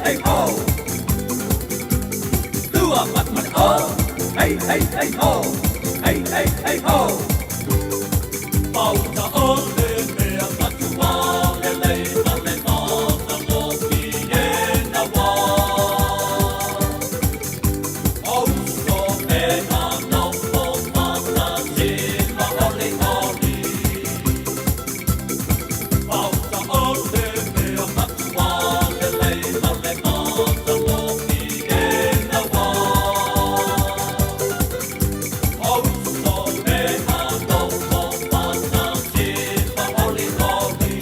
hey ho. Lua fatu ma le o. Hey hey hey ho. Hey hey hey ho. Pauta o le mea matua lelei ma le matagofie na wā. O uso e nā nofo faatasi ma olioli. Pauta o le mea matua lelei ma le matagofie na wā. O uso e nā nofo faatasi ma olioli.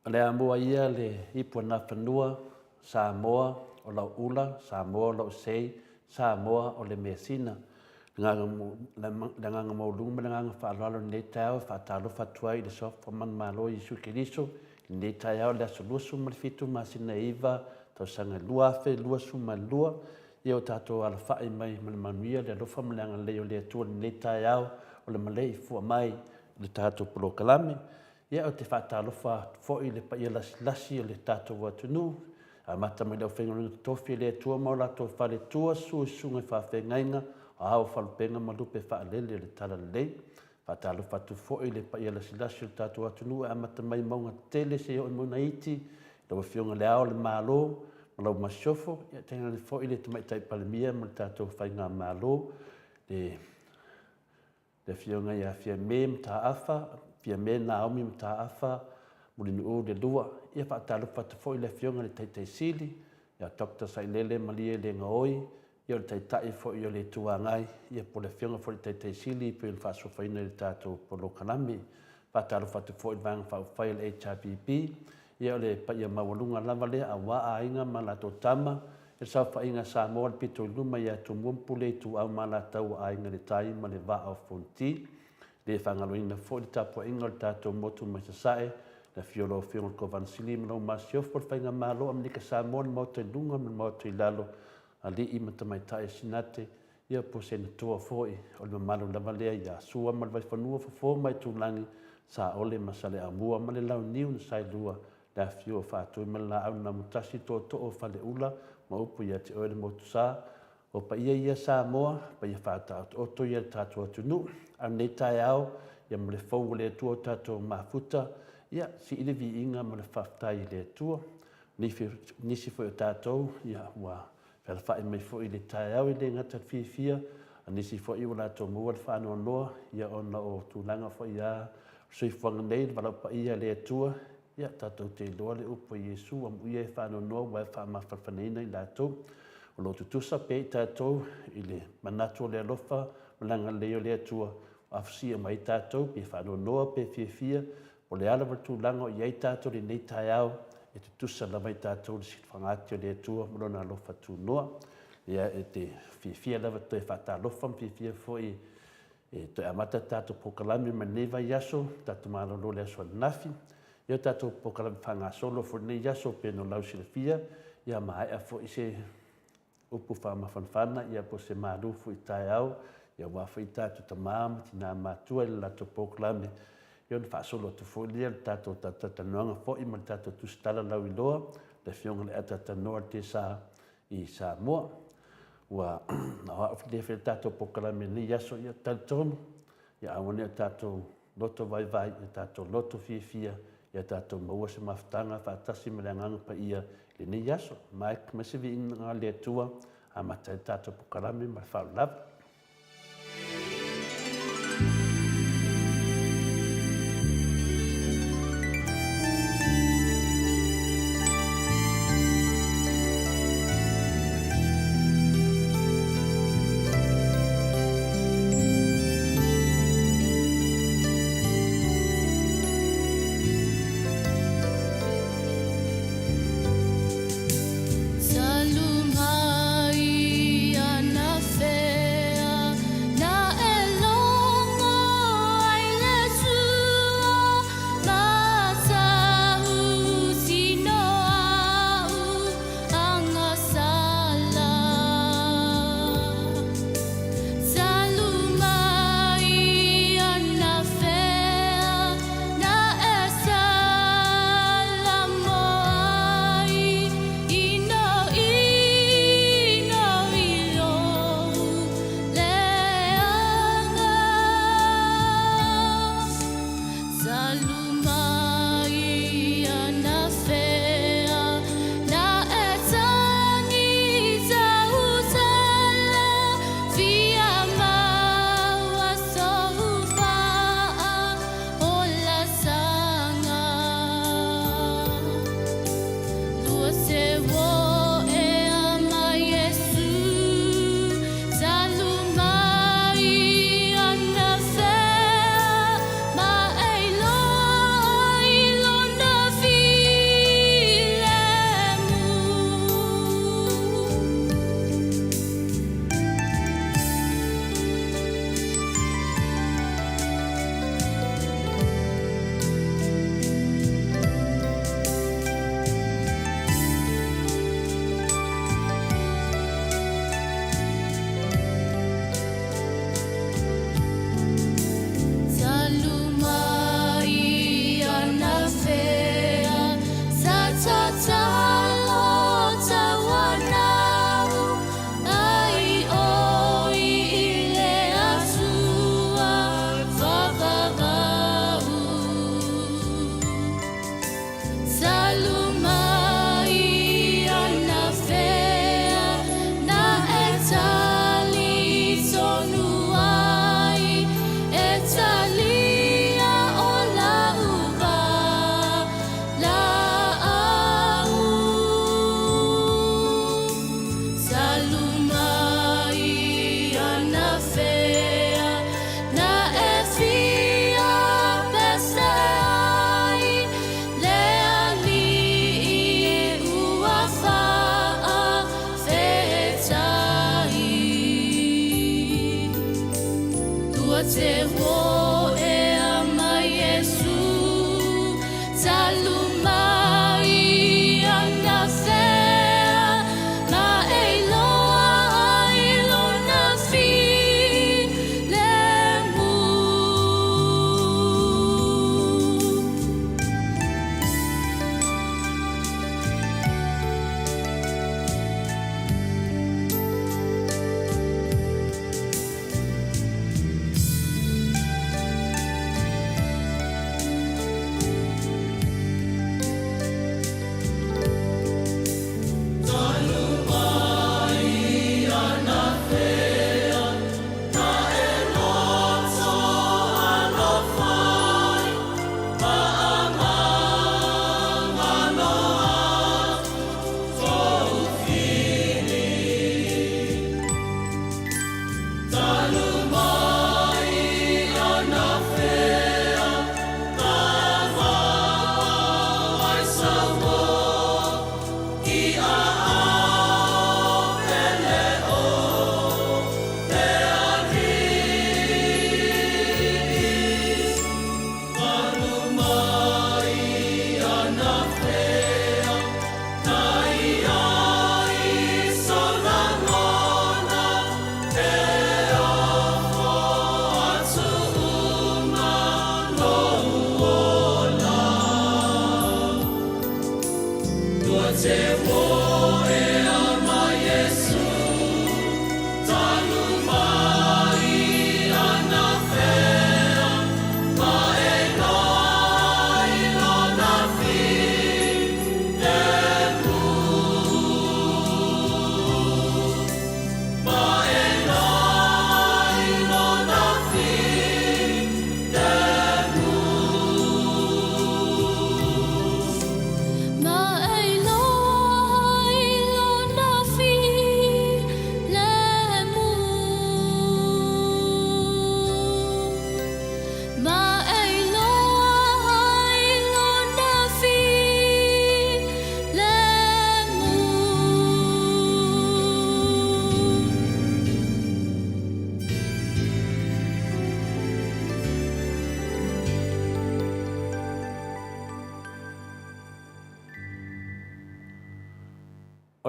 O le amua ia le ipu a Nafanua, Samoa o lau ula, Samoa o lau sei, Samoa o le measina. Le agaga maualuga ma le agaga faaaloalo i lenei taeao e faatalofa atu ai i le Suafa Manumalo Iesu Keriso i lenei taeao i le aso 27 masina e 9 tausaga 2022. Ia o tatou alafai mai ma le manuia, le alofa ma le agalelei o le Atua i lenei taeao o le maleifua mai i le tatou polokalame. Ia, ou te faatalofa atu foi i le paia lasilasi o le tatou atunuu, amata mai le aufaigaluega totofi a le Atua ma o latou faletua, susu i susuga i faafeagaiga, o ao o falupenga ma lupe faalele o le Talalelei. Faatalofa atu foi i le paia lasilasi o le tatou atunuu e amata mai mauga tetele seia oo i mauga iti, i lau Afioga i Le Ao o le Malo ma lau Masiofo, ia tainane foi le Tamaitai Palemia ma le tatou Faigamalo, le le Afioga ia Fiame Mataafa, Fiame Naomi Mataafa Mulinuu le Lua. Ia faatalofa atu foi i le Afioga i le Taitai Sili, ia Doctor Sailele Malie Legaoi, ia o le Taitai foi o le Itu Agai, ia po o le Afioga foi i le Taitai Sili e pei ona faasofaina i le tatou polokalame. Faatalofa atu foi i le Vaega Faaupufai a le HRPP, ia o le paia maualuga lava lea aua aiga ma latou tama, I le saofaiga a Samoa le pito i luma ia Tumua ma Pule Ituau ma Alataua Aiga i le Tai ma le Vaa o Fonoti. E le faagaloina foi le tapuaiga o le tatou motu mai Sasae, le afio o lau Afioga i le Kovana Sili ma lau Masiofo, le Faigamalo Amerika Samoa, le Maota i luga ma le Maota i lalo, alii ma tamaitai o Sinate, ia po o Senatoa foi, o le mamalu lava lea ia Sua ma le Vaifanua, Fofo ma Aitulagi, Saole ma Saleaaumua ma le Launiu na Saelua, Le afifio o Faatui ma le Laau na Mutasi, Tootoo o Faleula ma upu ia te oe le Motusa. O paia ia Samoa, paia faataotooto ia le tatou atunuu. A o lenei taeao, ia ma le fou o le Atua o tatou mafuta, ia sii le viiga ma le faafetai i le Atua. Nisi foi o tatou, ia ua fealafai mai foi i le taeao e le gata i le fiafia, a nisi foi ua latou maua le faanoanoa, ia ona o tulaga foi a o le soifuaga nei, le valaau paia a le Atua. Ia, tatou te iloa le upu a Iesu, Amuia e faanoanoa ua e faamafanafanaina i latou. O lo o tutusa pea i tatou i le manatu o le alofa ma le agalelei o le Atua, ua afusia mai ai tatou, pe faanoanoa pe fiafia, po o le a lava le tulaga o i ai tatou i lenei taeao, e tutusa lava i tatou le silafaga ati o le Atua ma Lona alofa tunoa. Ia, e te fiafia lava e toe faatalofa ma fiafia foi e toe amata le tatou polokalame mai lenei vaiaso, tatou malolo i le aso ananafi. Ia, o tatou polokalame faagasolo foi i lenei aso pei ona lausilafia, ia maea foi se upu faamafanafana po o se malu foi i taeao aua foi tatou tama ma tina matutua i le latou polokalame, ia ona faasolo atu foi lea o le tatou talatalanoaga foi ma le tatou tusitala lauiloa, le Afioga i le Atratanoa o le TSA i Samoa. Ua na o au lea e faia le tatou polokalame i lenei aso, ia talitonu, ia aua ne i o tatou loto vaivai, ia tatou loto fiafia, ia tatou maua se mafutaga faatasi ma le Agaga Paia i lenei aso. Mike, aumai se viiga i le Atua, amata ai le tatou polokalame ma le faaaloalo lava.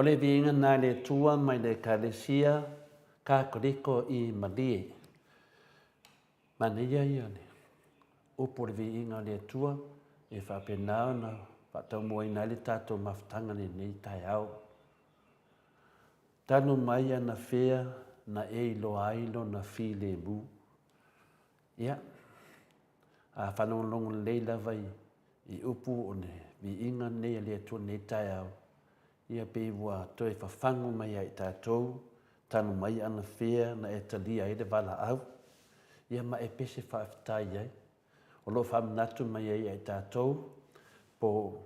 O le viiga na i le Atua mai le Ekalesia Katoliko i Malie. Manaia ia le upu o le viiga o le Atua e faapena ona faataumuaina ai le tatou mafutaga i lenei taeao. Talu mai anafea na e iloa ai lona filemu. Ia, a faalogologo lelei lava i upu o le viiga lenei a le Atua i lenei taeao, ia pei ua toe fafagu mai ia i tatou, talu mai anafea na e talia ai le valaau, ia ma e pese faafetai ai. O lo o faamanatu mai ai ia i tatou, po o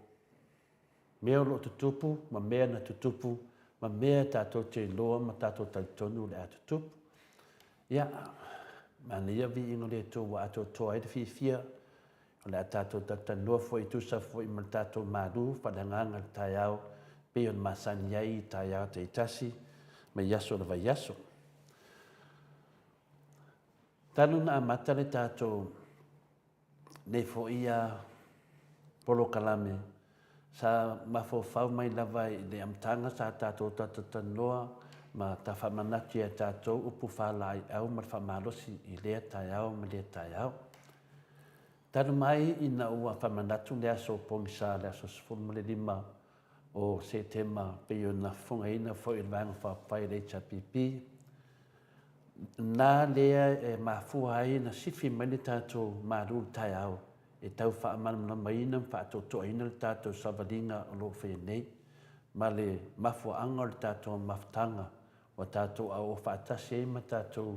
mea o lo o tutupu ma mea na tutupu ma mea tatou te iloa ma tatou talitonu o le a tutupu. Ia, manaia viiga o le Atua ua atoatoa ai le fiafia, o le a tatou talatalanoa foi e tusa foi ma le tatou malu faaleagaga i le taeao pei ona masani ai i taeao taitasi mai aso o le vaiaso. Talu ona amata le tatou nei foi polokalame, sa mafaufau mai lava i le amataga sa tatou talatalanoa ma ta faamanatu ia tatou upu faalaeiau ma le faamalosi i lea taeao ma lea taeao. Talu mai ina ua faamanatu le aso pogisa le aso 15 o Setema pei ona fofogaina foi e le Vaega Faaupufai a le HRPP, na lea e mafua ai ona sifi mai le tatou malu i le taeao e tau faamalamalamaina ma faatoatoaina le tatou savaliga o lo o faia nei ma le mafuaaga o le tatou mafutaga ua tatou auau faatasi ai ma tatou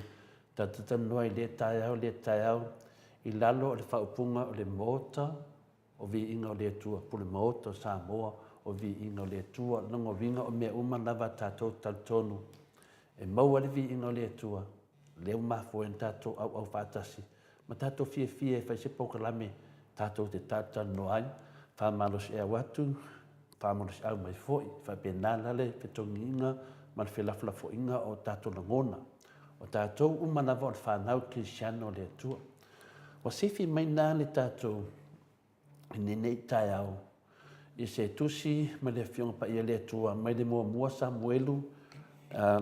talatalanoa i lea taeao lea taeao i lalo o le faaupuga o le Maota o Viiga o le Atua, Pule Maota o Samoa o Viiga o le Atua. Lona uiga o mea uma lava a tatou talitonu e maua ai le viiga o le Atua, lea ua mafua ai ona tatou auau faatasi ma tatou fiafia e fai se polokalame tatou te talatalanoa ai, faamalosiau atu, faamalosiau mai foi. E faapena la le fetogiga ma le felafolafoaiga o tatou lagona. O tatou uma lava o le fanau kerisiano a le Atua. Ua sifi mai la le tatou i lenei taeao i se tusi mai le Afioga Paia le Atua mai le muamua Samuelu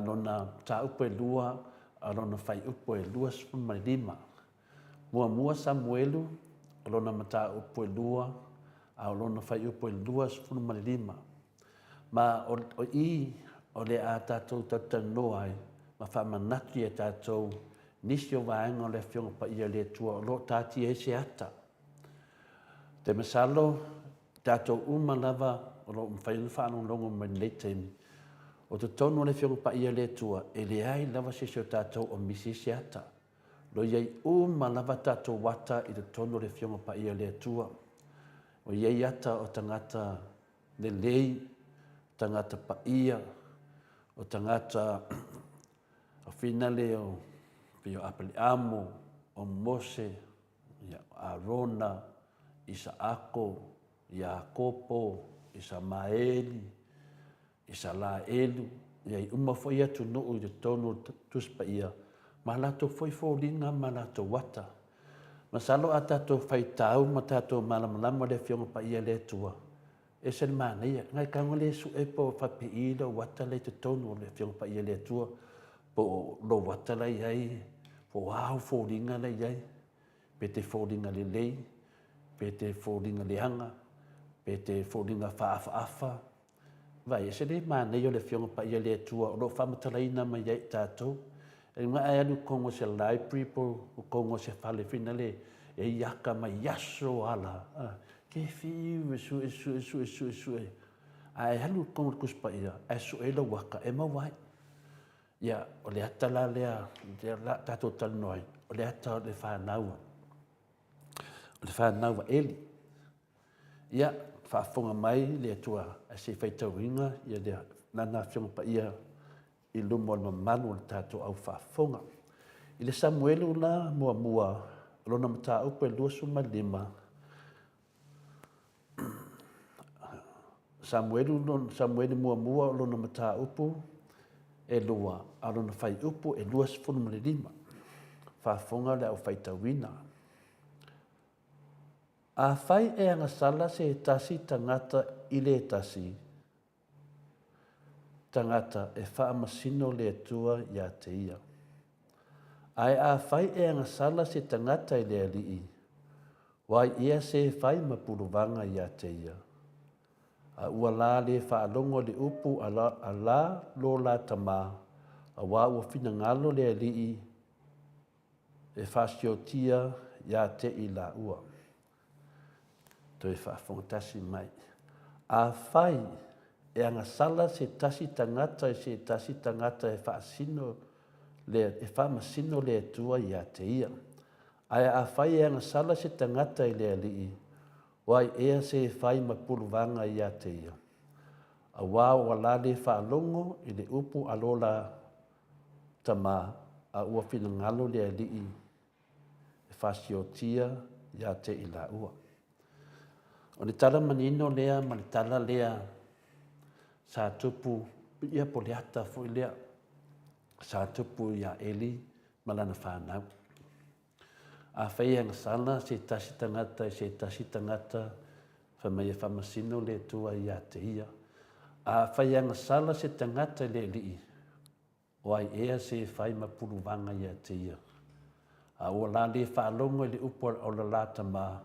lona mataupu e 2 a lona fuaiupu e 25. Muamua Samuelu lona mataupu e 2 a o lona fuaiupu e 25. Ma o i o le a tatou talatalanoa ai ma faamanatu ia tatou nisi o vaega o le Afioga Paia le Atua o lo o taatia ai se ata. Te masalo, tatou uma lava o lo o mafai ona faalogologo mai lenei taimi, o totonu o le Afioga Paia le Atua, e leai lava se isi o tatou o misi se ata. Lo i ai uma lava tatou ata i totonu o le Afioga Paia le Atua. O i ai ata o tagata lelei, tagata paia, o tagata o finale o pei o Apaliamo, o Mose, ia, Arona, Isaako, Iakopo, Isamaeli, Isalaelu, ia i uma foi atunuu i totonu o Tusi Paia, ma latou foi foliga ma latou ata. Masalo a tatou faitau ma tatou malamalama le Afioga Paia le Atua, ese le manaia. Ngai tago le sue po o faapipii lou ata la i totonu o le Afioga Paia le Atua, po o lou ata la i ai, po o a au foliga la i ai, pe te foliga lelei, pe te foliga leaga, pe te foliga faaafaafa. Vaai, ese le manaia o le Afioga Paia le Atua o lo o faamatalaina mai ai i tatou. E nga e alu i totonu o se library po o totonu o se fale foi lea e i ata mai aso ala, ke fiu e sue, sue, sue, sue, sue. A e alu i totonu o le Tusi Paia, ae sue ai lou ata, e maua ai. Ia, o le ata la lea, lea la tatou talanoa ai, o le ata o le fanau, o le fanau a Eli. Ia, faafofoga mai le Atua ae se i faitauina ia le Lana Afioga Paia i luma o le mamalu o le tatou au faafofoga. I le Samuelu la muamua, o lona mataupu e 25, Samuelu, Samueli muamua o lona mataupu e 2, a o lona fuaiupu e 25. Faafofoga le au faitauina. Afai e agasala se tasi tagata i le tasi, tagata e faamasino le Atua ia te ia. Ae afai e agasala se tagata i le Alii, wai ea se fai ma puluvaga ia te ia? A ua la le faalogo i le upu a la lo la tama, auā ua finagalo le Alii e faasiotia ia te i laua. Toe faafofoga tasi mai. Afai e agasala se tasi tagata i se tasi tagata e faasino le, e faamasino le Atua ia te ia. Ae afai e agasala se tagata i le Alii, wai ea se e fai ma puluvaga ia te ia? Auā ua la le faalogo i le upu a lo la tama, a ua finagalo le Alii e faasiotia ia te i laua. O le tala manino lea ma le tala lea sa tupu, ia po o le ata foi lea sa tupu ia Eli ma lana fanau. Afai e agasala se tasi tagata i se tasi tagata, fai mai e faamasino le Atua ia te ia. Afai e agasala se tagata i le Alii, O ai ea se e fai ma puluvaga ia te ia? A ua la le faalogo i le upu o le la tama,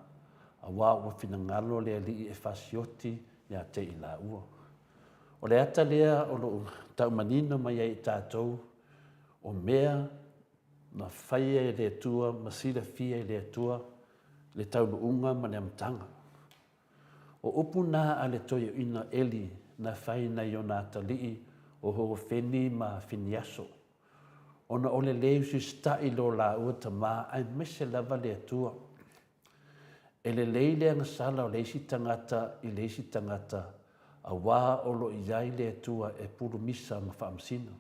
auā ua finagalo le Alii e fasioti ia te i laua. O le ata lea o loo tau manino mai ai i tatou, o mea na faia e le Atua ma silafia e le Atua le taunuuga ma le amataga. O upu na a le toeaina Eli na fai nai ona atalii o Hofeni ma Finiaso, ona o le le usiusitaʻi lo laua tama aemaise lava le Atua. E lelei le agasala o le isi tagata i le isi tagata, auā o lo i ai le Atua e pulumisa ma faamasino.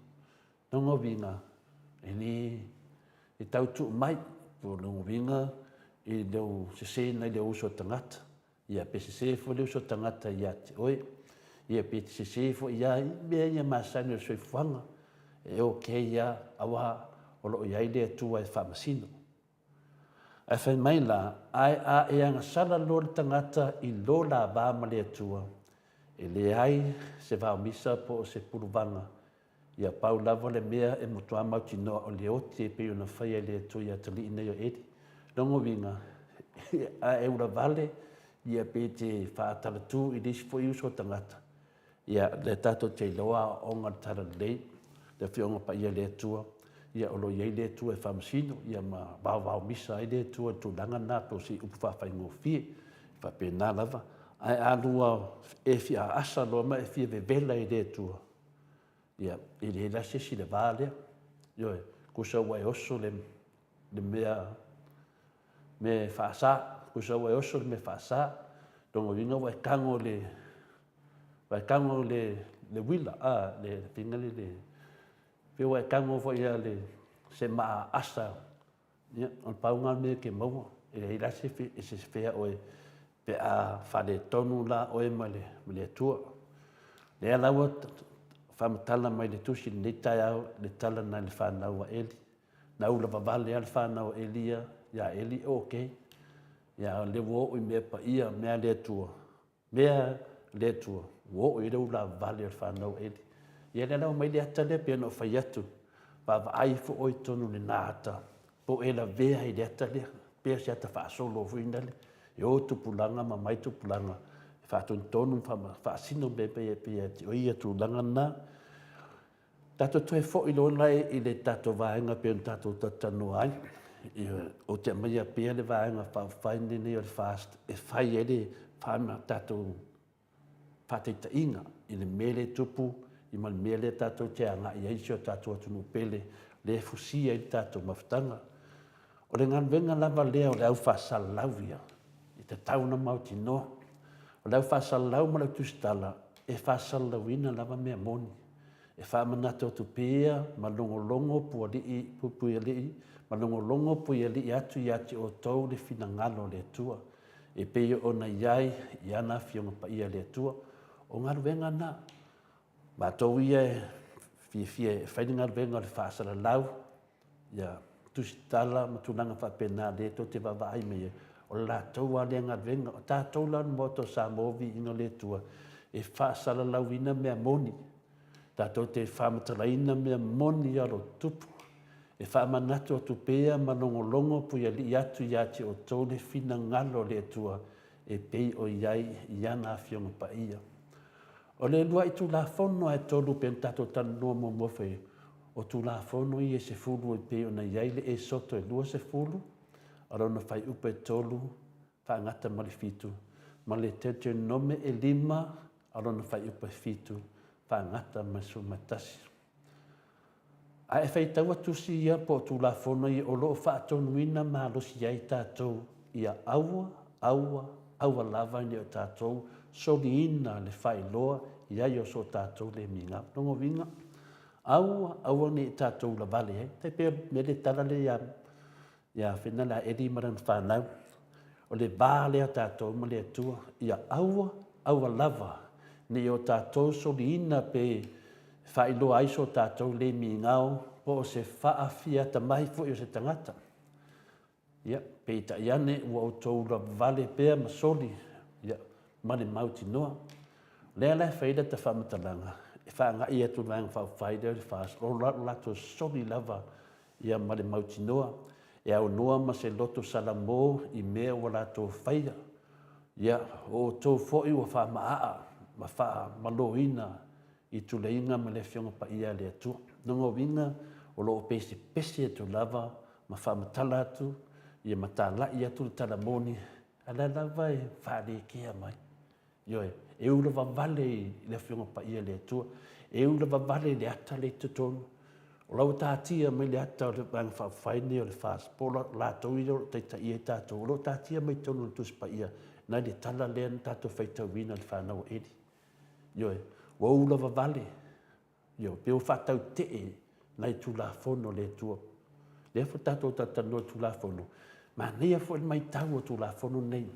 Lona uiga, e le e tau tuu mai, po o lona uiga i lou sese nai le uso tagata, ia pe sese foi le uso tagata ia te oe, ia pe te sese foi ia i mea ia masani o le soifuaga, e okay lava, auā o lo o i ai le Atua e faamasino. Ae fai mai la, ae a e agasala loa le tagata i lo la va ma le Atua, e leai se vaomisa po o se puluvaga, ia pau lava le mea e matua mautinoa o le oti e pei ona faia e le Atua i atalii nei o Eli. Lona uiga, a e ulavale, ia pe te faatalatū i le isi foi uso tagata, Ia, lea tatou te iloa aoaoga o le Talalelei, le Afioga Paia a le Atua, ia o lo o i ai le Atua e faamasino, ia ma vaovaomisa ai le Atua i le tulaga lena po o se upu faafaigofie, e faapena lava. Ae a lua e fia aasa loa ma e fia vevela i le Atua, ia, e leai la se isi i le va lea. Ioe, tusa ua e oso le, le mea mea e faasa, tusa ua e oso le mea faasa, lona uiga ua e tago i le, ua e tago i le, le uila, a, le faiga lea le, pei ua e tago foi ia le, se maa asa, ia, o le pau lena o le mea e te maua, e leai la se e sefea oe pe a faaletonu la oe ma le, ma le Atua. Lea la ua faamatala mai le tusi i lenei taeao le tala nai le fanau a Eli. Na ula vavale lava le fanau a Elia ia Eli, ok. Ia a o lea ua oo i mea paia, mea a le Atua, mea a le Atua, ua oo i ai le ula vavale o le fanau a Eli. Ia lea la ua aumai le ata lea pei ona ou fai atu, vaavaai ifo oe i totonu i lena ata, po o e lavea i le ata lea, pei o se ata faasolo foi lale, e o tupulaga ma mai tupulaga e faatonutonu ma faasino mea e pei ia te oe ia tulaga na. Tatou toe foi loa la i le tatou vaega pei ona tatou talatalanoa ai. Ou te aumaia pea le Vaega Faaupufai lenei o le FAST e fai ai le tatou faataitaiga i le mea lea e tupu ma le mea lea tatou te agai ai si o tatou atunuu pele, lea e fusia ai le tatou mafutaga. O le galuega lava lea o le au faasalalau ia, e tatau ona mautinoa. O le au faasalalau ma le au tusitala, e faasalalauina lava mea moni. E faamanatu atu pea ma logologo pualii, puipuialii, ma logologo puialii atu ia te outou le finagalo o le Atua, e pei ona i ai i ana Afioga Paia a le Atua. O galuega na. Matou ia e fiafia e fai le galuega o le faasalalau, ia tusitala ma tulaga faapena lea tou te vaavaai mai ai, o le latou lava lea galuega. O tatou la o le Maota o Samoa, viiga o le Atua, e faasalalauina mea moni. Tatou te faamatalaina mea moni a lo Tupu, e faamanatu atu pea ma logologo puialii atu ia te outou le finagalo o le Atua e pei o i ai i ana Afioga Paia. O le uluai Tulafono ae tolu pei ona tatou talanoa muamua foi, o Tulafono ia e 10 e pei ona i ai le Esoto e 20, o lona fuaiupu e 3 faagata ma le 7, ma le Teuteronome e 5, o lona fuaiupu e 7 faagata ma le 11. A e faitaua tusi ia po o Tulafono ia o lo o faatonuina malosi ai tatou ia aua, aua, aua lava ne i o tatou soliina le faailoa i ai o so tatou le migao. Lona uiga, aua, aua ne i tatou ulavale ai. Tai pei o le tala lea ia Ia Fena le a Eli ma lana fanau. O le va lea o tatou ma le Atua, ia aua, aua lava ne i o tatou soliina pe faailoa ai so tatou le migao po o se faafiatamai foi o se tagata. Ia, peitai ane ua outou lavale pea ma soli, ia, ma le mautinoa. O lea la e fai lata faamatalaga e faaagai atu i le Vaega Faaupufai lea o le FAST, o lo latou soli lava ia ma le mautinoa, e aunoa ma se loto salamo i mea ua latou faia. Ia, o outou foi ua faamaaa ma faamaloina i tuleiga ma le Afioga Paia a le Atua. Lona uiga, o lo o pesepese atu lava ma faamatala atu, ia ma talai atu le tala moni, a o lea lava e faalekea mai. Ioe, e ulavavale i le Afioga Paia a le Atua, e ulavavale i le ata lea i totonu. O la ua tatia mai le ata o le Vaega Faaupufai lenei o le FAST, po o latou ia o lo o taitaia i tatou, o lo o tatia mai totonu o le Tusi Paia nai le tala lea na tatou faitauina i le fanau a Eli. Ioe, ua ulavavale, Ioe, pe ua faatautee nai Tulafono a le Atua. Lea foi tatou talatalanoa i Tulafono, manaia foi le matau o Tulafono nei,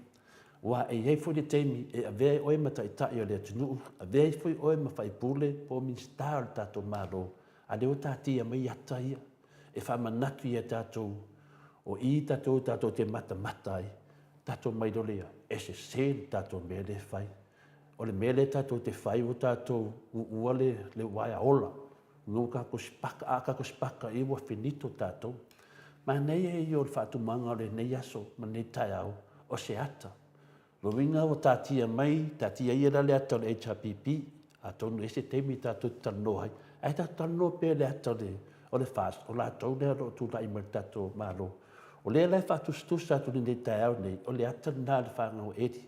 aua e i ai foi le taimi e avea ai oe ma Taitai o le atunuu, avea ai foi oe ma faipule po o Minisita o le tatou Malo, a o lea ua taatia mai ata ia e faamanatu ia tatou, o i tatou tatou te matamata ai, tatou mai loa lea, e sese le tatou mea lea e fai. O le mea lea tatou te fai ua tatou uua le uaea ola, ua tatou sipaka, a tatou sipaka i ai ua finito tatou. Manaia ia o le faatumaga o lenei aso ma lenei taeao, o se ata. O lona uiga ua taatia mai, taatia ia la le ata o le HRPP, atonu e i ai se taimi tatou te talanoa ai, ae tatou talanoa pea i le ata o le FAST, o latou lea o lo o tulai mai i le tatou Malo. O lea la e faatusatusa atu i lenei taeao nei, o le ata lena a le fanau a Eli.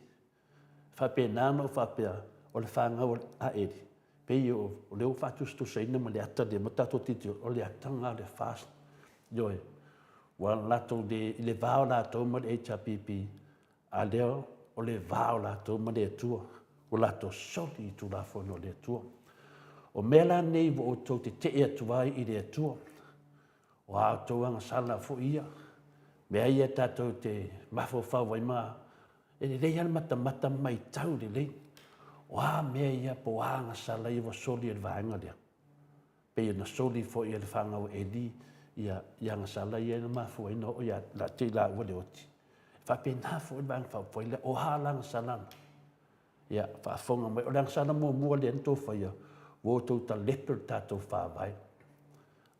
Faapena ona ou faapea, o le fanau a Eli, pei o lea ua faatusatusaina ma le ata lea ma tatou tilotilo, o le ata lena o le FAST. Ioe, ua latou le, i le va o latou ma le HRPP, a lea o le va o latou ma le Atua, ua latou soli i Tulafono a le Atua. O mea la nei ua outou tetee atu ai i le Atua, O a outou agasala foi ia, mea ia tatou te mafaufau ai ma e lelei lava le matamata ma matau lelei. O a mea ia po o a agasala ia ua soli e le vaega lea, pei ona soli foi e le fanau a Eli ia agasala ia na mafua ai ona oo ia te i laua le oti. E faapena foi le Vaega Faaupufai lea, o a la agasala na? Ia, faafofoga mai, o le agasala muamua lea na outou faia, ua outou talepe le tatou Faavae.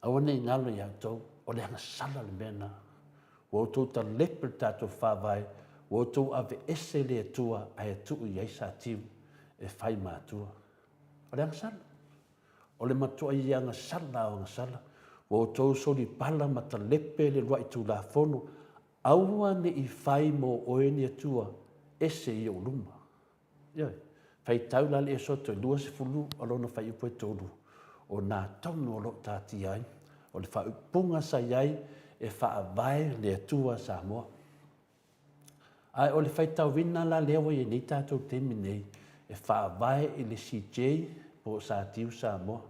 Aua ne i galo ia outou, o le agasala le mea lena. Ua outou talepe le tatou Faavae, ua outou aveese le Atua ae tuu i ai Satiu e fai ma Atua. O le agasala. O le matuai agasala lava o agasala. Ua outou solipala ma talepe le uluai Tulafono, aua ne i fai mo oe ni Atua ese i ou luma. Ioe. Faitau la le Esoto e 20 o lona fuaiupu e 3, o nā tonu o lo o taatia ai, o le faaupuga sa i ai e faavae le Atua Samoa. Ae o le faitauina la lea ua i ai nei tatou i le taimi nei, e faavae i le CJ po o Satiu Samoa.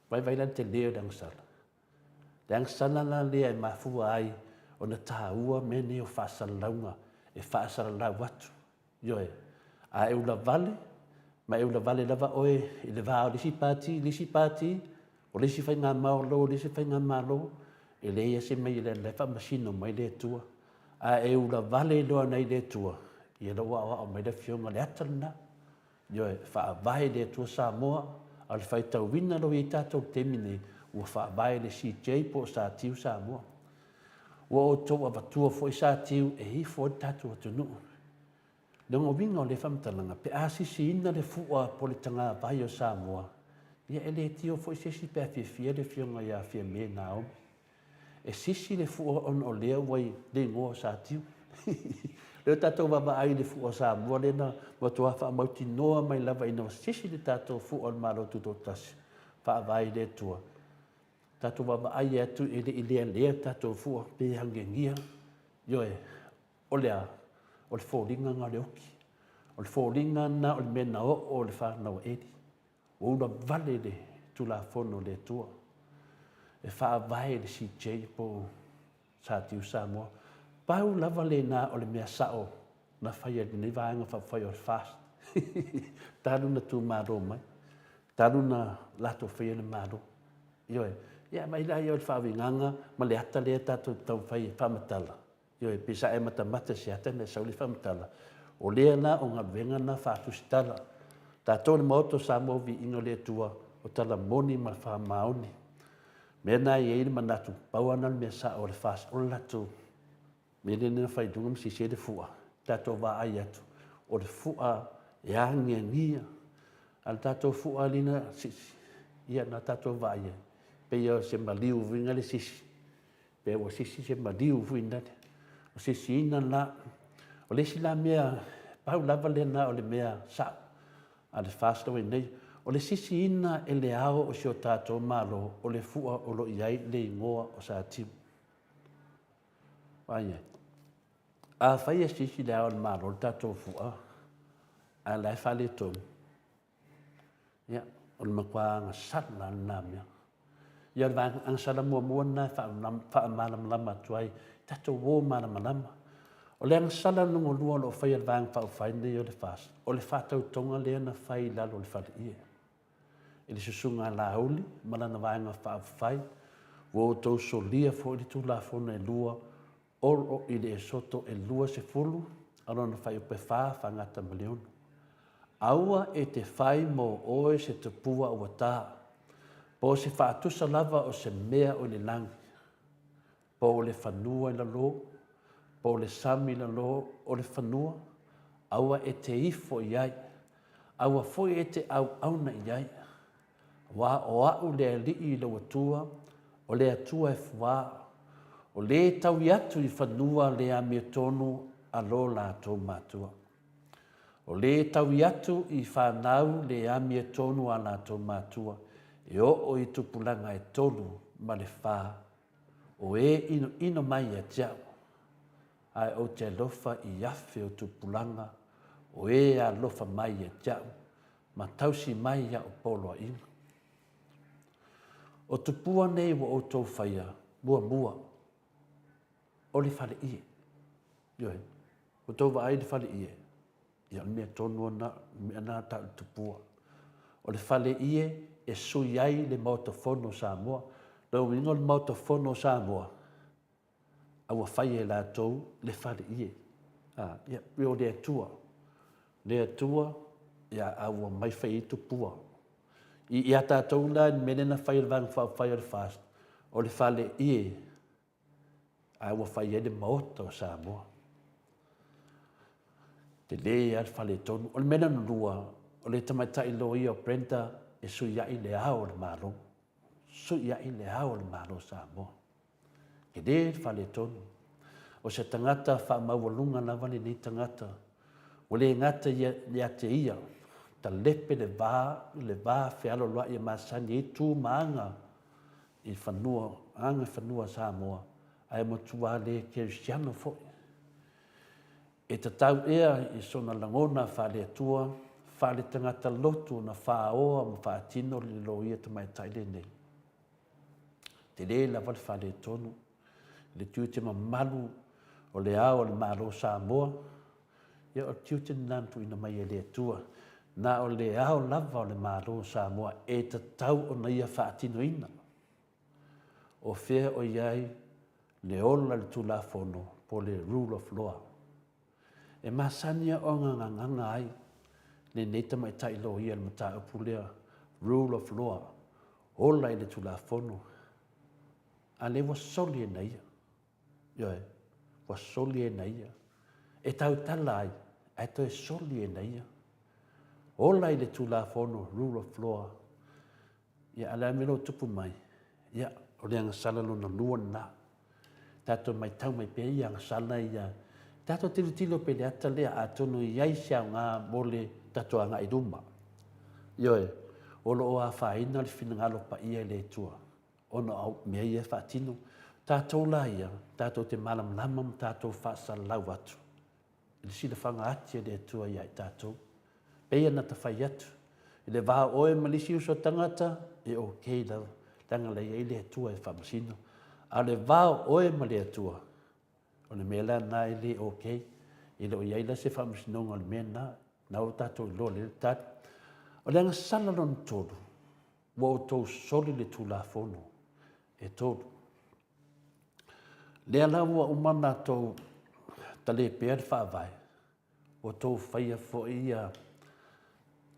Vaivai la le tele o le agasala. Le agasala la lea e mafua ai ona taua mea nei o faasalalauga e faasalalau atu. Ioe. A e ulavale, ma e ulavale lava oe i le va o le isi pati i le isi pati, o le isi faigamalo i le isi faigamalo, e leai lava se mea o la e faamasino mai le Atua. A e ulavale loa nei le Atua, ia o la ua aoao mai le Afioga, le ata lena. Ioe, faavae i le Atua Samoa, A o le faitauina o lo o i ai tatou i le taimi nei, ua faavae i le CJ po o Satiu Samoa. Ua outou avatua foi Satiu e ifo ai le tatou atunuu. Lona uiga o lea faamatalaga, pe a sisiina le fua po o le tagavai o Samoa, ia e le tio foi se isi pe a fiafia le Afioga ia Fiame Naomi. E sisi le fua ona o lea ua i le igoa o Satiu. Lea ua tatou vaavaai i le fua o Samoa lea na matua faamautinoa mai lava ina ua sisi le tatou fua o le Malo Tutoatasi, faavae i le Atua. Tatou vaavaai atu e le i lealea le tatou fua pe agiagia. Ioe, o le a? O le foliga lena o le oki. O le foliga lena o le mea na oo i le fanau a Eli. Ua ulavale le Tulafono a le Atua e faavae i le CJ po o Satiu Samoa. Pau lava lena o le mea sao na faia e lenei Vaega Faaupufai o le FAST talu ona tumalo mai, talu ona latou faia le Malo. Ioe. Ia vaai la i ai o le faauigaga ma le ata lea tatou te taumafai e faamatala. Ioe, pe sa e matamata i se ata ona e sau lea faamatala, o lea la o galuega na faatusitala. Tatou le Maota o Samoa Viiga o le Atua, o tala moni ma faamaoni. Mea na e i ai le manatu, pau lava na o le mea sao o le FAST, o le latou mea lea na fai i luga ma sisi ai le fua, tatou vaai atu, o le fua e agiagia, a o le tatou fua lea na sisi, ia na tatou vaai ai, pei o se maliu foi lea sisi, Pe ua sisi se maliu foi lale. O sisiina la. O le isi la mea, pau lava lena o le mea sao a le FAST ua i nei, o le sisiina e le ao o si o tatou Malo o le fua o lo o i ai le igoa o Satiu. Vaai ai. Afai e sisi le ao o le Malo le tatou fua, ae la e faaletonu, Ia, o le matua agasala lava lena mea. Ia, o le vaega agasala muamua lena e faamalamalama atu ai, tatou o malamalama. O le agasala lona lua o lo o faia e le Vaega Faaupufai lenei o le FAST, o le faatautoga lea na fai i lalo o le faleie i le Susuga a Laauli ma lana Vaega Faaupufai, ua outou solia foi le Tulafono e 2 Olo i le Esoto e 20, a lona fuaiupu e 4 fagata ma le 6. Aua e te fai mo oe se tupua ua ta, po o se faatusa lava o se mea o i le lagi, po o le fanua i lalo, po o le sami i lalo o le fanua, aua e te ifo i ai, aua foi e te auauna i ai, Aua o a'u le Alii i lou Atua, o le Atua e fuā, o lē taui atu i fanua le amiotonu a lo latou matua. O lē taui atu i fanau le amiotonu a latou matua, e oo i tupulaga e tolu ma le fā, o e inoino mai ia te a'u, ae ou te alofa i afe o tupulaga o e alofa mai ia te a'u, ma tausi mai ia'u poloaiga. O tupua nei ua outou faia muamua, o le faleie. Ioe, ua outou vaai i le faleie, ia o le mea tonu lava lena, lena tau le tupua. O le faleie e sui ai le Maota Fono o Samoa. O lona uiga o le Maota Fono o Samoa, a ua fai e latou le faleie. A, ia, o le Atua. Le Atua, ia, a ua mai fai ai tupua. I, ia tatou la, i le mea lea na fai e le Vaega Faaupufai o le FAST, o le faleie, a ua fai ai le Maota o Samoa. Tele lava le faletonu. O le mea lona lua, o le tamaitai loia o Brenda e suiai le ao o le Malo. Suiai le ao o le Malo o Samoa. E le faaletonu. O se tagata faamaualuga lava lenei tagata. Ua le gata ia te ia, talepe le va, le va fealoloa'i e masani ai tu ma aga i fanua, aga fanua Samoa, ae matua le kerisiano foi. E tatau ea i sona lagona faale-Atua, faale-tagata lotu ona faaoa ma faatino le loia tamaitai lenei? Tele lava le faaletonu i le tiute mamalu o le Ao o le Malo o Samoa, ia o le tiute lena na tuuina mai e le Atua. Na o le Ao lava o le Malo o Samoa e tatau ona ia faatinoina. O fea o i ai le ola i le Tulafono po o le Rule of Law. E masani ona gagaga ai lenei tamaitai loia i le mataupu lea. Rule of Law, ola i le Tulafono, a lea ua soli e na ia. Ioe, ua soli e na ia. E tautala ai, ae toe soli e na ia. Ola i le Tulafono, Rule of Law, ia, a o le a le mea o lo o tupu mai? Ia, o le agasala lona lua lena. Tatou matau mai pea i agasala ia. Tatou tilotilo pea i le ata lea, atonu e i ai se aoga mo le tatou agai i luma. Ioe, o lo o afaina le finagalo paia i le Atua, ona o mea ia e faatino. Tatou la ia, tatou te malamalama ma tatou faasalalau atu i le silafaga ati a le Atua ia i tatou. Pei ona ta fai atu, i le va o oe ma le isi uso tagata, e okay lava, leaga la e i ai le Atua e faamasino. A o le va o oe ma le Atua, o le mea la lena e le okay. E le o i ai la se faamasinoga o le mea lena, na ua tatou iloa lelei le tali. O le agasala lona tolu, ua outou soli le Tulafono e tolu. Lea la ua uma ona tou talepea le Faavae, ua tou faia foi ia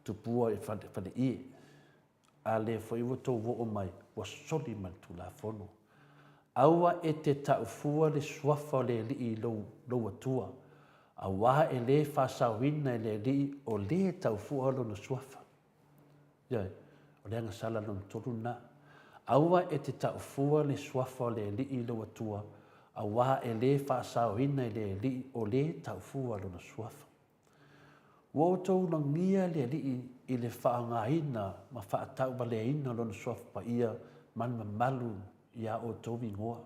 tupua i faleie, a lea foi ua tou oo mai, ua soli ma le Tulafono. Aua e te taufua le suafa o le Alii i lou, lou Atua, auā e le faasaoina e le Alii o lē taufua lona suafa. Ioe, o le agasala lona tolu lena. Aua e te taufua le suafa o le Alii i lou Atua, auā e le faasaoina e le Alii o lē taufua lona suafa. Ua outou ulagia le Alii i le faaaogaina ma faatauvaleaina Lona Suafa Paia ma le mamalu i a outou igoa.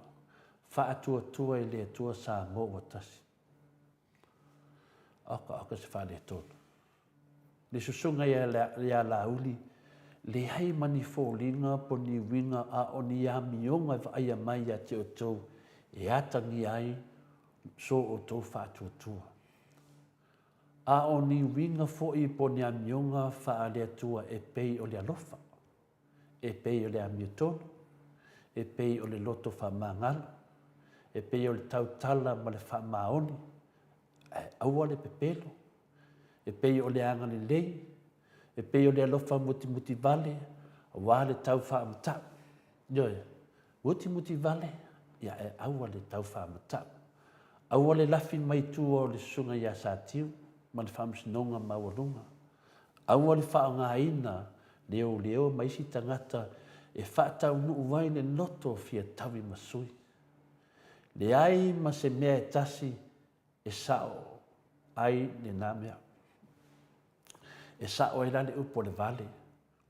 Faatuatua i le Atua Samoa ua tasi. Oka oka se faaletonu. Le susuga ia Laauli, leai ma ni foliga po ni uiga a o ni amioga e vaaia mai ia te outou e atagia ai so outou faatuatua. A o ni uiga foi po o ni amioga faale-Atua e pei o le alofa, e pei o le amiotonu, e pei o le loto faamagalo, e pei o le tautala ma le faamaoni, ae aua le pepelo, e pei o le agalelei, e pei o le alofa mutimutivale, aua le tau faamatau. Ioe, mutimutivale, ia ae aua le tau faamatau. Aua le lafi mai tua o le susuga ia Satiu ma le Faamasinoga Maualuga. Aua le faaaogaina leoleo ma isi tagata e faataunuu ai le loto fia taui ma sui. Leai ma se mea e tasi e sao ai lena mea. E sao ai la le upu a le vale,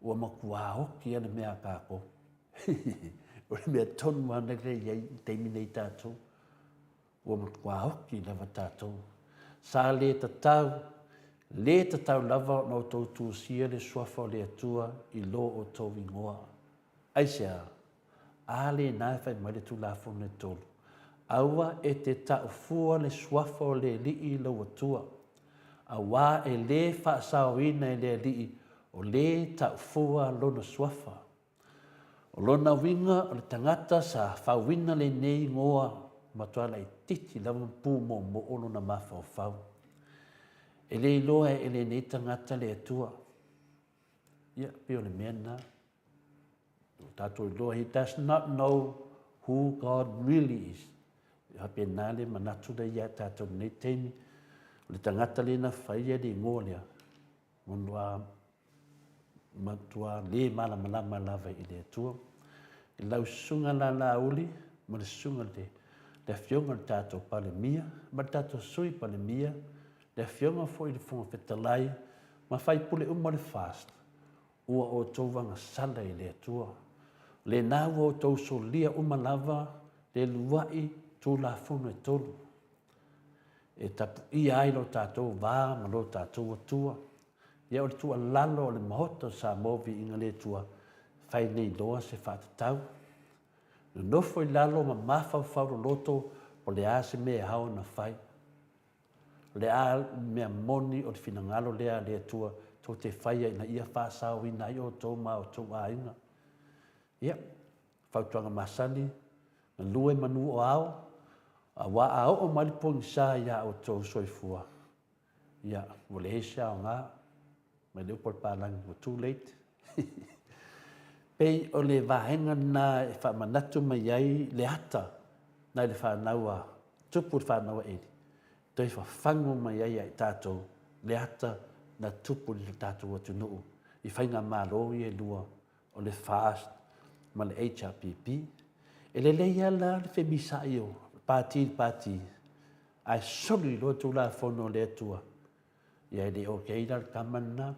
ua matua oki a le mea a kākou. O le mea tonu lava lea e i ai i le taimi nei tatou. Ua matua oki lava tatou. Sa le tatau, le tatau lava ona outou tusia le suafa o le Atua i lo outou igoa. Aisea? A lena e fai mai le Tulafono e tolu, Aua e te taufua le suafa o le Alii i lou Atua, auā e lē faasaoina e le Alii o lē taufua lona suafa. O lona uiga o le tagata sa fauina lenei igoa matua laitiiti lava ma pumoomoo lona mafaufau. E le iloa e lenei tagata le Atua. Ia, pei o le mea lena. Ua tatou iloa, he does not know who God really is. E faapena le manatu lea ia tatou i lenei taimi. O le tagata lea na faia le igoa lea, matua, matua le malamalama lava i le Atua. I lau susuga la Laauli ma le susuga le, le afioga i le tatou Palemia ma le tatou Sui Palemia, le afioga foi i le Fofoga Fetalai ma faipule uma o le FAST, Ua outou agasala i le Atua. Lena ua outou solia uma lava le luaʻi Tulafono e tolu, e tapuia ai lo tatou va ma lo tatou Atua. Ia o le tuualalo a le Maota o Samoa Viiga le Atua, fai nei loa se faatatau. Nonofo i lalo ma mafaufau loloto po le a se mea e ao ona fai. O le a le mea moni o le finagalo lea a le Atua tou te faia ina ia faasaoina ai outou ma outou aiga. Ia, fautuaga masani, galue manu o ao, aua a oo mai le pogisa iā outou soifua, ia, ua leai se aoga, mai le upu a le palagi, ua too late. Pei o le vaega lena e faamanatu mai ai le ata nai le fanau a Tupu le fanau a Eli, toe fafagu mai ai ia i tatou le ata na tupu i le tatou atunuu i faigamalo ia e lua o le FAST ma le HRPP. E lelei lava la le femisaai o Pati i le Pati, ae soli loa Tulafono a le Atua, ia e le okay la le tama lena.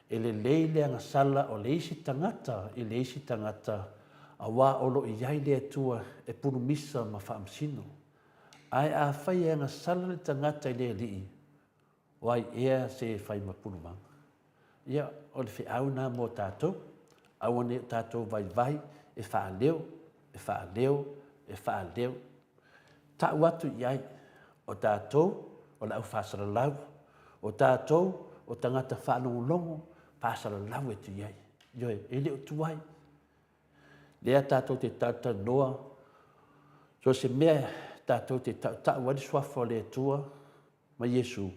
E lelei le agasala o le isi tagata i le isi tagata aua o lo o i ai le Atua e pulumisa ma faamasino. Ae afai e agasala le tagata i le Alii, o ai ea se e fai ma pulumaga? Ia, o le feau lena mo tatou, aua ne i o tatou vaivai e faaleo, e faaleo, e faaleo. Tau atu i ai, o tatou o le au faasalalau, o tatou o tagata faalogologo, faasalalau atu i ai. Ioe, e le o tuai. Lea tatou te talatalanoa, so o se mea tatou te tautau ai le suafa o le Atua ma Iesu,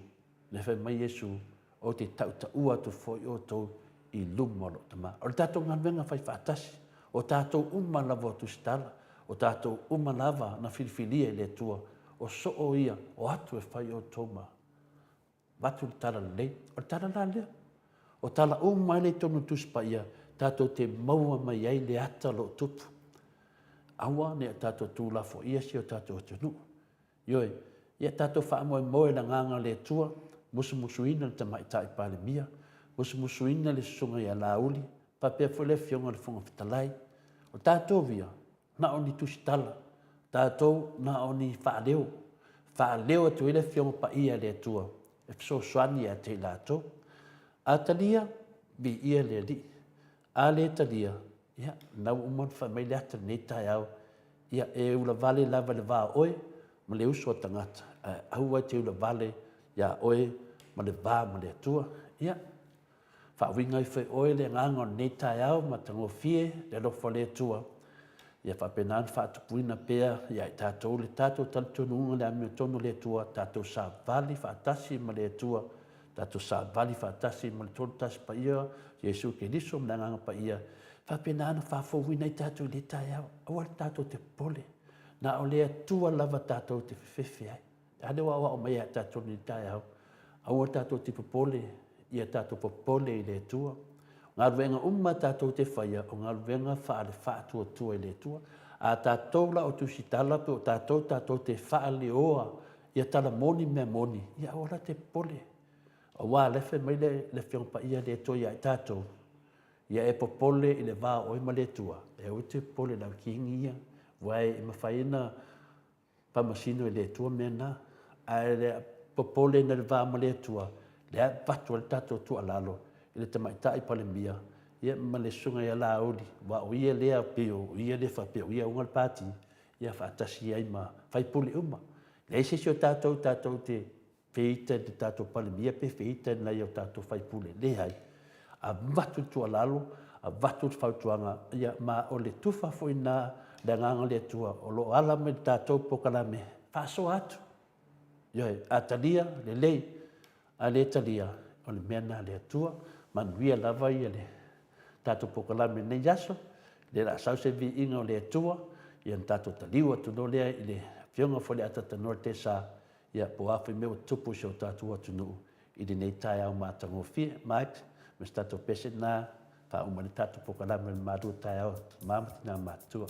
lea fai mai Iesu, ou te tautaua atu foi outou i luma o lou Tama. O le tatou galuega fai faatasi, o tatou uma lava o Tusitala, o tatou uma lava na filifilia e le Atua, o soo ia, o atu e fai outou ma avatu le tala lelei. O le tala la lea. O tala uma lea i totonu o le Tusi Paia, tatou te maua mai ai le ata o lo o tupu. Aua ne i o tatou tuulafoaia si o tatou atunuu. Ioe, ia tatou faamoemoe i le Agaga o le Atua, musumusuina le Tamaitai Palemia, musumusuina le Susuga ia Laauli, faapea foi le Afioga i le Fofoga Fetalai. O tatou ia, na o ni tusitala, tatou na o ni faaleo, faaleo atu ai le Afioga Paia a le Atua e fesoasoani ia te i latou. A talia, viia le Alii. A le talia, ia, lena ua uma ona fai mai le ata i lenei taeao, ia, e ulavale lava i le va o oe ma le uso a tagata, ae aua e te ulavale iā oe ma le va ma le Atua. Ia, faauiga ifo e oe le agaga o lenei taeao matagofie le alofa o le Atua, ia faapena ona faatupuina pea ia i tatou le tatou talitonuga i le amiotonu a le Atua, tatou savali faatasi ma le Atua, tatou savali faatasi ma le Tolu Tasi Paia, Iesu Keriso ma le Agaga Paia, faapena ona faafouina ai tatou i lenei taeao. Aua le tatou te popole, na o le Atua lava tatou te fefefe ai. A lea ua aoao mai ia tatou i lenei taeao, aua tatou te popole, ia tatou popole i le Atua. O galuega uma tatou te faia, o galuega faale-faatuatua i le Atua. A tatou la o Tusitala pe o tatou tatou te faaleoa ia tala moni mea moni, ia aua la te popole. Aua o lea e fai mai le Afioga Paia a le Atua ia i tatou, ia e popole i le va o oe ma le Atua, e aua e te popole i le au kingi ia, aua e mafai ona faamasino e le Atua mea na. Ae le popole na le va ma le Atua, lea e avatu ai le tatou tuualalo i le Tamaitai Palemia ia ma le Susuga ia Laauli, aua o ia lea pei o ia lea faapea o ia e ona le Pati, ia faatasi ai ma faipule uma. E leai se isi o tatou tatou te feita i le tatou Palemia pe feita i nai o tatou faipule, leai. Avatu le tuualalo, avatu le fautuaga, ia ma o le tufa foi lena le agaga o le Atua o lo o ala mai i le tatou polokalame, faasoa atu. Ioe, a talia, lelei, a le talia, o le mea lena a le Atua. Manuia lava ia le tatou polokalame i lenei aso, lea o le a sau se viiga o le Atua, ia ona tatou taliu atu loa lea i le Afioga foi i le Atatanoa i le Tesa, ia po o a foi mea ua tutupu i si o tatou atunuu i lenei taeao matagofie. Mike, ma se tatou pese lena, faauma ai le tatou polokalame o le malu taeao, tama ma tina matutua.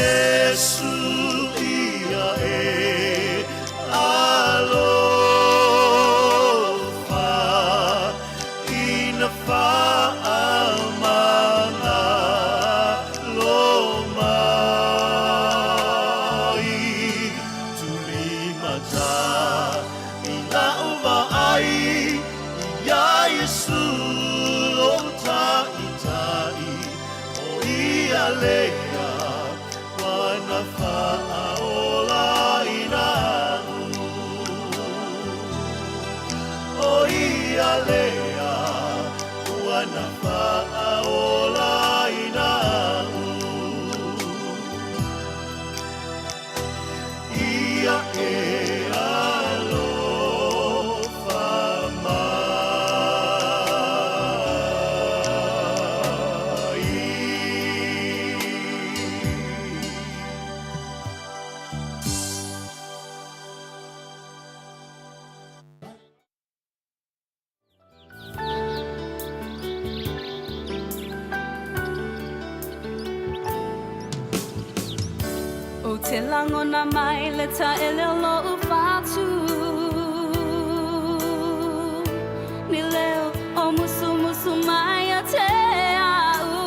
Iesu ia e alofa ina faamagalo mai. Tulimata i la'u vaai iā Iesu lou Ta'ita'i, o ia lea ua na fa'aolaina'u. O ia lea ua na fa'aolaina'u. Ia e alofa mai. Ou te lagona mai le taele o lo'u fatu, Ni leo o musumusu mai ia te a'u,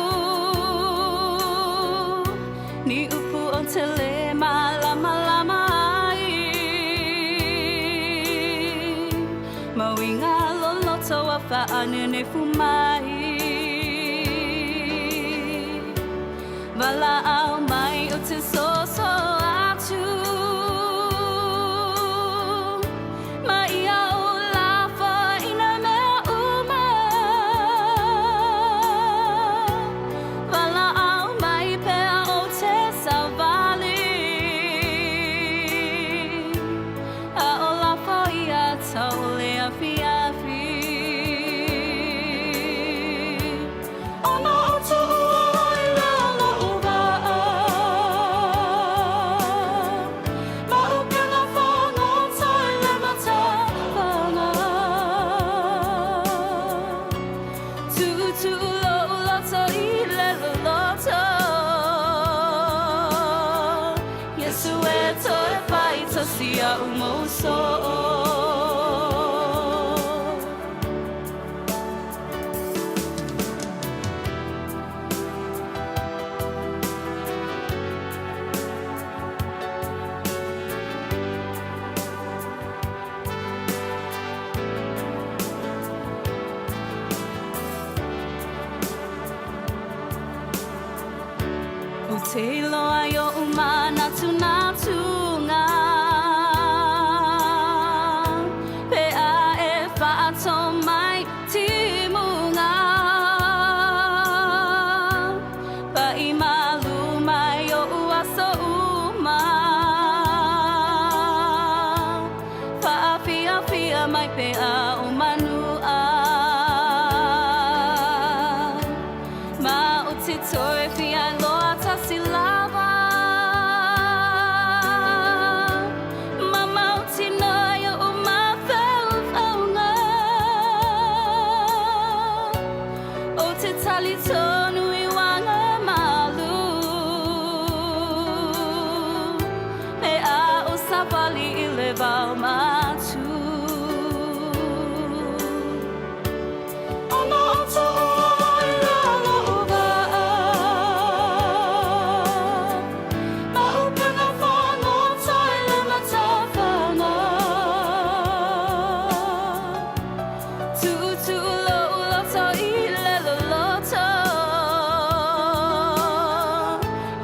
Ni upu ou te lē malamalama ai, Ma uiga loloto ua faanenefu mai. Valaau mai ou te soso atu, Ma ia ou lafoina mea uma. Valaau mai pea ou te savali, A o lafo ia tau le afiafi. Ona ou tuua ai lea o lo'u va'a Ma upega fagota i le matafaga. Tu'utu'u lo'u loto i le loloto, Iesu e toe fai tasi a'u mou so'o. Ou te iloa i o'u manatunatuga, Pe a e fa'ato mai timuga, Pa'i malū mai o'u aso uma, Fa'afiafia mai pea o manu'a, Ma ou te toe fia iloa tasi lava, Ma mautinoa i o'u mafaufauga, Ou te talitonu i uaga malu, Pe a ou savali i le vao matu. Ona ou tuua ai lea o lo'u va'a Ma upega fagota i le matafaga. Tu'utu'u lo'u loto i le loloto,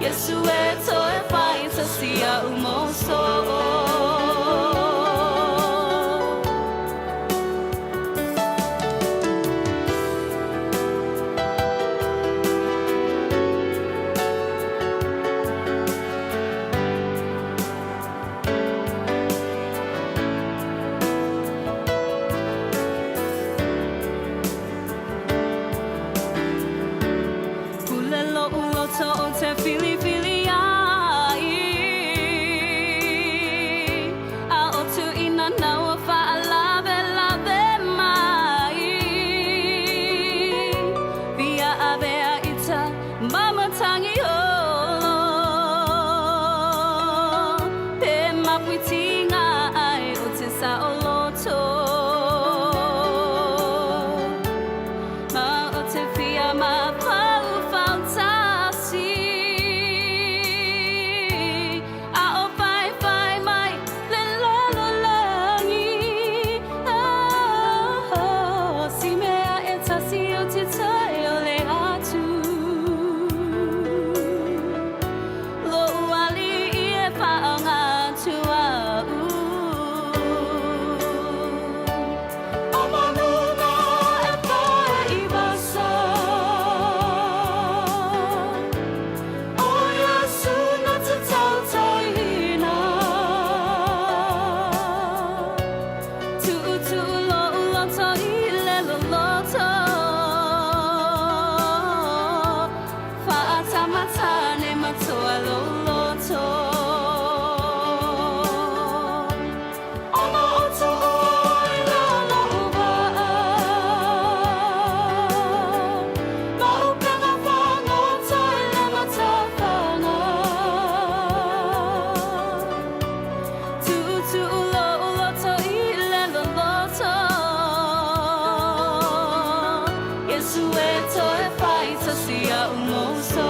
Iesu e toe fai tasi a'u mou so'o. Pule lo'u loto ou te filifili ai, A o tuuina nau o fa'alavelave mai. Fia avea ita ma matagi olo. Tama tāne matua lou loto. Ona oto oe la lou vaa. Ma upega fagota i le matafaga. Tuutuu lou loto i le loloto. Iesu e toe fai tasi a'u mou soo.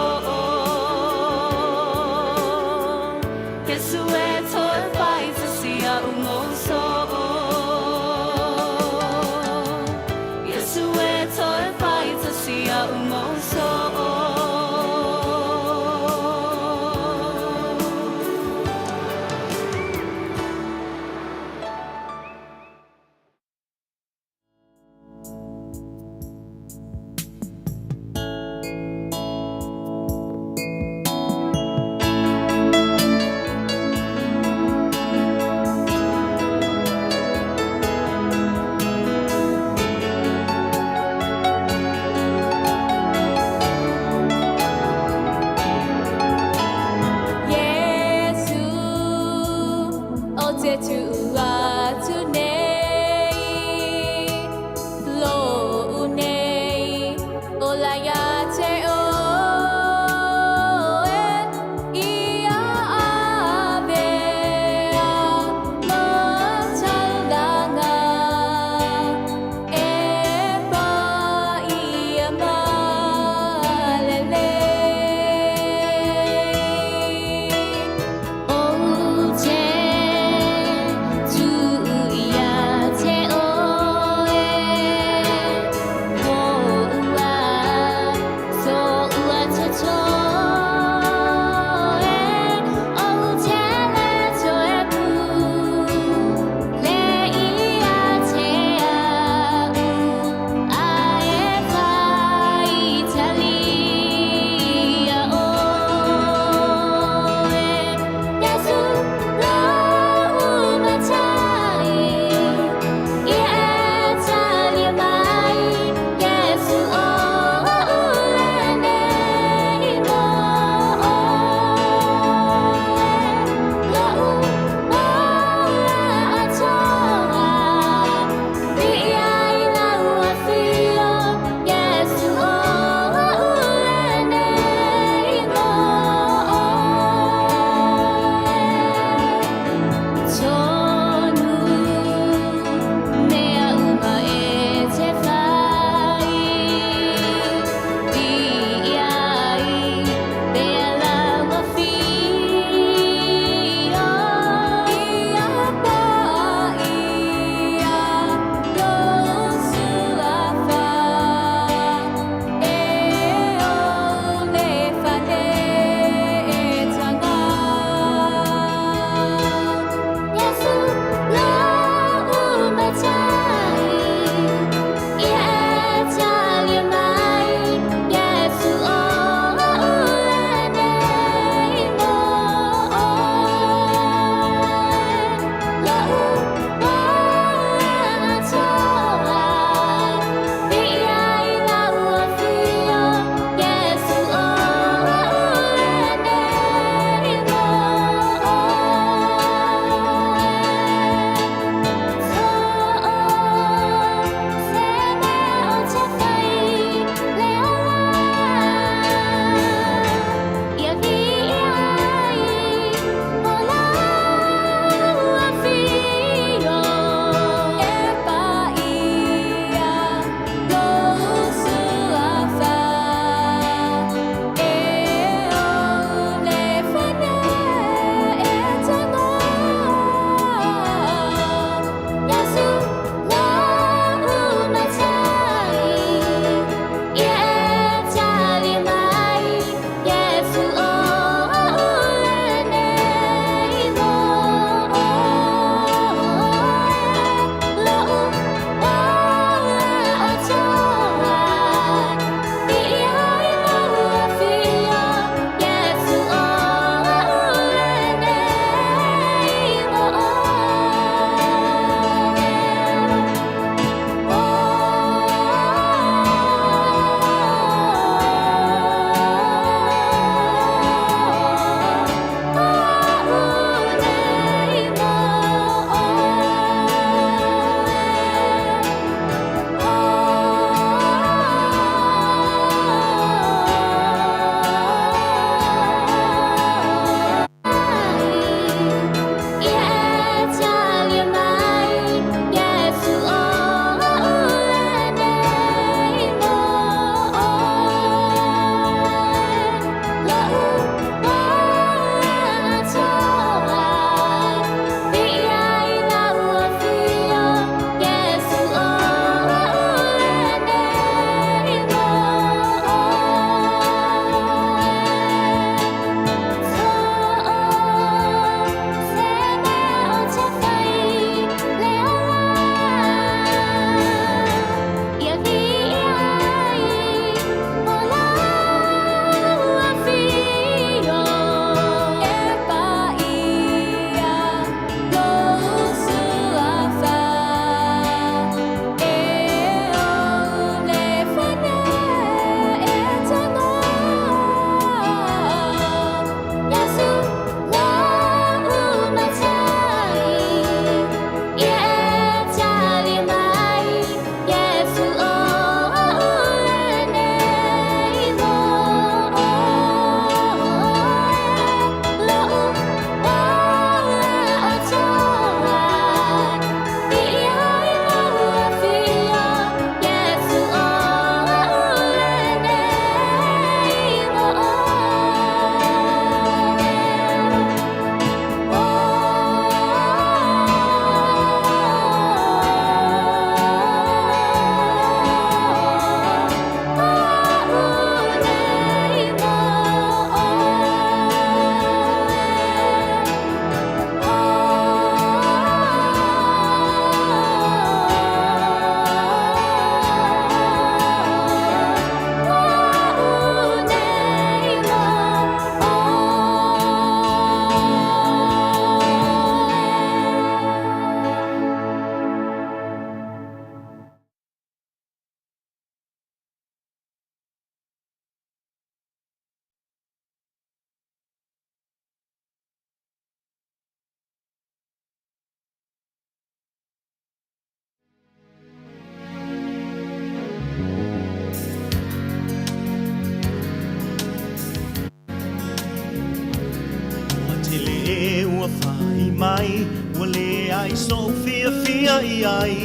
fai mai, ua leai so'u fiafia i ai,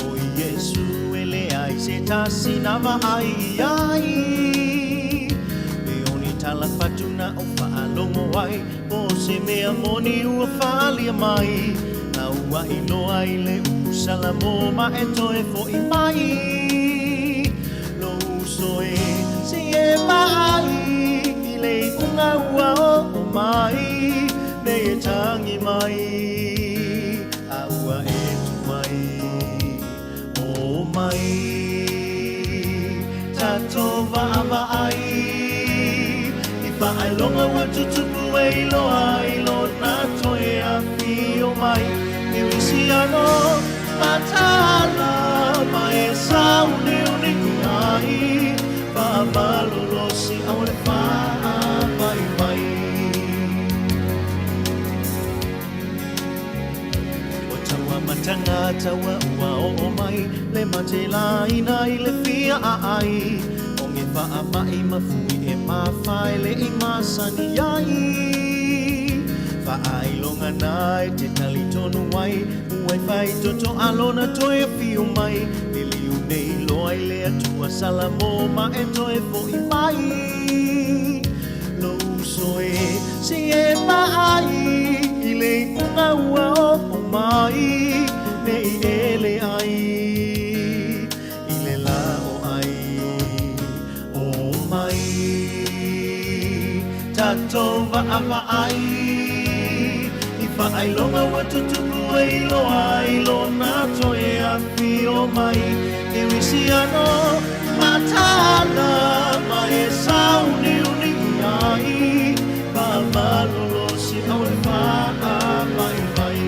o Iesu e leai se tasi na vaai i ai. Me o ni tala fatu na ou faalogo ai, po o se mea moni ua faaalia mai, a ua iloa i le upu Salamo ma e toe fo'i mai. Lou uso e, se i e vaai i le iuga ua oo mai, nei e tagi mai, a ua e tuai. O mai, tatou vaavaai i faailoga ua tutupu e iloa ai lona toe afio mai. Kerisiano mataala ma e sauniuni i ai, faamalolosi aua le faavaivai. Ua tau amataga taua ua oo mai, le mate laina i le fia aai, o ge faamai ma fui e mafae le i masani ai. Faailoga na e te talitonu ai, ua e faitotoa lona toe afio mai, liliu nei loa i le Atua Salamo ma e toe fo'i mai. Lou uso e, se i e vaai i le iuga ua oo mai, ne i e leai i le la o ai. O mai, tatou vaavaai i faailoga ua tutupu e iloa ai lona toe afio mai. Kerisiano mataala ma e sauniuni i ai, faamalolosi aua le faavaivai.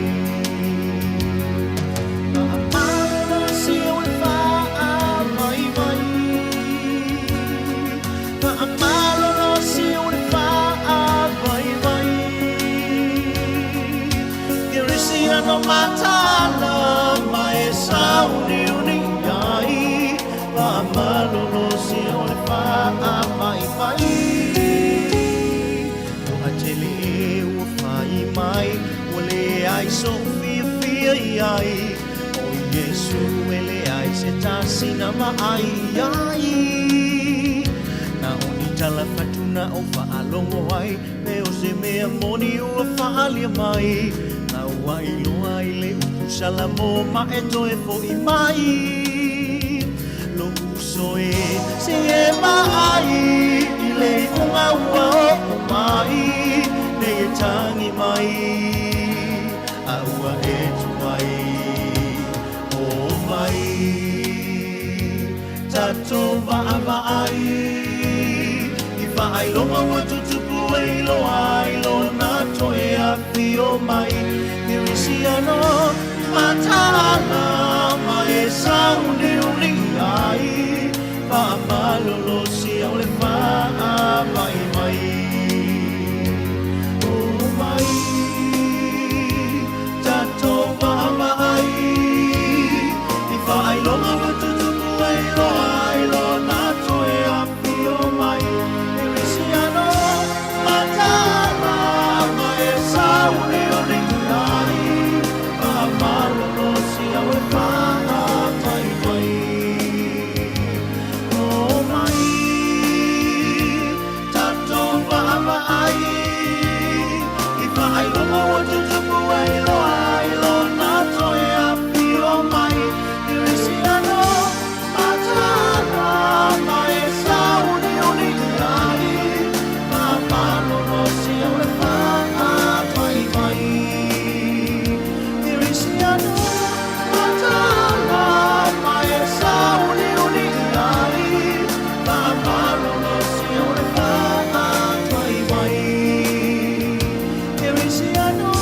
Faamalolosi aua le faavaivai. Faamalolosi aua le faavaivai. Kerisiano mataala ma e sauniuni i ai, faamalolosi aua le faavaivai. Toa tele e ua fai mai, ua leai so'u fiafia i ai, o Iesu e leai se tasi na vaai i ai. Na o ni tala fatu na ou faalogo ai, me o se mea moni ua faaalia mai, a ua iloa i le upu Salamo ma e toe fo'i mai. Lou uso e, se i e vaai i le iuga ua oo mai, nei e tagi mai, a ua e tuai. O mai, tatou vaavaai i faailoga ua tutupu e iloa ai lona toe afio mai. Kerisiano mataala ma e sauniuni i ai, faamalolosi aua le faavaivai. O mai, tatou vaavaai i faailoga ua tutupu e iloa ai lona toe afio mai. Kerisiano mataala ma e sauniuni i ai, faamalolosi aua le faavaivai. O mai, tatou vaavaai i faailoga ua tutupu e iloa ai lona toe afio mai. Kerisiano mataala ma e sauniuni i ai, faamalolosi aua le faavaivai. Kerisiano mataala ma e sauniuni i ai, faamalolosi aua le faavaivai. Kerisiano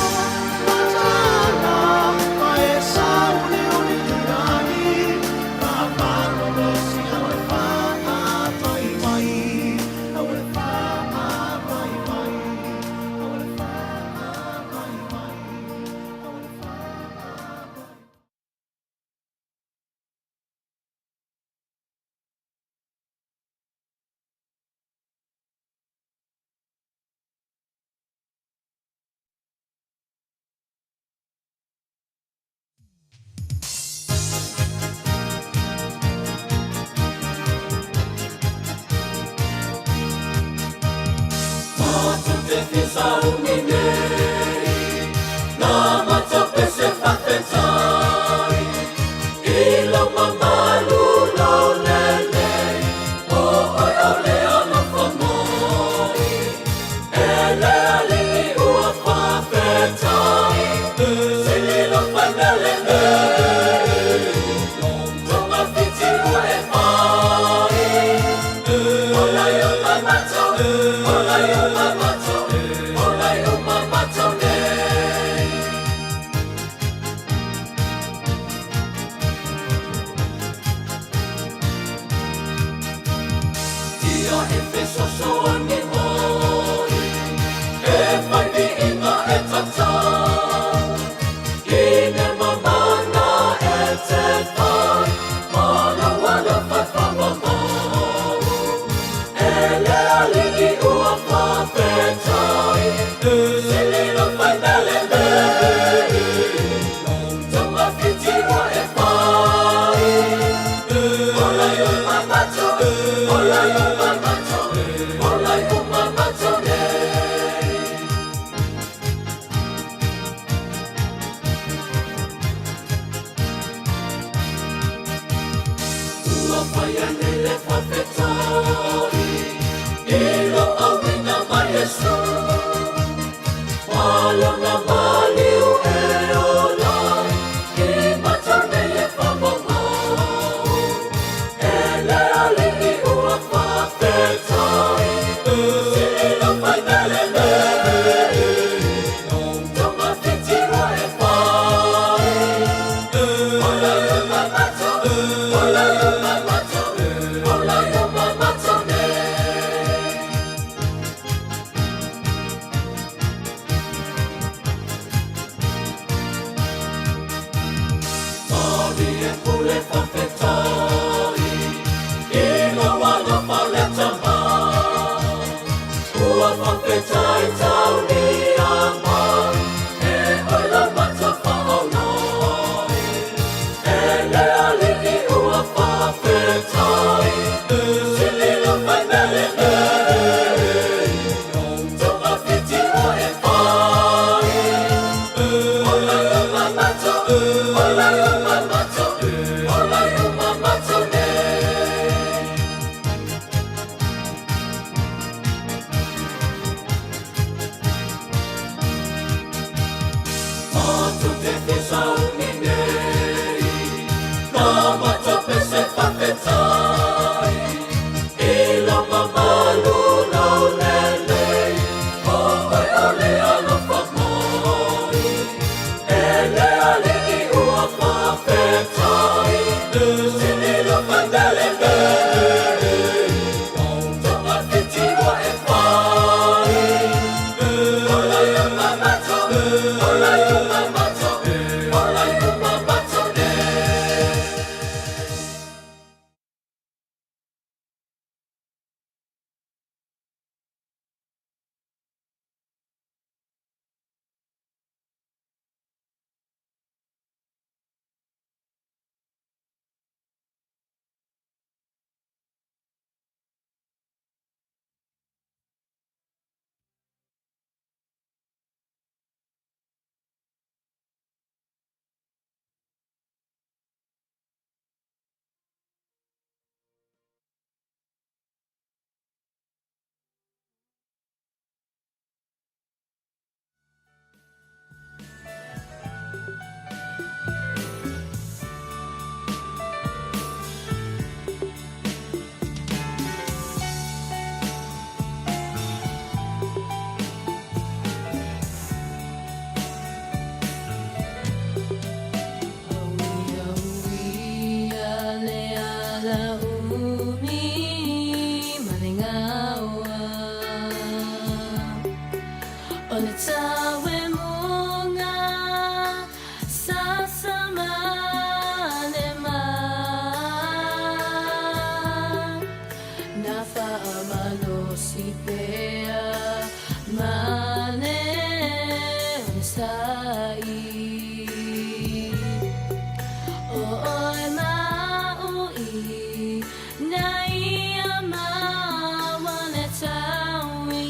fisauni nei, Na matou pese faafetai, I lou mamalu laulelei, O oe o le alofa mai. E le Alii ua faafetai, Sili lou faimea lelei, Togafiti ua e fai. Ola i uma matou, ola i uma matou, ola i uma matou nei. Ia e fesoasoani mai, e fai viiga e tatau, i le mamana e te fai, ma lou alofa faamamalu. E le Alii ua faafetai, sili lou faimea lelei, togafiti ua e fai. Ola i uma matou, ola i uma matou, ola i uma matou nei. Ua faia nei le faafetai, i lou auina mai Iesu, ma lona maliu e ola ai, i matou nei e faamaumau. E le Alii ua faafetai, sili lou faimea lelei, togafiti ua e fai. Ola i uma matou, ola i uma matou, ola i uma matou nei. Tali e pule faafetai, i lou alofa le Tama. Ua faafetai taulia mai, e oe lau mata faaolai. E le Alii ua faafetai, sili lou faimea lelei, togafiti ua e fai. Ola i uma matou, ola i uma matou, ola i uma matou nei. Matou te fisauni nei, Na matou pese faafetai, I lou mamalu laulelei, O oe o le alofa mai. E le Alii ua faafetai, Sili lou faimea lelei, Togafiti ua e fai. Ola i uma matou, ola i uma matou, ola i uma matou nei. Auia le ala umi ma le gaoa, O le tauemuga sasama le ma, Na faamalosi pea ma le onosai. O oe maui na ia maua le taui.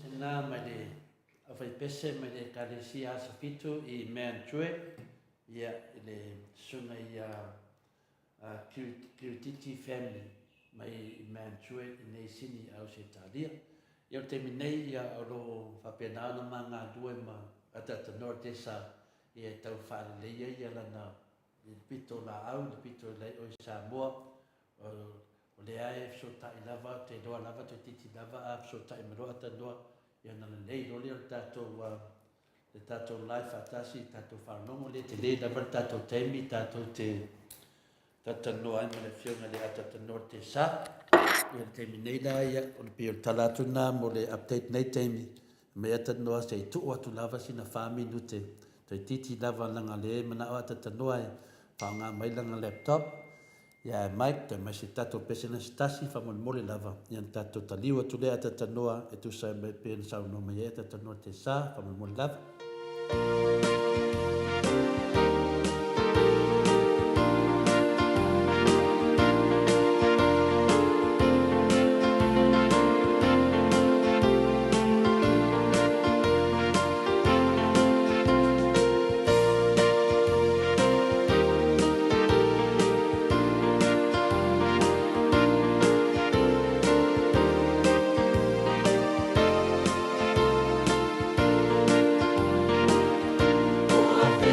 Sena mai le aufaipese mai le Ekalesia Asofitu i Meantue, ia, i le susuga ia Kirititi Family mai i Meantue i nei Sini Ausetalia. Ia o le taimi nei ia o lo o faapena ona ma galue ma Atatanoa Desa ia e tau faaleleia ia lana i le pito laau i le pito i lai oi Samoa. O lea e fesootai lava, ou te iloa lava toeitiiti lava a fesootai ma loa Atatanoa, ia ona lelei loa lea o le tatou, le tatou live faatasi, le tatou faalogo lea, e tele lava le tatou taimi tatou te talatalanoa ai ma le Afioga i le Atatanoa Tesa. Ia le taimi nei la, ia, o le pei o le tala atu lena mo le update nei taimi, mai Atatanoa se i tuu atu lava sina 4 minute, toeitiiti lava leaga o lea e manao Atatanoa e faaaoga mai lana laptop, Ia ae Mike, toe mai se tatou pese na se tasi faamolemole lava, ia ona tatou taliu atu lea Atatanoa e tusa ai ma pei ona saunoa mai ai Atatanoa te sa, faamolemole lava. Ua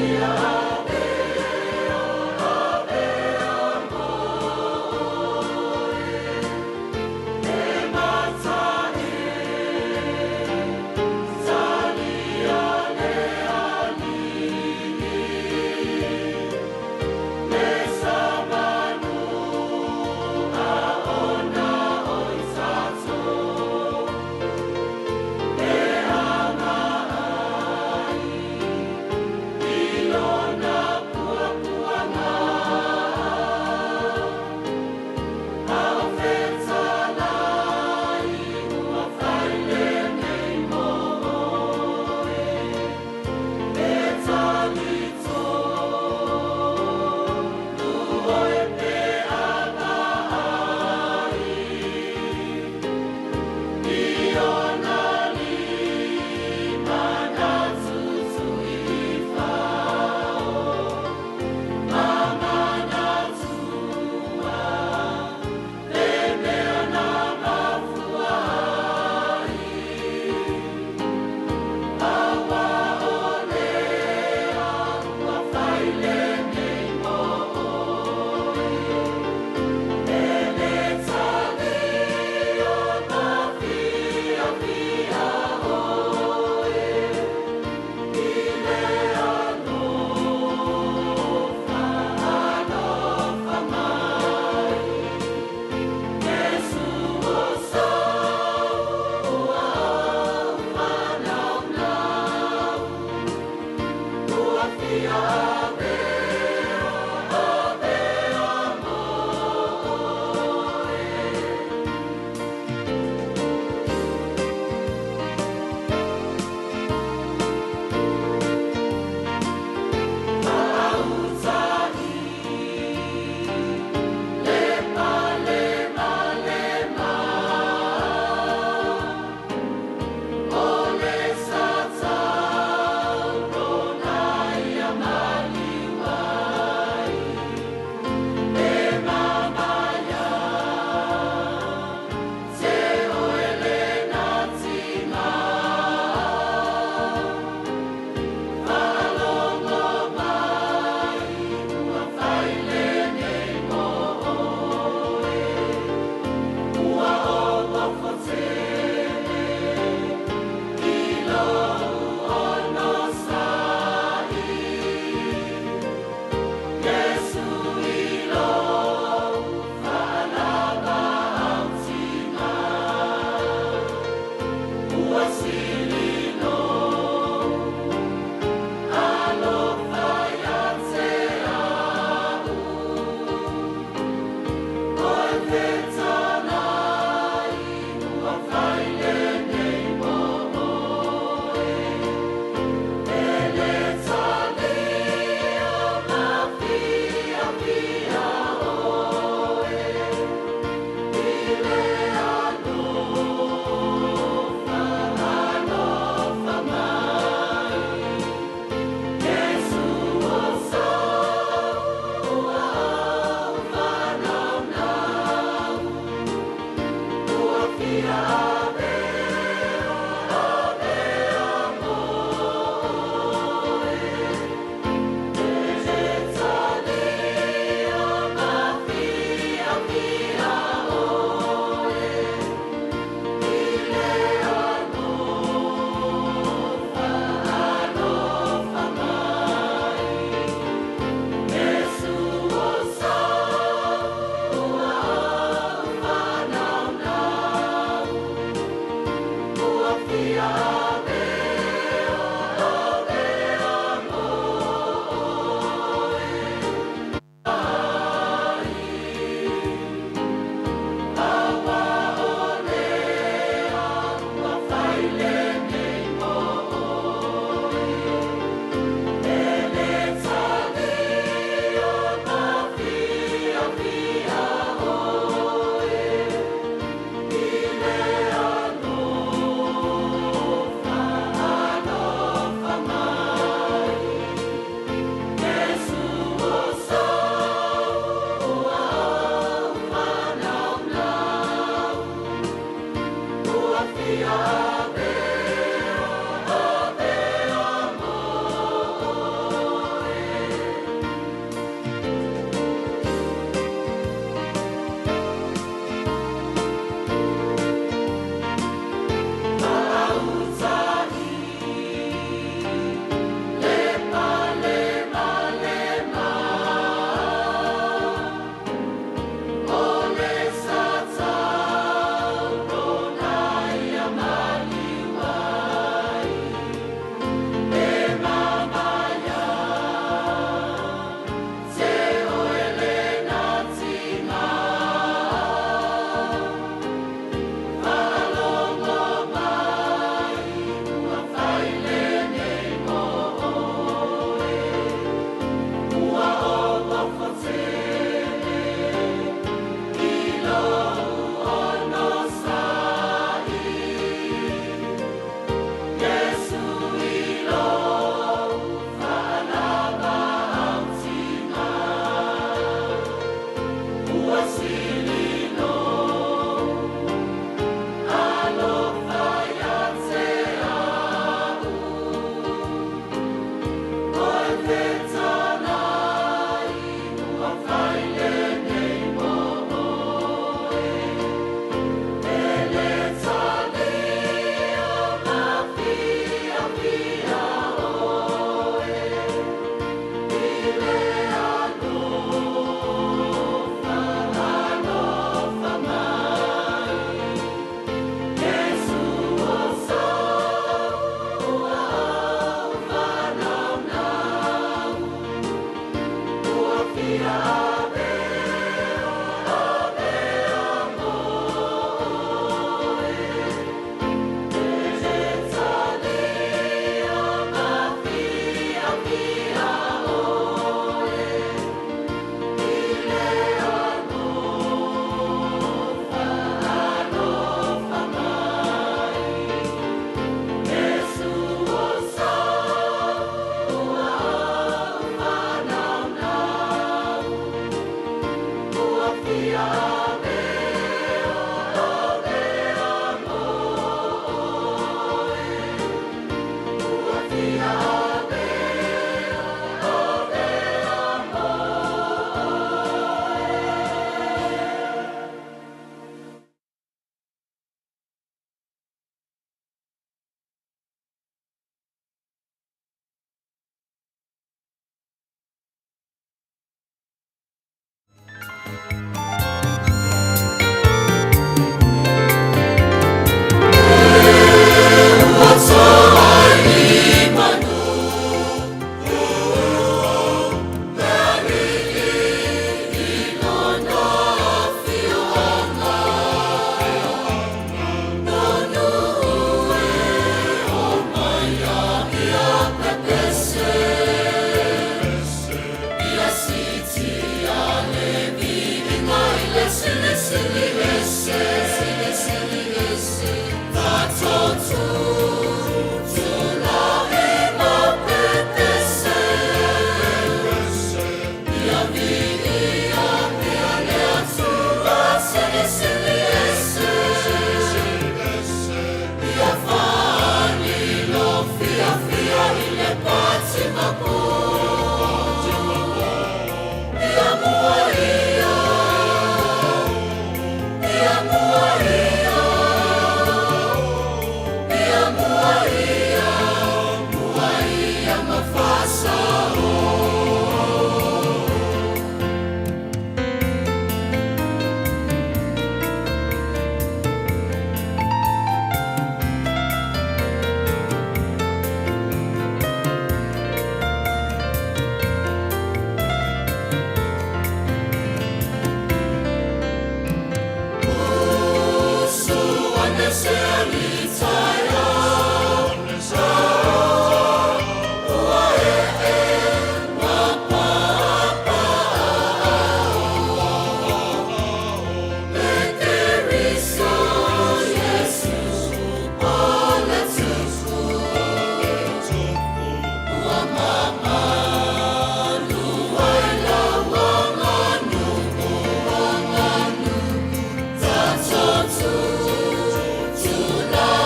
Tula.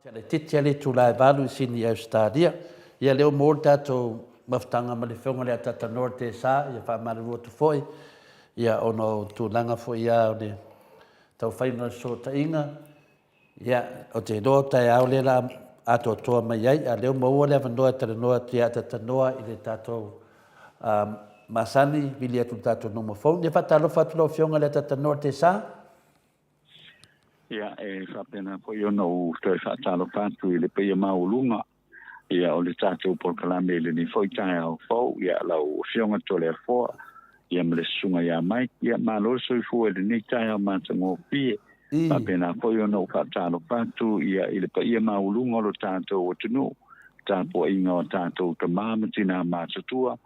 Laitiiti lava le itula e 8 i Sini i Ausetalia. Ia lea ua maua le tatou mafutaga ma le Afioga i le Atatanoa i le Tesa, ia faamalulu atu foi ia ona o tulaga foi ia o le taufaiga o le fesootaiga. Ia, ou te iloa o taeao lea la atoatoa mai ai, a o lea ua maua le avanoa e talanoa atu ia Atatanoa i le tatou masani, vili atu i le tatou normal phone. Ia faatalofa atu lau Afioga i le Atatanoa i le Tesa. Ia, e faapena foi ona ou toe faatalofa atu i le paia maualuga ia o le tatou polokalame i lenei foi taeao fou, ia lau Afioga Toleafoa, ia ma le Susuga ia Mike, ia malo le soifua i lenei taeao matagofie. Faapena foi ona ou faatalofa atu ia i le paia maualuga o lo tatou atunuu, tapuaiga o tatou tama ma tina matutua,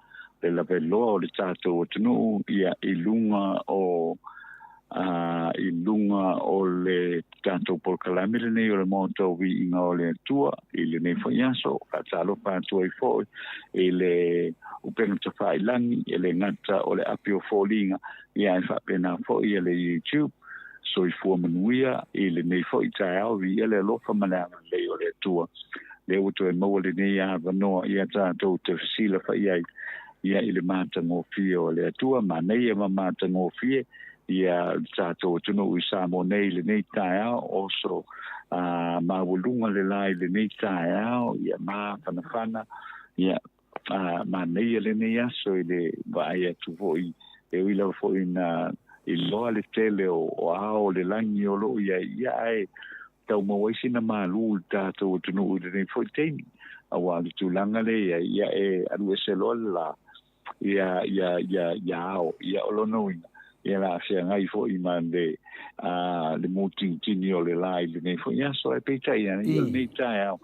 le laveloa o le tatou atunuu ia i luga o a i luga o le tatou polokalame lenei o le Maota o Viiga o le Atua i lenei foi aso. Faatalofa atu ai foi i le upega tafailagi, e le gata o le api o foliga, ia ae faapena foi le YouTube. Soifua manuia i lenei foi taeao, viia le alofa ma le agalelei o le Atua. Lea ua toe maua lenei avanoa ia tatou te fesilafai ai ia i le matagofie o le Atua, manaia ma matagofie ia le tatou atunuu i Samoa nei i lenei taeao, oso a maualuga le la i lenei taeao, ia mafanafana, ia a manaia lenei aso i le vaai atu foi, e ui lava foi ina iloa le tele o ao o le lagi o loo i ai, ia ae tau maua ai sina malu i le tatou atunuu i lenei foi taimi, auā o le tulaga lea i ai, ia e alu ese loa le la, ia, ia, ia, ia ao, ia o lona uiga, ia o le a feagai foi ma le, a, le mutinitini o le la i lenei foi aso, ae peitai ane, ia o lenei taeao,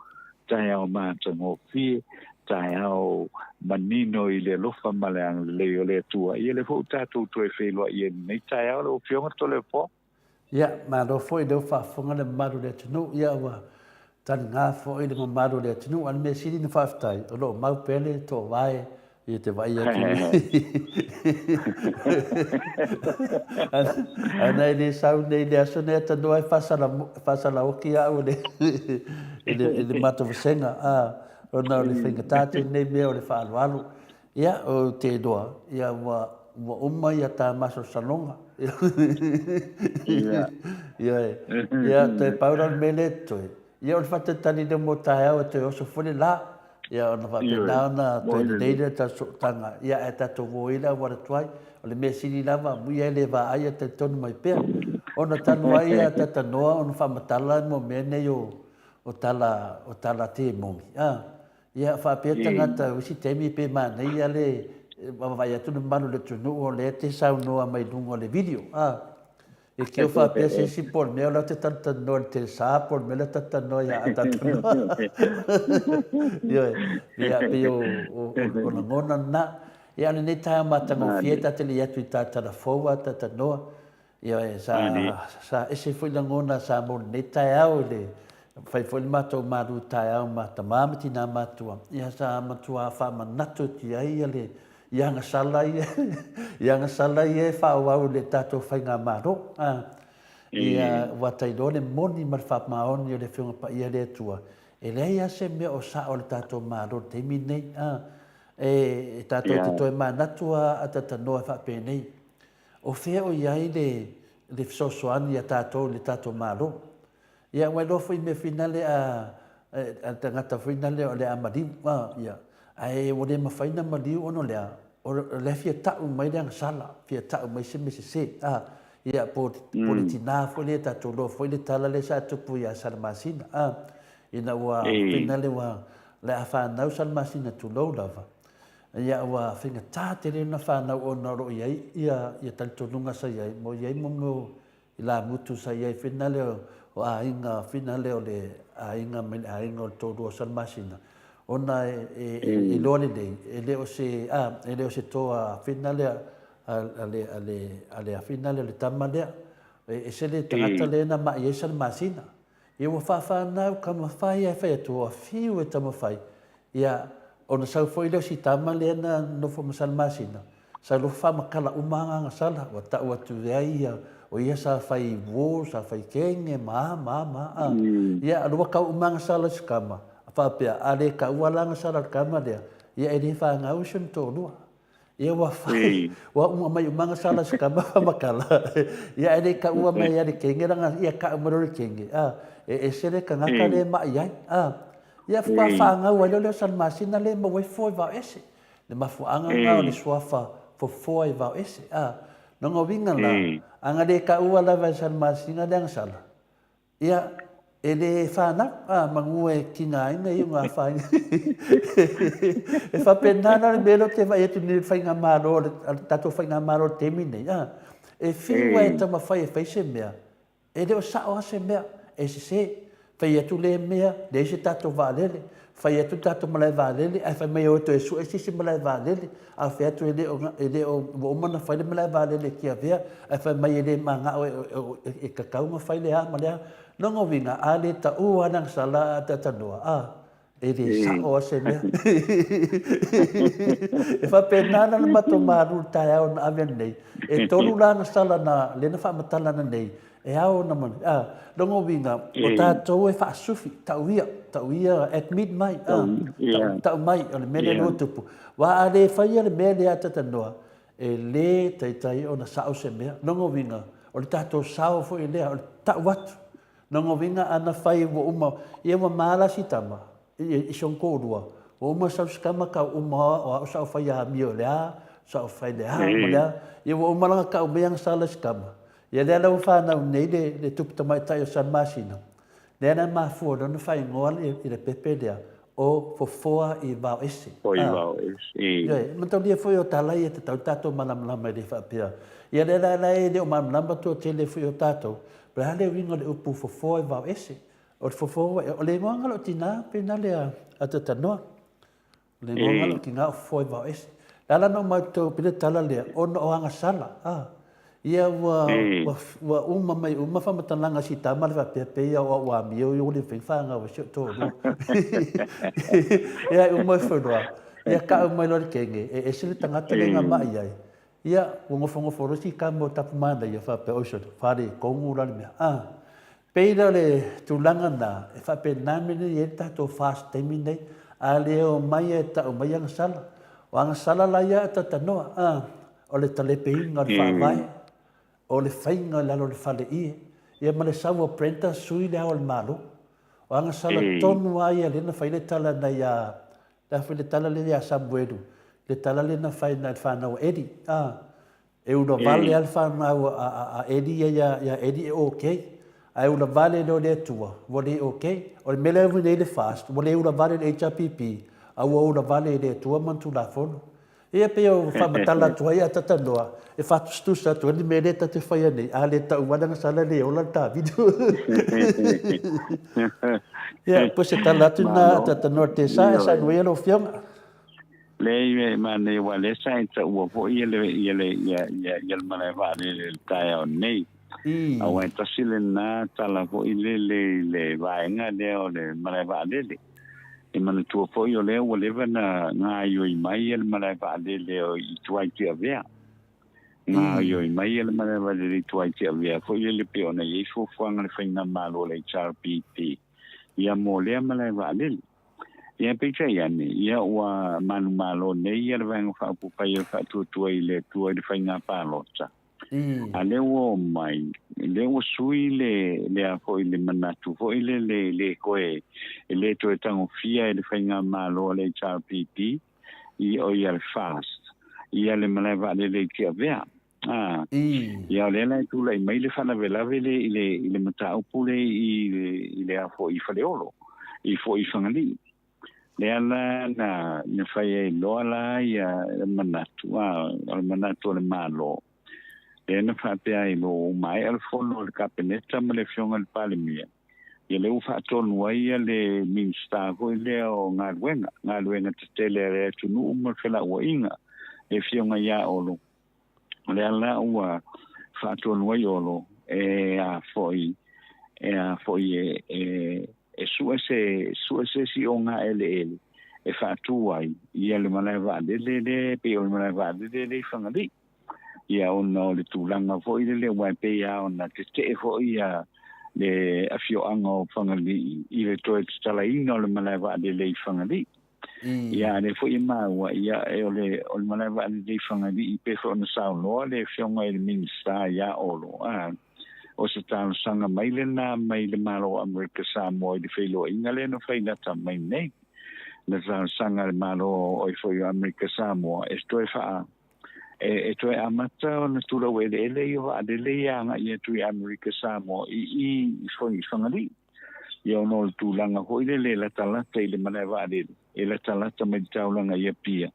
taeao matagofie, taeao manino i le alofa ma le agalelei o le Atua, ia lea foi ua tatou toe feiloai ai i lenei taeao lau Afioga Toleafoa. Ia, malo foi lea ua faafofoga le mamalu o le atunuu, ia ua taliga foi le mamalu o le atunuu. A o le mea sili ona faafetai, o lo o mau pea le toovae ia te vaai atu Ana e le sau nei i le aso nei Atanoa e faasalaoki au i le matou vasega, ona o le faigata tele nei mea o le faaaloalo. Ia, ou te iloa, ia ua, ua uma ia ta masalosaloga. Ia. Ioe. Ia, toe pau la o le mea lea e totoe, ia o le faatalitali lea mo taeao e toe oso foi le la. Ia, ona faapena ona toe lelei lea o le tatou sootaga, ia ae tatou o ai le auala tuai. O le mea sili lava, amuia e le vaai ae talitonu mai pea. Ona talu ai a Tatanoa ona faamatala mo mea nei o, o tala, o tala temoni, a. Ia faapea tagata o isi taimi pe manaia le vaavaai atu le mamalu o le atunuu o lea te saunoa mai luga o le video a. E keu faapea se isi po o le mea o la te talatalanoa i le telesa po o le mea la te talatalanoa ia Atatanoa. Ioe, ia pei o, o, o lagona lena. Ia a o lenei taeao matagofie ta te le i atu i ta tala fou a Atatanoa. Ioe, sa, sa ese foi lagona sa mo lenei taeao i le fai foi le matou malu taeao ma tama ma tina matua. Ia sa matua faamanatu atu i ai ia le i agasala ia, i agasala ia e faaauau i le tatou faigamalo. A, ia ua ta iloa le moni ma le faamaoni o le Afioga Paia le Atua, e leai lava se mea o sao i le tatou Malo i le taimi lenei. A, e tatou te toe manatu lava a talanoa faapenei. O fea o i ai le le fesoasoani a tatou i le tatou Malo? Ia ua iloa foi i mea finale a a le tagata foi nale o le a maliu a ia ae ua le mafai na maliu ona o le a? O le a fia ta'u mai le agasala, fia ta'u mai se mea sese a ia po po le tina foi lea tatou iloa foi le tala lea sa tupu ia Salamasina a ina ua finale ua le a fanau Salamasina tulou lava Ia ua faigata tele ona fanau ona o lo o i ai ia ia talitonuga sa i ai, ma o i ai mo mea o ilamutu sa i ai finale o aiga, finale o le aiga mai le aiga o le toalua o Salamasina, ona e iloa lelei, e le o se, a, e le o se toa finale a le, a le, a le finale o le tama lea. E ese le tagata lea na mai ai Salamasina. Ia ua faafanau Tamafai ae fai atu, ua fiu e Tamafai, ia ona sau foi lea o si tama lea na nofo ma Salamasina, sau loa faamatala uma agaga sala, ua tau atu ai ia O ia sa fai uō, sa fai kenge, ma a, ma a, ma a. Ia, alu ua kau uma agasala i se kama, a faapea, a le kaua la agasala i le kama lea, ia e le fanau i si ona toalua. Ia ua fai, ua uma mai uma agasala i se kama faamakala. Ia ae le kaua mai ai le kenge leaga ia kau mai loa le kenge, a, e ese le tagata lea e mai ai, a. Ia faatoa fanau ai loa lea o Salamasina lea e maua ai fofo i Vaoese. Le mafuaaga lena o le suafa fofoa i Vaoese, a. Lona uiga la, a na le taua lava e Salamasina le agasala, ia, e le fanau, a, manu e tigaina ia ona afaina. E faapena la le mea lea ou te vaai atu nei i le faigamalo a le tatou faigamalo i le taimi lenei, a, e fiu lava e taumafai e fai se mea, E le o sao lava se mea, e sese. Fai atu lea mea, leai se tatou vaalele. Fai atu le tatou malae vaalele, ae fai mai e o e toe sue se isi malae vaalele. A fai atu e le o, e le o, ua uma ona fai le malae vaalele i Tiavea, ae fai mai e le manao e tatau ona fai le a ma le a. Lona uiga, a le tau lava le agasala a Tatanoa, a, E le sao lava se mea. E faapena la le matou malu i le taeao na ave nei. E tolu la agasala na, lea na faamatala ana nei, e ao ona manu. A, lona uiga, o tatou e faasufi, tau ia, tau ia, admit mai, a, tau, tau mai, o le mea lea ua tupu. Aua a le faia le mea lea a Tatanoa, e le taitai ona sao se mea. Lona uiga, o le tatou sao foi lea, o le tau atu. Lona uiga ana fai ua uma, ia ua ma la si tama i si ona toalua, ua uma sau si tama tau uma o au sa ou fai amio i le a, sa ou fai le a ma le a, ia ua uma la ona tau mai ana sala i si tama. Ia lea la ua fanau nei le tupu tamaitai o Salamasina, lea la e mafua ai ona faaigoa i le pepe lea o Fofoa i Vaoese. Fofoa i Vaoese. Ioe, mataulia foi o tala ia e tatau tatou malamalama e le faapea. Ia lea la la e le o malamalama toatele foi o tatou, Po o le a le uiga o le upu fofoa i vaoese? O le fofoa, o le igoa lena o lou tina pei na lea a Tatanoa. O le igoa lena o lou tina o fofoa i vaoese. Le ala na uma atu pei le tala lea, ona o agasala. Ah, ia ua, ua, ua uma mai uma faamatalaga a si tama le faapea pei o au amio i o le mafai ona fanau ai si ou toalua. Ia uma ifo loa, ia kau mai loa le kenge, e ese le tagata lea na mai ai. Ia, ua nofonofo loa si tama o Tapumanaia faapea, oi sole, faaletonu la le mea. Ah, pei la o le tulaga lena, e faapena mea nei e i ai le tatou FAST taimi lenei, a le omai e tau mai agasala. O agasala la ia a Tatanoa, ah, o le talepeina o le faavae, o le faiga i lalo o le fale ie, ia ma le sau o Brenda sui le Ao o le Malo. O agasala tonu lava ia lea na fai le tala nai a Le a foi le tala lea ia Samuelu, le tala lea na fai na i le fanau a Eli, a, e ula vale lava le fanau a Eli ia ia Eli e okay, ae ula vale loa le Atua, ua le okay. O le mea lea ua i ai le FAST, ua le ula vale i le HRPP, a ua ula vale i le Atua ma ana Tulafono. Ia pei o faamatala atu ai a Tatanoa, e faatusatusa atu ai le mea lea ta te faia nei, a le tau vale ana sala le ola le ta video. Ia, po se tala atu na a Tatanoa te sa e sa nui lau afioga. Leai, e manaia aua lea sa e taua foi ia le ia le ia ia ia le malae vaalele i le taeao nei. Aua e tasi lena tala foi lele i le vaega lea o le malae vaalele. E manatua foi o lea ua leva na gaoioi mai le malae vaalele o i tua i Tiavea. Gaoioi mai le malae vaalele i tua i Tiavea foi lele pei ona i ai fuafuaga a le faigamalo a le HRPP ia mo lea malae vaalele. Ia peitai ane, ia ua manumalo nei ia le Vaega Faaopoopo o le Faatuatua i le Atua i le faiga palota. A lea ua o mai, lea ua sui le, le a foi le manatu foi le le, le toe, e le toe tagofia e le faigamalo a le HRPP, i o ia le FAST, ia le malae vaalele i Tiavea. A, ia o lea la e tulai mai le faalavelave le i le, i le mataupu le i, i le a foi i Faleolo, i foi i Fagalii. Lea la na, na fai ai loa la ia manatu, a, o le manatu o le Malo, lea na faapea ai loa ua maea le fono a le Kapeneta ma le Afioga i le Palemia, ia lea ua faatonu ai ia le Minisita foi lea o Galuega, Galuega Tetele a le atunuu ma le Felauaiga, le Afioga ia Olo. O lea la ua faatonu ai Olo e a foi, e a foi e, e, e sue se, sue se isi ogaeleele e faatu ai ia le malae vaalele lea e pei o le malae vaalele lea i Fagalii. Ia ona o le tulaga foi lele ua e pei lava ona tetee foi ia le afioaga o Fagalii i le toe tatalaina o le malae vaalele i Fagalii. Ia a lea foi e maua, ia e o le o le malae vaalele i Fagalii pei foi ona saunoa le Afioga i le Minisita ia Olo, a o se talosaga mai lena mai le Malo o Amerika Samoa i le feiloaiga lea na fai lata mai nei. Na talosaga le Malo o foi o Amerika Samoa e toe faa e toe amata ona tulau eleele ia vaalele ia agai atu i Amerika Samoa i i Fagalii. Ia ona o le tulaga foi lele e latalata i le malae vaalele, e latalata mai le taulaga i Apia.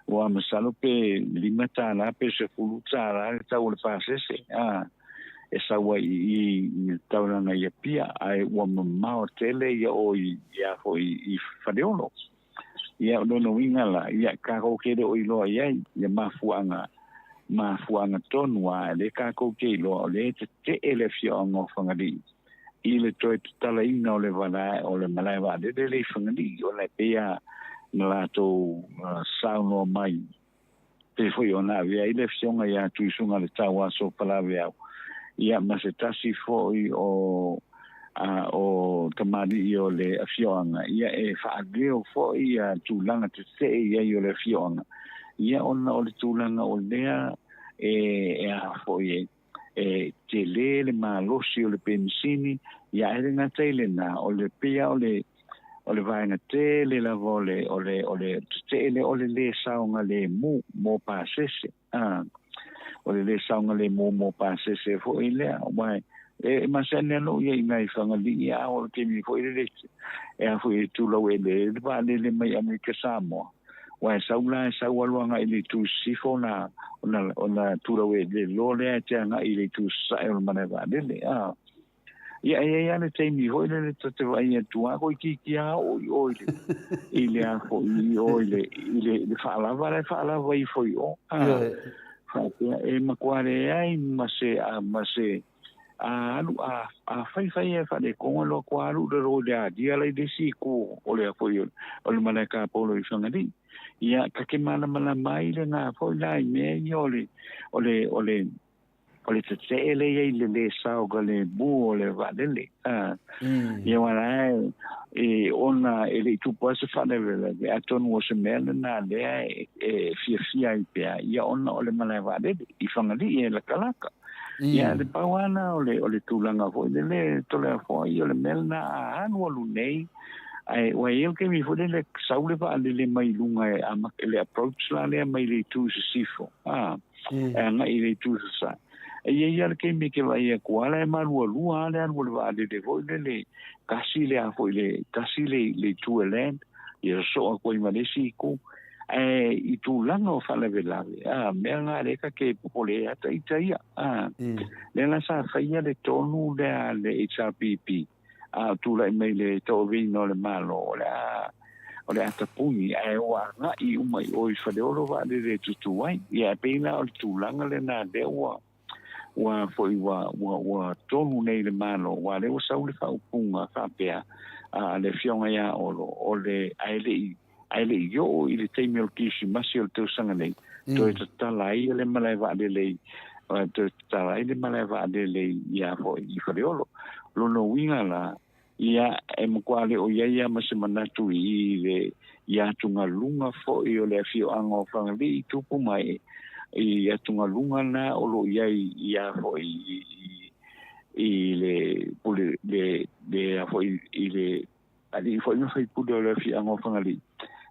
Ua masalo pe $5 pe $10 le tau o le pasese, a e sau ai i le taulaga i Apia, ae ua mamao tele ia o i ia foi i Faleolo. Ia o lona uiga la, ia kākou ke le o iloa i ai, ia mafuaaga tonu a le kākou ke iloa o le tetee le afioaga o Fagalii i le toe tatalaina o le valae o le malae vaalele le i Fagalii, ona e pei a na latou saunoa mai pe foi ona avea ai le afioga ia Tuisuga le Tauaso Palaveau, ia ma se tasi foi o o tamalii o le afioaga, ia e faaleo foi ia tulaga tetee i ai o le afioaga, ia ona o le tulaga o lea e a foi e tele le malosi o le penisini, ia e le gata i lena o le pea o le vaega tele lava o le tetee le o le lē saoga lemu mo pasese, o le lē saoga lemu mo pasese foi lea, ua e masani alo ia i nai Fagalii a o le taimi foi lele e a foi e tulau ele le vaalele mai Amerika Samoa, ua e sau la e sau alu agai i le itu sisifo ona tulau ele loa lea e te agai i le itu sasae o le malae vaalele. Ia e ai le taimi foi lele ta te vaai atu a koi kiki a o i o i le a foi i o i le faalava le faalava i foi o faapea e matua leai ma se alu a faifai e faalekoga loa kua alu le ro le alia lai le isi itu o le foi o le malae kapolo i Fagalii. Ia ka ke malamalama ai lena foi la i mea ia o le tetee le ia i le lē saoga lemu o le vaalele. Ia ua e ona e le i tupu ai se faalavelave, atonu o se mea lena lea e fiafia ai pea, ia ona o le malae vaalele i Fagalii e lakalaka. Ia le pau ana o le tulaga foi lele Toleafoa, ia o le mea lena a alualu nei, ae ua i ai le taimi foi lele sau le vaalele mai luga e le approach la lea mai le itu sisifo, e agai i le itu sasae. E ia ia le taimi ke vaai atu ala e malualua a le alu o le vaalele foi lele tasi le a foi le tasi le itu e land, ia sosoo atu ai ma le isi itu. Ae i tulaga o faalavelave, mea na le ka ke popole ata ita ia. Le la sa faia le tonu lea le HRPP, a tulai mai le toavina o le Malo, o le atapuni, ae ua agai uma i o i Faleolo vaalele e tutu ai. Ia e pei la o le tulaga lena lea ua foi ua tonu nei le Malo, ua lea ua sau le faaupuga faapea a le afioga ia Olo, o le ae le i oo i le taimi o le Kirisimasi o le tausaga nei, toe tatala ai le malae vaalele toe tatala ai le malae vaalele ia foi i Faleolo. Lona uiga la, ia e matua le o ia ia ma se manatu i le ia atugaluga foi o le afioaga o Fagalii tupu mai i atugaluga na o lo o i ai ia foi i le pule le foi i le alii foi ma faipule o le afioaga o Fagalii.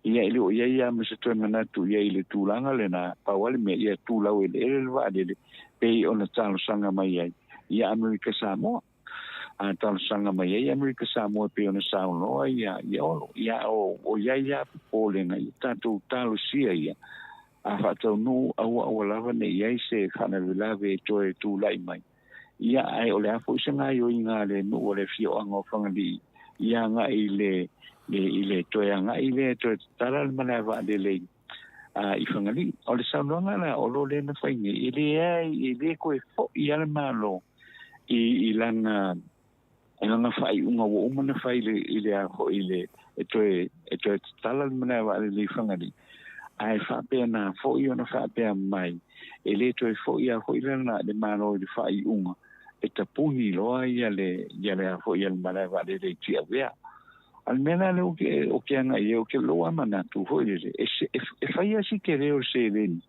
Ia e le o ia ia ma se toe manatu ia i le tulaga lena, pau lava le mea ia tulau eleele le vaalele pei ona talosaga mai ai ia Amerika Samoa. A talosaga mai ai Amerika Samoa pei ona saunoa ia Olo, ia o ia ia popolega ia tatou talosia ia a faataunuu aua aua lava nei ai se faalavelave e toe tulai mai. Ia ae o le a foi se gaoioiga a le nuu o le afioaga o Fagalii ia agai i le toe agai lea toe tatala le malae vaalele i Fagalii. O le saunoaga la o lo lea na fai nei, e leai e le toe foi a le Malo i lana faaiuga ua uma na fai i le a foi le e toe tatala le malae vaalele i Fagalii. Ae faapea na foi ona faapea mai e le toe fo'i a fo'i lana le Malo i le faaiuga e tapuni loa ia le ia le fo'i ia le malae vaalele i Tiavea. A le mea la lea o ke aga'i ai o ke lou amanatu fo'i lele e faia si telē o le seleni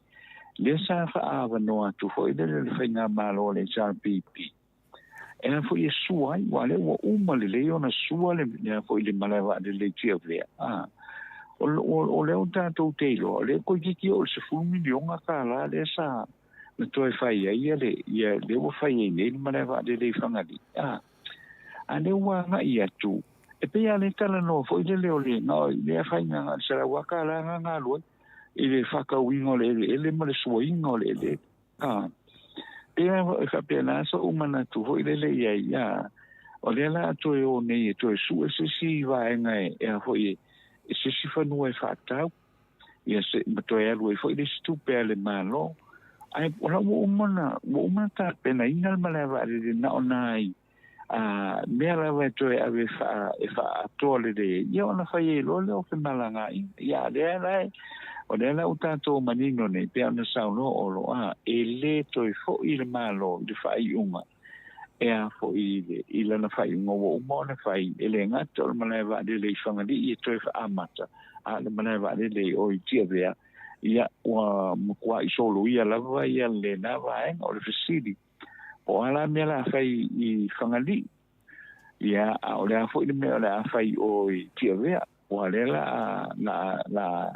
lea sa faaavanoa atu fo'i lele le faigamalo a le HRPP e a fo'i e sua ai ua lea ua uma lelei ona sua le a fo'i le malae vaalele i Tiavea a o lea o tatou te iloa o lea toeitiiti oo i le $10 miliona tālā lea sa na toe fai ai ia le ia lea ua fai ai nei le malae vaalele i Fagalii a a lea ua agai atu e pei lava le talanoa foi lele o le na lea faiga na o le $100,000 na galu ai i le faatauina o le eleele ma le suaina o le eleele a pei e faapena so'u manatu foi lele i ai a o lea la a toe o nei e toe sue se isi vaega e a foi e se isi fanua e faatau ia se ma toe alu ai foi le isi tupe a le Malo ae o la ua uma ona tapenaina le malae vaalele na o nai a mea lava e toe ave e faaatoa lelei ai ia ona fai ai loa lea o femalagaaiga ia lea la o lea la ua tatou manino nei pei ona saunoa Olo a e lē toe fo'i le Malo i le faaiuga e a fo'i i lana faaiuga ua uma ona fai e lē gata o le malae vaalele i Fagalii e toe faaamata a le malae vaalele i o i Tiavea ia ua matua'i soloia lava ia lena vaega o le fesili po o a la mea la fai i Fagalii ia a o le a foi le mea o le a fai o i Tiavea ua lea la la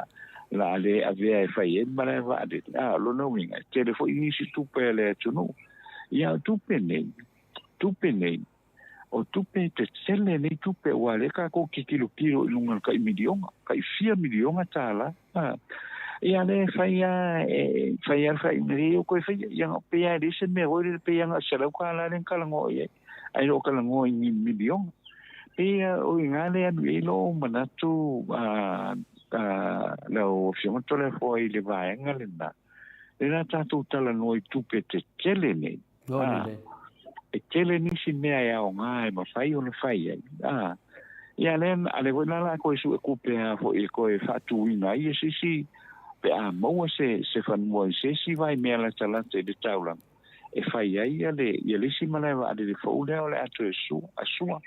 la le avea e fai ai malae vaalele a o lona uiga e tele foi nisi tupe a le atunuu ia o tupe nei o tupe tetele nei tupe ua lea tatou tilotilo i luga o le tai miliona tai fia miliona tālā ia le fai a e fai a fai nei o koe fai ia no pe a le se mea foi le pe ia $100 le talanoa i ai ai o talanoa i ni miliona pe o ina le alu i lo manatu a lau afioga Toleafoa i le vaega lena le la tatou talanoa i tupe tetele nei e tele nisi mea e aoga e mafai ona fai ai a ia le a le foi la la koe sue kupe a foi e koe faatuina ai e sisi pe a maua se fanua i se isi vai mea latalata i le taulaga e fai ai ia le isi malae vaalele fou lea o le a toe sua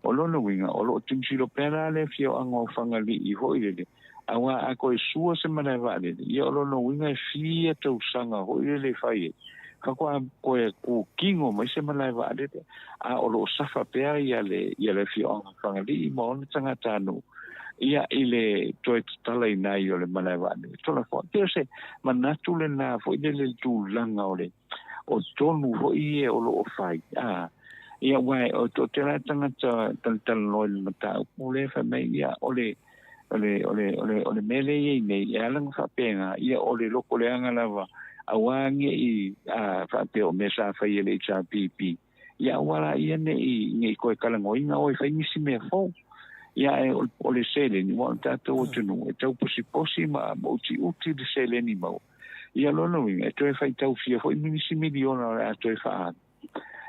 o lona uiga o loo tilotilo pea la le afioaga o Fagalii foi lele auā a koe sua se malae vaalele ia o lona uiga e fia tausaga foi lele e fai ai faatoa koe kukino mai se malae vaalele a o loo safa pea ia le afioaga o Fagalii ma ona tagatanuu ia i le toe tatalaina ai o le malae vaalele Toleafoa pei o se manatu lena foi lele le tulaga o le o tonu foi e o loo fai a ia ua o toatele tagata talatalanoa i le mataupu lea fai mai ia o le mea lea i ai nei e ala ona faapena ia o le loko leaga lava auā nei faapea o mea sa fai e le HRPP ia aua la ia nei koe talanoaina oe fai nisi mea fou ia e o le seleni ua o le tatou atunuu e tau posiposi ma utiuti le seleni maua ia lona uiga e toe faitaufia foi ma nisi miliona o le a toe faaalu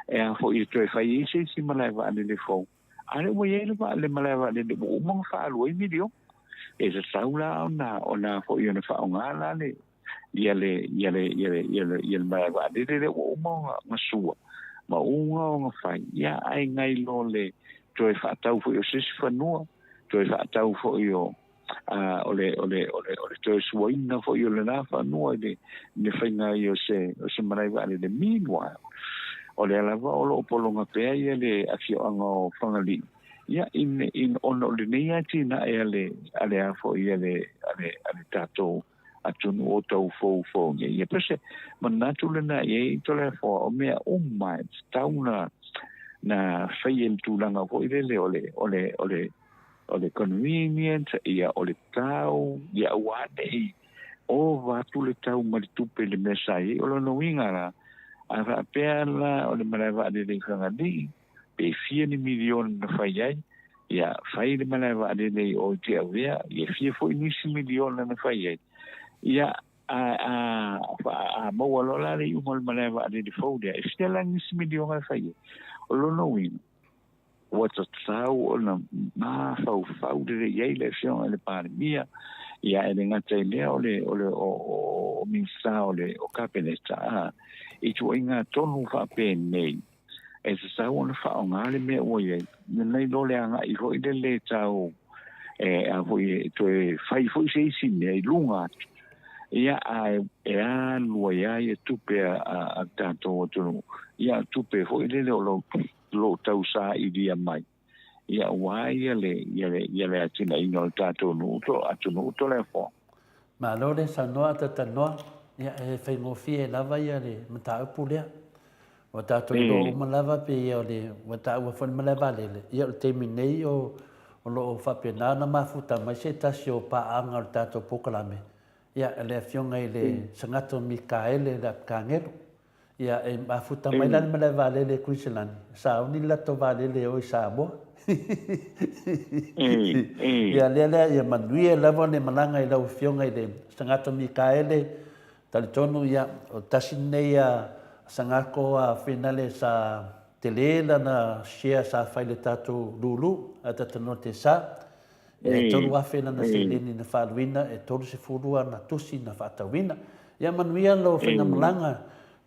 e a foi e toe fai ai se isi malae vaalele fou a lea ua i ai le malae vaalele ua uma ona faalu ai miliona e tatau la ona foi ona faaaoga la le ia le malae vaalele lea ua uma ona sua ma uma ona fai ia ae nai lo le toe faatau foi o se isi fanua toe faatau foi o o le toe suaina foi o lena fanua i le faiga ai o se malae vaalele. Meanwhile o lea lava o loo pologa pea ia le afioaga o Fagalii ia in ona o lenei atinae a le a foi a le tatou atunuu o tau foufou nei ia pe se manatu lena i ai Toleafoa o mea uma e tatau na fai e le tulaga foi lele o le convenient ia o le tau ia aua nei ova atu le tau ma le tupe le mea sa i ai o lona uiga la a faapea la o le malae vaalele i Fagalii pe fia ni miliona na fai ai ia fai le malae vaalele i o i Tiavea ia fia foi nisi miliona na fai ai ia a maua loa la le iuga o le malae vaalele fou lea e fia la nisi miliona e fai ai o lona uiga ua tatau ona mafaufau lelei ai le afioga i le Palemia Ia, e le gata i lea o le, o le, o, o, o Minisita o le, o Kapeneta, a, i tuuaiga tonu faapenei, e tatau ona faaaoga le mea ua i ai, nai lo le agai foi lele tau, e, a foi e toe fai foi se isi mea i luga atu, ia, ae e alu ai lava ia tupe a, a, a le tatou atunuu, ia, tupe foi lele o lo, lo o tausailia mai. Ia aua ia le, ia le, ia le atinaeina o le tatou nuu to, atunuu Toleafoa. Malo le saunoa a Talanoa, ia e faigofie lava ia le mataupu lea. Ua tatou iloa uma lava pe ia o le, ua taua foi le malae vaalele, ia o le taimi nei o, o lo o faapena ona mafuta mai se tasi o paaga o le tatou polokalame, ia le afioga i le Sagato Mikaele le Apikagelo. Ia, e mafuta mai la le malae vaalele i Kuiselani, sauni le latou vaalele e o i Samoa. Ia, lea lea, ia manuia lava le malaga i lau Afioga i le Sagato Mikaele, talitonu, ia, o tasi lenei a Sagako a Finale sa tele lana share sa fai i le tatou lulu, a Tatanoa Tesa. Ia, e 3,000 lana seleni na faaluina, e 30 ana tusi na faatauina. Ia manuia lau faigamalaga,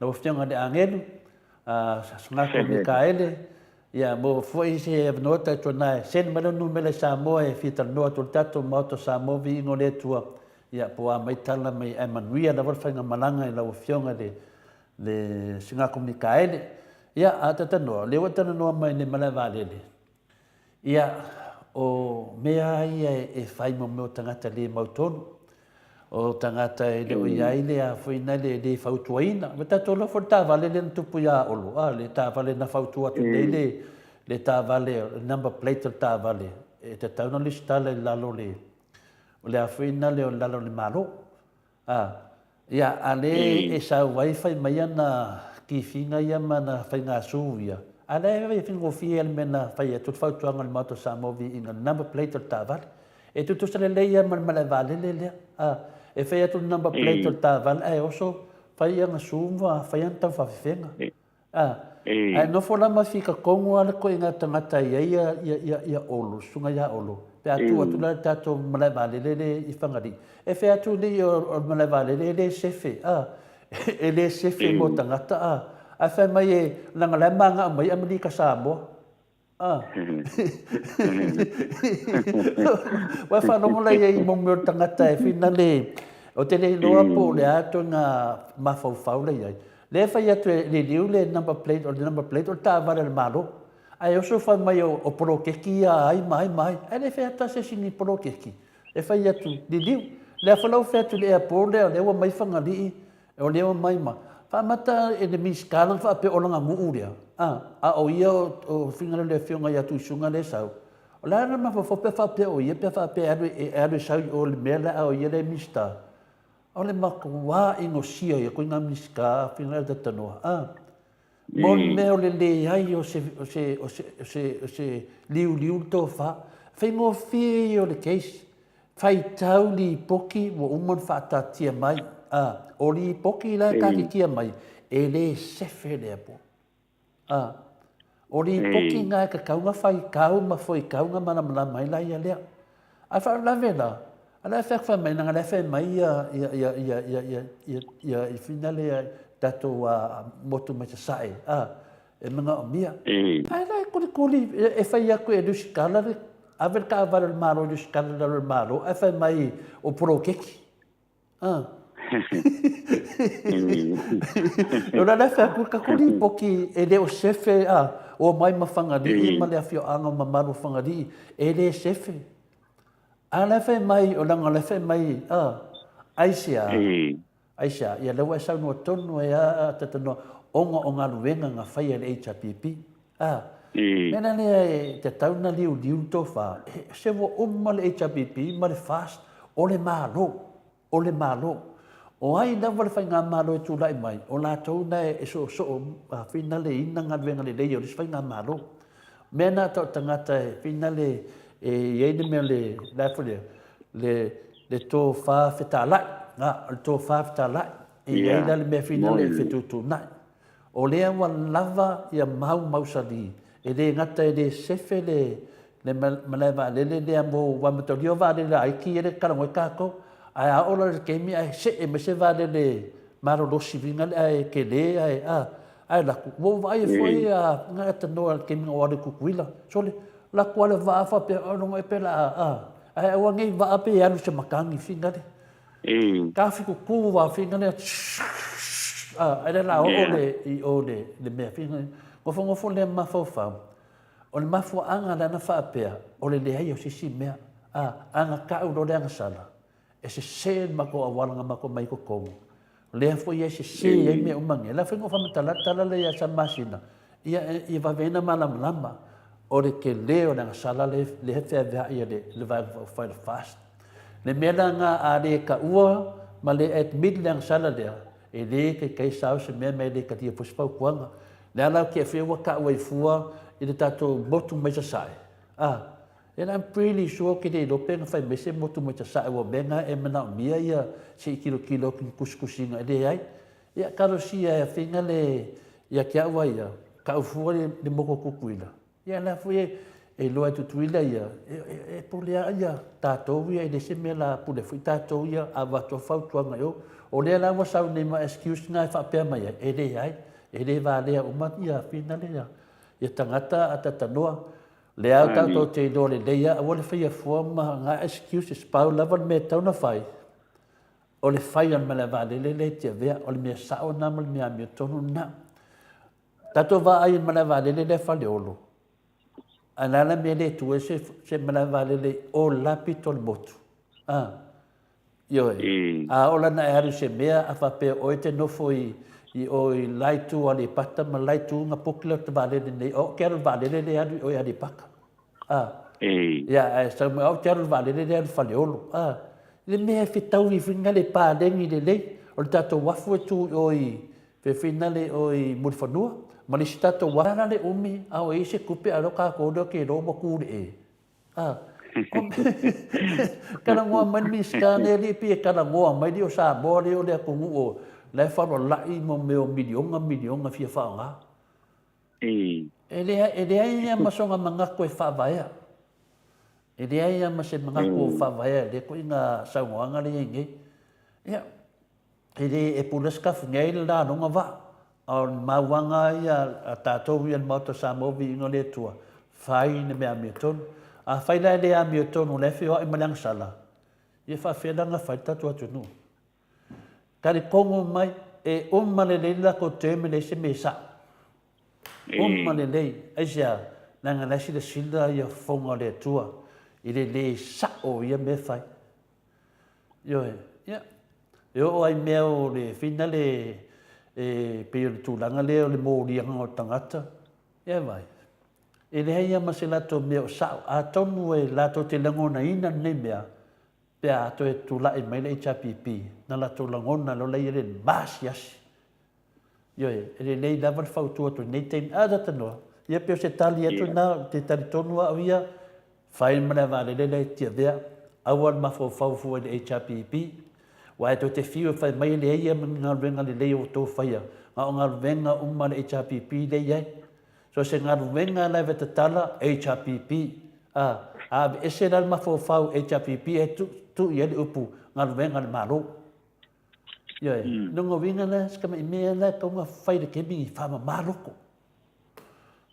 lau Afioga i le Agelu, a Sugako Mikaele, ia maua foi se avanoa tautuana e send mai lau numera i Samoa e fia talanoa atu i le tatou Maota o Samoa, viiga o le Atua, ia po o a mai tala mai ae manuia lava le faigamalaga i lau Afioga i le le Sugako Mikaele. Ia, a talanoa, o lea ua talanoa mai i le malae vaalele, Ia, o mea ia e fai mo mea o tagata le mautonu, o tagata e le o i ai le a foi na le le fautuaina. Ua tatou iloa foi le taavale lea na tupu ia Olo, a, le taavale na fautua atu nei le, le taavale, le number plate o le taavale, e tatau ona lesitala i lalo o le, o le a foi na le o lalo o le Malo. A, ia, a le e sau ai fai mai ana kifiga ia ma ana faigasu ia, a la e faigofie le mea na fai atu le fautuaga a le Maota o Samoa Viiga, le number plate o le taavale. E tutusa lelei ia ma le malae vaalele lea. A, e fai atu le number plate o le taavale ae oso fai ana su ma fai ana taufaafefega. A, ae nofo la ma fikakongo a le koiga tagata e i ai ia, ia, ia Olo, susuga ia Olo, pe a tuu atu la le tatou malae vaalele le i Fagalii, e fai atu nei o le malae vaalele e le sefe, a, e le sefe mo tagata, a, ae fai mai e, leaga la e magao mai Amerika Samoa. A. Ua faalogo la iai mo mea o le tagata e finale, o te le iloa po o le a ituaiga mafaufau la iai. Lea e fai atu e liliu le number plate, o le number plate o le taavale a le Malo. Ae oso fai mai o poloketi ia a ai ma ai ma ai. Ae le fai atu lava se isi ni poloketi. E fai atu, liliu. Lea foi la ua fai atu i le airport lea, o lea ua mai Fagalii, O lea ua mai ma. Faamata e le Minisita lana faapea o lana nuu lea, a, a o ia o finagalo le afioga ia Tuisuga lea e sau. O le a lana mafaufau pe faapea o ia pe faapea e alu e alu e sau i o i le mea lea a o ia lea e Minisita. O le matua inosia ia koe ngā Minisita finagalo le talanoa, a. Mo le mea o le leai o se, o se, o se, o se, o se liuliu le tofa, faigofie ia o le case. Faitau lipoti ua uma ona faataatia mai, a, o lipoti la e taatitia mai, e le sefe le apo. A, o lipoti na e tatau ona faitau ma foitau ona malamalama ai la ia lea. Ae faalavelave la, a la e fai atu fai mai, leaga la e fai mai ia, ia, ia, ia, ia, ia, ia, ia, i finale ia tatou motu mai sasae, a, e manaomia. Ae la e kolikoli, e fai atu e Lusitala le, ave le taavale a le Malo i Lusitala i lalo o le Malo, ae fai mai o poloketi. A. O la e fai atu le tatou lipoti e le o sefe, a, omai ma Fagalii ma le afioaga mamalu o Fagalii, e le sefe. A la e fai mai, o leaga o la e fai mai, a, aisea? Aisea? Ia lea ua e saunoa tonu ai a Tatanoa, ona o galuega na faia e le HRPP. A, mea la lea e tatau ona liuliu le tofa, se ua uma le HRPP ma le FAST, o le Malo, o le Malo. O ai lava le faigamalo e tulai mai, o latou na e soosoo finaleina galuega lelei o le isi faigamalo. Mea na tau tagata e finale e i ai le mea le, le a foi lea, le, le tofa fetalai, na, o le tofa fetalai, e i ai la le mea finale e fetuutuunai. O lea ua lava ia mau mausali, e le gata e le sefe le le malae vaalele lea mo ua mataulia o vaalele laiti ia lea e talanoa ai tatou. Ae a oo loa i le taimi ae see mai se vaalele malolosi uiga lea ae tele ae a, ae alu atu, ua ou vaai ai foi a na talanoa i le taimi na ou alu ai i Tutuila, sole, alu atu lava le vaa faapea, o lona ea pe o le a, a, ae aua nei vaa pe alu i se matagi finale. Tafitutu lava finale, a, ae le la oo le, i o le, le mea finale. Nofonofo lea ma mafaufau, o le mafuaaga lea na faapea, o le leai o se isi mea, a, a na tau loa le agasala, e sese le matou auala na matou omai ai i totonu, lea foi e sese ai mea uma nei. O le a foi na ou faamatala le tala lea ia Salamasina, ia, ia vave ai ona malamalama, o le tele o le agasala lea e feaveai e le Vaega Faaupufai o le FAST. Le mea la lena, a le taua ma le admit le agasala lea, e le taitai sao se mea ma e le talia foi se fautuaga. O le a la ou te afio ua tau ai fua i le tatou motu mai Sasae, a, And I'm pretty sure ke le iloa pe na fai mai se motu mai Sasae aua o mea na e manaomia ia se i tilotilo atu i tusitusiga e leai. Ia talosia e afina le ia te au a ia, tau fua le motu o Tutuila. Ia la foi e iloa e Tutuila ia, e pule a ia tatou ia e le se mea la pule foi tatou ia avatu a fautuaga i o. O lea la ua sau nei ma excuse na e faapea mai ai, e leai, e le valea uma ia afina le ia tagata a tatanoa. Lea au tatou te iloa lelei a, aua le faia fua ma nga excuses, pau lava le mea e tatau ona fai, o le fai o le malae vaalele lea e Tiavea, o le mea sao lena ma le mea amiotonu lena. Tatou vaai i le malae vaalele lea e Faleolo, ae o le a la le mea e le tu ai se, se malae vaalele o la pito o le motu? A, ioe. A oo la ina e alu i se mea, a faapea o oe e te nofo i, i o i la itu o Aleipata ma la itu ona poki lea o le vaalele nei, o au ou te alu i le vaalele lea e alu i o i Aleipata. A. Ia, ae sau mai, o au ou te alu i le vaalele lea e alu i Faleolo. A. I le mea e fetaui ai foi le paleni lelei, o le tatou uafu e tu i o i, fefinale i o i Mulifanua, ma le isi tatou uafu. O le a la le umi a o i ai se tupe a o lea o tatou lea ou te iloa ua tu i le e. A, talanoa mai le Minisita nei alii pei e talanoa mai alii o Samoa alii o le atunuu o la e faloalai mo mea o miliona miliona e fia faaaoga. E leai lava ma sona manatu e faavaea. E leai lava ma se manatu o faavaea i lea ituaiga saunoaga lea e i ai nei. Ia, E le e pule se kafunea i le laloga vaa, a o le mauaga ia a tatou ia le Maota o Samoa viiga o le Atua, fai le mea amiotonu. Afai la e le amiotonu o la e feoai ma le agasala, ia faafefea la ona fai le tatou atunuu? Talitonu mai, e uma lelei le latou term e leai se mea e sao. Uma lelei. Aisea? Leaga la e silasila ia fofoga o le Atua i le le sao o ia mea e fai. Ioe, ia, e oo lava i mea o le finale e pei o le tulaga lea o le moliaga o le tagata, ia vaai, e leai lava ma se latou mea o sao. Atonu e latou te lagonaina lenei mea pe a toe tulai mai le HRPP, na latou lagona loa lea i ai le maasiasi. Ioe, e lelei lava le fautua atu i lenei taimi. A tata noa, ia pei o se tali atu lena, ou te talitonu lava au ia, fai ma le vaalele lea i Tiavea, aua le mafaufau fua i le HRPP, aua e tou te fiu e fai mai e leai ia ma ni galuega lelei o outou faia, na o galuega uma a le HRPP lea e i ai. So o se galuega la e tatala, HRPP, a aveese la le mafaufau HRPP ae tuu i ai le upu galuega a le Malo. Ioe, lona uiga la, si tamai mea la e tatau ona fai i le taimi nei, faamama loto.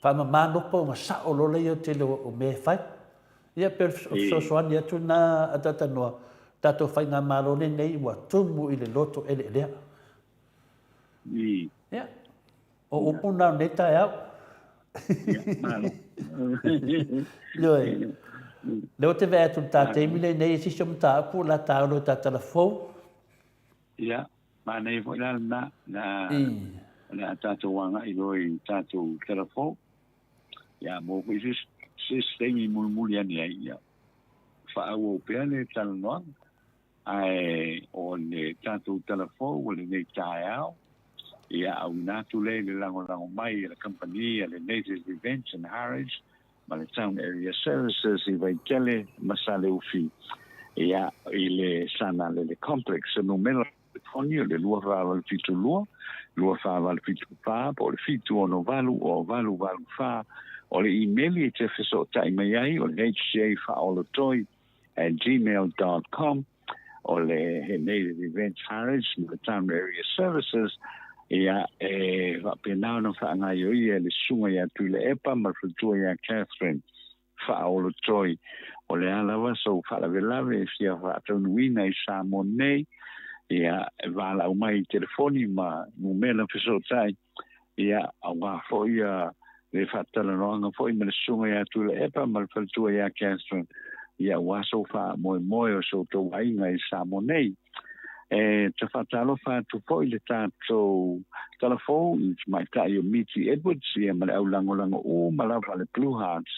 Faamama loto ona sao loa lea o le tele o mea e fai. Ia pei o le fesoasoani atu lena a Talanoa, tatou faigamalo lenei ua tumu i le loto eleelea. Ia, o upu na o lenei taeao. Ia, malo. Ioe. Lea ou te vaai atu i le ta taimi lenei i se isi o mataupu o le a taua loa i ta tala fou. Ia, manaia foi la lena, na o le a tatou agai loa i tatou tala fou. Ia, mo foi se isi taimi mulimuli ane ai, ia, faaauau pea le talanoaga. Ae o le tatou tala fou o lenei taeao, ia auina atu lea i le lagolago mai a le kamupani a le Native Events and Harriage ma le Town Area Services i Vaitele ma Saleufi, ia, i le Sanalele Complex. O numera telefoni o le 2472 2474 po o le 768 o 884. O le imeli e te fesootaʻi mai ai o le hcafaaolotoi@gmail.com. O le he Native Events Harris ma le Town Area Services, ia e faapena ona faagaioia e le susuga iā Tuilaepa ma le faletua iā Catherine Faaolotoi. O le a lava sou faalavelave e fia faataunuuina i Samoa nei, ia e valaau mai i telefoni ma numera fesootai, ia auā foi ia le faatalanoaga foi ma le susuga iā Tuilaepa ma le faletua iā Catherine, ia auā sou faamoemoe o so outou aiga i Samoa nei. E te faatalofa atu foi le tatou talafou i le tamaitai o Miti Edwards, ia ma le aulagolago uma lava a le Blue Hearts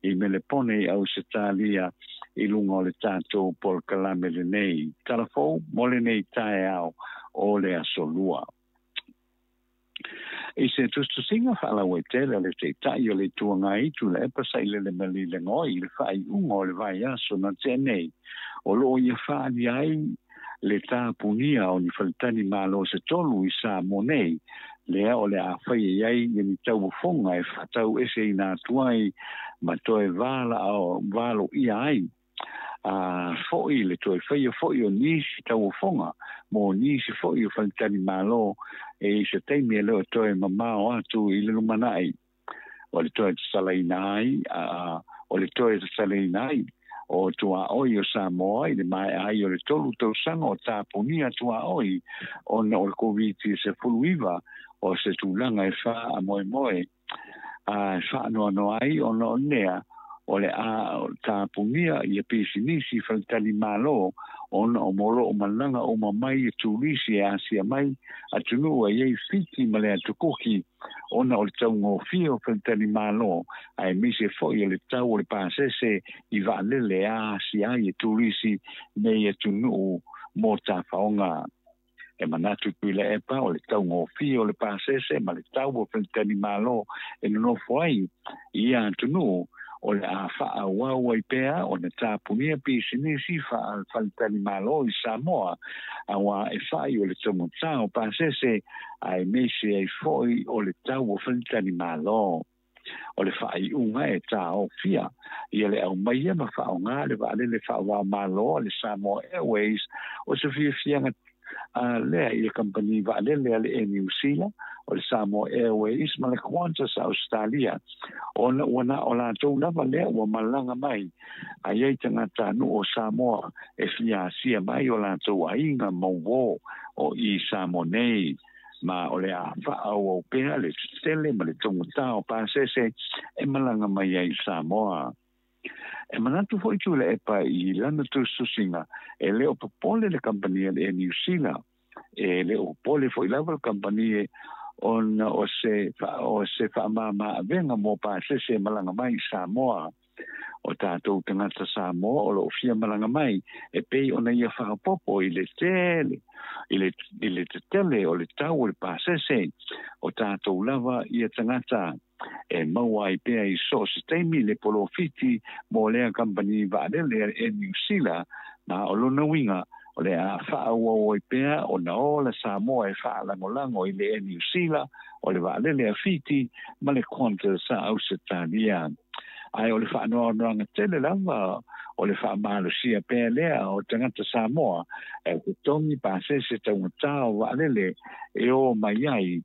i Melepone i Ausetalia i luga o le tatou polokalame lenei. Talafou mo lenei taeao o le Aso Lua. I se tusitusiga faalauaitele a le Taitai o le Itu Agai Tuilaepa Sailele Malielegaoi i le faaiuga o le vaiaso na tea nei, o lo o ia faaalia ai le tapunia o ni faletali malo se tolu i Samoa nei, lea o le a faia i ai ni tauofoga e faatau eseina atu ai ma toe valoia ai a foi le toe faia foi o nisi tauofoga mo nisi foi o faletali malo e i se taimi e le o toe mamao atu i le lumanai. O le toe tatalaina ai o le toe tatalaina ai o tuaoi o Samoa i le maea ai o le 3 tausaga o tapunia tuaoi ona o le Koviti-19, o se tulaga e faamoemoe a faanoanoa ai ona o lea o le a tapunia ia pisinisi faletali malo ona o mo loo malaga uma mai e turisi e asia mai atunuu e i ai Fiti ma le Atukuki ona o le taugofie o faletali malo aemaise foi o le tau o le pasese i vaalele e asia ai e turisi nei atunuu mo tafaoga. E manatu Tuilaepa o le taugofie o le pasese ma le tau o faletali malo e nonofo ai i ia atunuu o le a faaauau ai pea ona tapunia pisinisi faletali malo i Samoa, auā e fai o le taugata o pasese aemaise ai foi o le tau o faletali malo. O le faaiuga e taofia ia le aumaia ma faaaoga le vaalele faava-o-Malo a le Samoa Airways o se fiafiaga lea i le kamupani vaalele a le Air New Zealand, o le Samoa Airways ma le Qantas a Ausetalia, ona ua na o latou lava lea ua malaga mai ai ai tagatanuu o Samoa e fia asia mai o latou aiga ma uō o i Samoa nei, ma o le a faaauau pea le tetele ma le taugata o pasese e malaga mai ai i Samoa. E manatu foi Tuilaepa i lana tusitusiga e le o popole le kamupani a le Air New Zealand, e le o popole foi lava le kamupani ona o se o se faamama-avega mo pasese e malaga mai i Samoa. O tatou tagata Samoa o loo fia malaga mai e pei ona ia faaopoopo i le tele i le i le tetele o le tau o le pasese, o tatou lava ia tagata e maua ai pea i so o se taimi le polofiti mo lea kamupani vaalele a le Air New Zealand, ma o lona uiga o le a faaauau ai pea ona ola Samoa e faalagolago i le Air New Zealand, o le vaalele a Fiti ma le Qantas a Ausetalia. Ae o le faanoanoaga tele lava o le faamalosia pea lea o tagata Samoa e totogi pasese taugata o vaalele e o mai ai,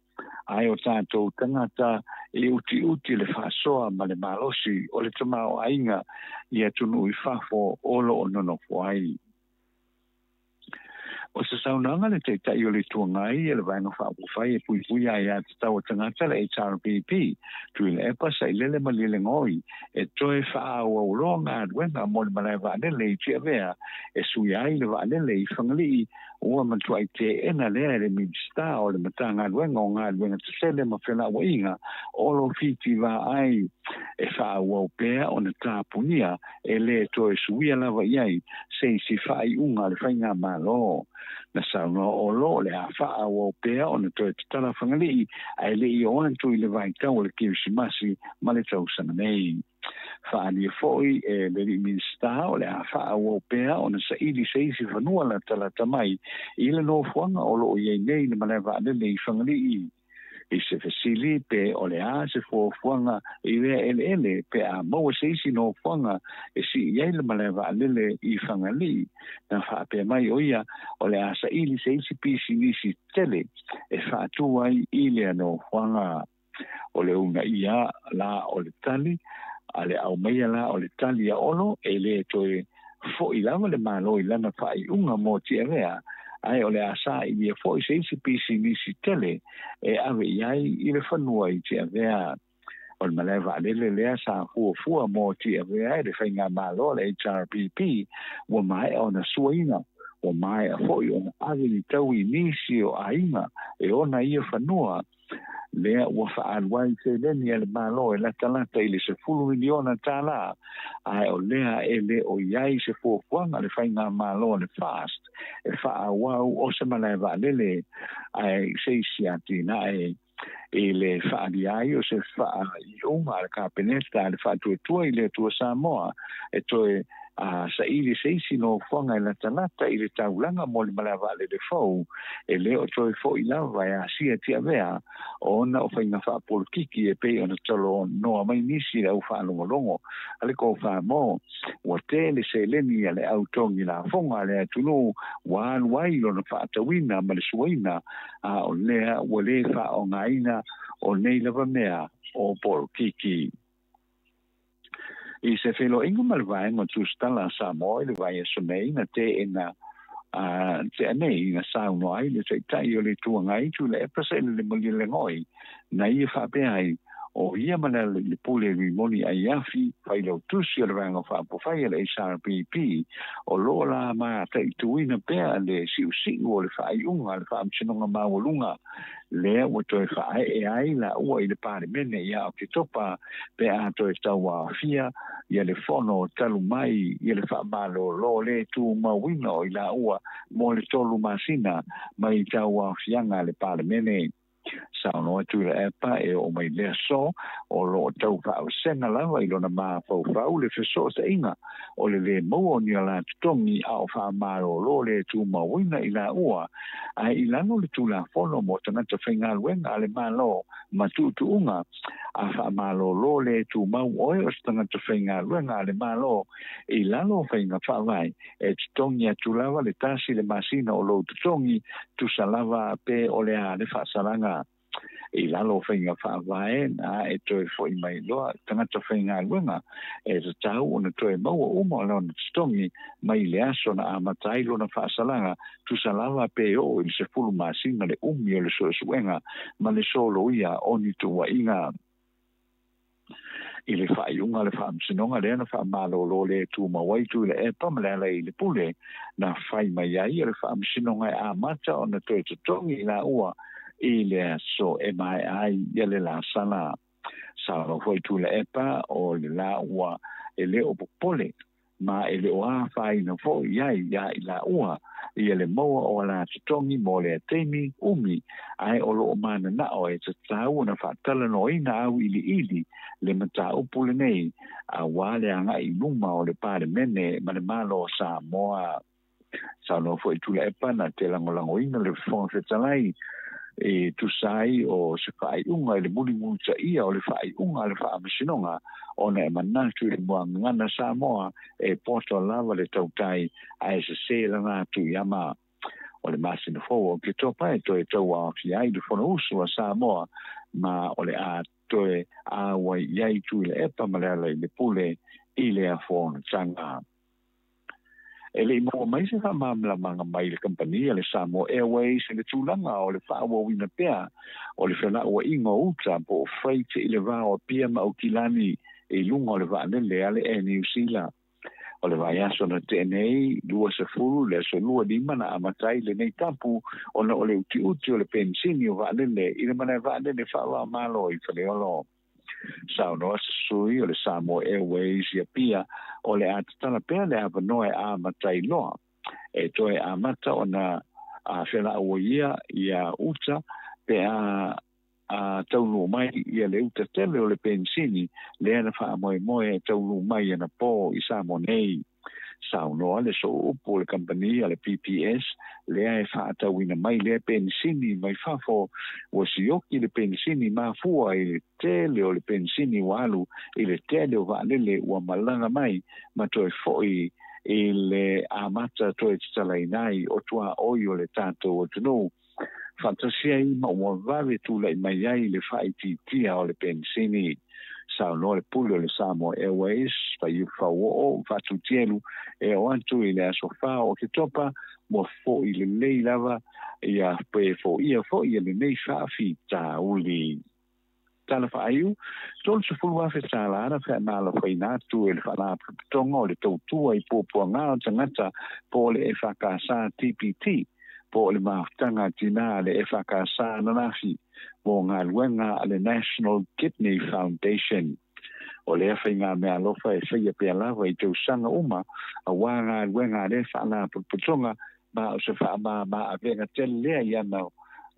ae o tatou tagata e utiuti le faasoa ma le malosi o le tamaoaiga i atunuu i fafo o loo nonofo ai. O se saunoaga le Taitai o le Itu Agai e le Vaega Faaupufai e Puipuia Aiā Tatau a Tagata le HRPP, Tuilaepa Sailele Malielegaoi, e toe faaauau loa galuega mo le malae vaalele i Tiavea e suia ai le vaalele i Fagalii ua matuai teena lea e le Minisita o le Matagaluega o Galuega Tetele ma Felauaiga Olo Fiti Vaai e faaauau pea ona tapunia e lē toe suia lava i ai se isi faaiuga a le faigamalo. Na saunoa Olo o le a faaauau pea ona toe tatala Fagalii ae le i o atu i le vaitau o le Kerisimasi ma le tausaga nei. Faaalia foi e le alii Minisita o le a faaauau pea ona saili se isi fanua latalata mai i le nofoaga o loo i ai nei le malae vaalele i Fagalii. I se fesili pe o le a se fuafuaga i lea eleele pe a maua se isi nofoaga e si'i ai le malae vaalele i Fagalii, na faapea mai o ia o le a saili se isi pisinisi tele e faatū ai i lea nofoaga. O le uunaia la o le tali a le aumaia la o le tali a Olo, e lē toe fo'i lava le Malo i lana faaiuga mo Tiavea, ae o le a sailia fo'i se isi pisinisi tele e ave i ai i le fanua i Tiavea. O le malae vaalele lea sa fuafua mo Tiavea e le faigamalo a le HRPP ua maea ona suaina, ua maea fo'i ona ave ni taui i nisi o aiga e ona ia fanua, lea ua faaalu ai seleni a le Malo e latalata i le $10 miliona, ae o lea e lē o i ai se fuafuaga a le faigamalo a le FAST e faaauau o se malae vaalele ae se isi atinae. I le faaalia ai o se faaiuga a le Kapeneta a le Faatuatua i le Atua Samoa e toe a saili se isi nofoaga e latalata i le taulaga mo le malae vaalele fou, e lē o toe fo'i lava e asia Tiavea ona o faiga faapolokiki e pei ona talanoa mai nisi le au faalogologo a le kofamo. Ua tele seleni a le au togi lafoga a le atunuu ua alu ai lona faatauina ma le suaina, a o lea ua lē faaogaina o nei lava mea o polokiki. I se feiloaiga ma le Vaega o Tusitala a Samoa i le vaiaso nei na teena a tea nei, na saunoa ai le Taitai o le Itu Agai Tuilaepa Sailele Malielegaoi, na ia faapea ai o ia ma le Pule Rimoni Aiafi, failautusi o le Vaega Faaupufai a le HRPP, o loo la mataituina pea le siusiu o le faaiuga a le Faamasinoga Maualuga lea ua toe faaee ai laua i le Palemene ia Oketopa pe a toe tauaofia ia le fono talu mai ia le faamalōlō lē tumauina o i laua mo le 3 masina mai tauaofiaga a le Palemene. Saunoa Tuilaepa e oo mai lea aso o loo tau faavasega lava i lona mafaufau le fesootaiga o le lē maua o ni ala totogi a o faamalōlō lē tumauina i laua, ae i lalo le Tulafono mo Tagata Faigaluega a le Malo ma Tuutuuga, a faamalōlō lē tumau oe o se tagata faigaluega a le Malo i lalo o faiga faavae, e totogi atu lava le 1 le masina o lou totogi, tusa lava pe o le a le faasalaga. I lalo o faiga faavae, na e toe fo'i mai loa tagata faigaluega, e tatau ona toe maua uma o lona totogi mai le aso na amata ai lona faasalaga, tusa lava pe oo i le 10 masina le umi o le suesuega ma le soloia o ni tuuaiga. I le faaiuga le Faamasinoga lea na faamalōlō lē tumau ai Tuilaepa ma le Alailepule, na fai mai ai o le Faamasinoga e amata ona toe totogi i laua i le aso e maea ai ia le lasala. Saunoa foi Tuilaepa o le laua e lē o popole ma e le o afaina fo'i ai iā i laua ia le maua o ala totogi mo lea taimi umi, ae o loo mananao e tatau ona faatalanoaina auiliili le mataupu lenei auā le aga'i i luma o le Palemene ma le Malo o Samoa. Saunoa foi Tuilaepa na te lagolagoina le Fofoga Fetalai e tusa ai o se faaiuga i le mulimulitaia o le faaiuga a le Faamasinoga, ona e manatu i le muagagana Samoa e poto lava le tautai ae sesē lana atu i ama. O le masina fou o Oketopa e toe tauaofia ai le Fonousu a Samoa, ma o le a toe auai i ai Tuilaepa ma le Alailepule i lea fonotaga. E lei maua mai se faamalamalamaga mai le kamupani a le Samoa Airways i le tulaga o le faaauauina pea o le felauaiga o uta po o freight i le va o Apia ma Aukilani i luga o le vaalele a le Air New Zealand. O le vaiaso na tea nei, 20 le aso 25, na amata ai lenei tapu ona o le utiuti o le penisini o vaalele i le malae vaalele faava-o-Malo i Faleolo. Saunoa se sui o le Samoa Airways i Apia o le a tatala pea le avanoa e amata ai loa e toe amata ona a felauaia ia uta pe a taunuu mai ia le uta tele o le penisini lea na faamoemoe e taunuu mai anapō i Samoa nei. Saunoa le sooupu o le kamupani a le PPS lea e faatauina mai lea penisini mai fafo, ua sioki le penisini mafua i le tele o le penisini ua alu i le tele o vaalele ua malaga mai ma toe foi i le amata toe tatalaina ai o tuaoi o le tatou atunuu, faatasi ai ma ua vave tulai mai ai le faaitiitia o le penisini. Saunoa le pule o le Samoa Airways, Faiupu Fauoo Faatutielu, e oo atu i le aso 4 o Oketopa ua fo'i lelei lava ia pe foia foi lenei faafitauli. Tala faaiu, $30,000 na feamalofaiina atu e le Faalapotopotoga o le Tautua i Puapuaga o Tagata po o le EFKS TPT po o le mafutaga a tinā a le EFKS ananafi mo galuega a le National Kidney Foundation. O lea faigameaalofa e faia pea lava i tausaga uma auā galuega a lea Faalapotopotoga, ma o se faamāmā-avega tele lea i ana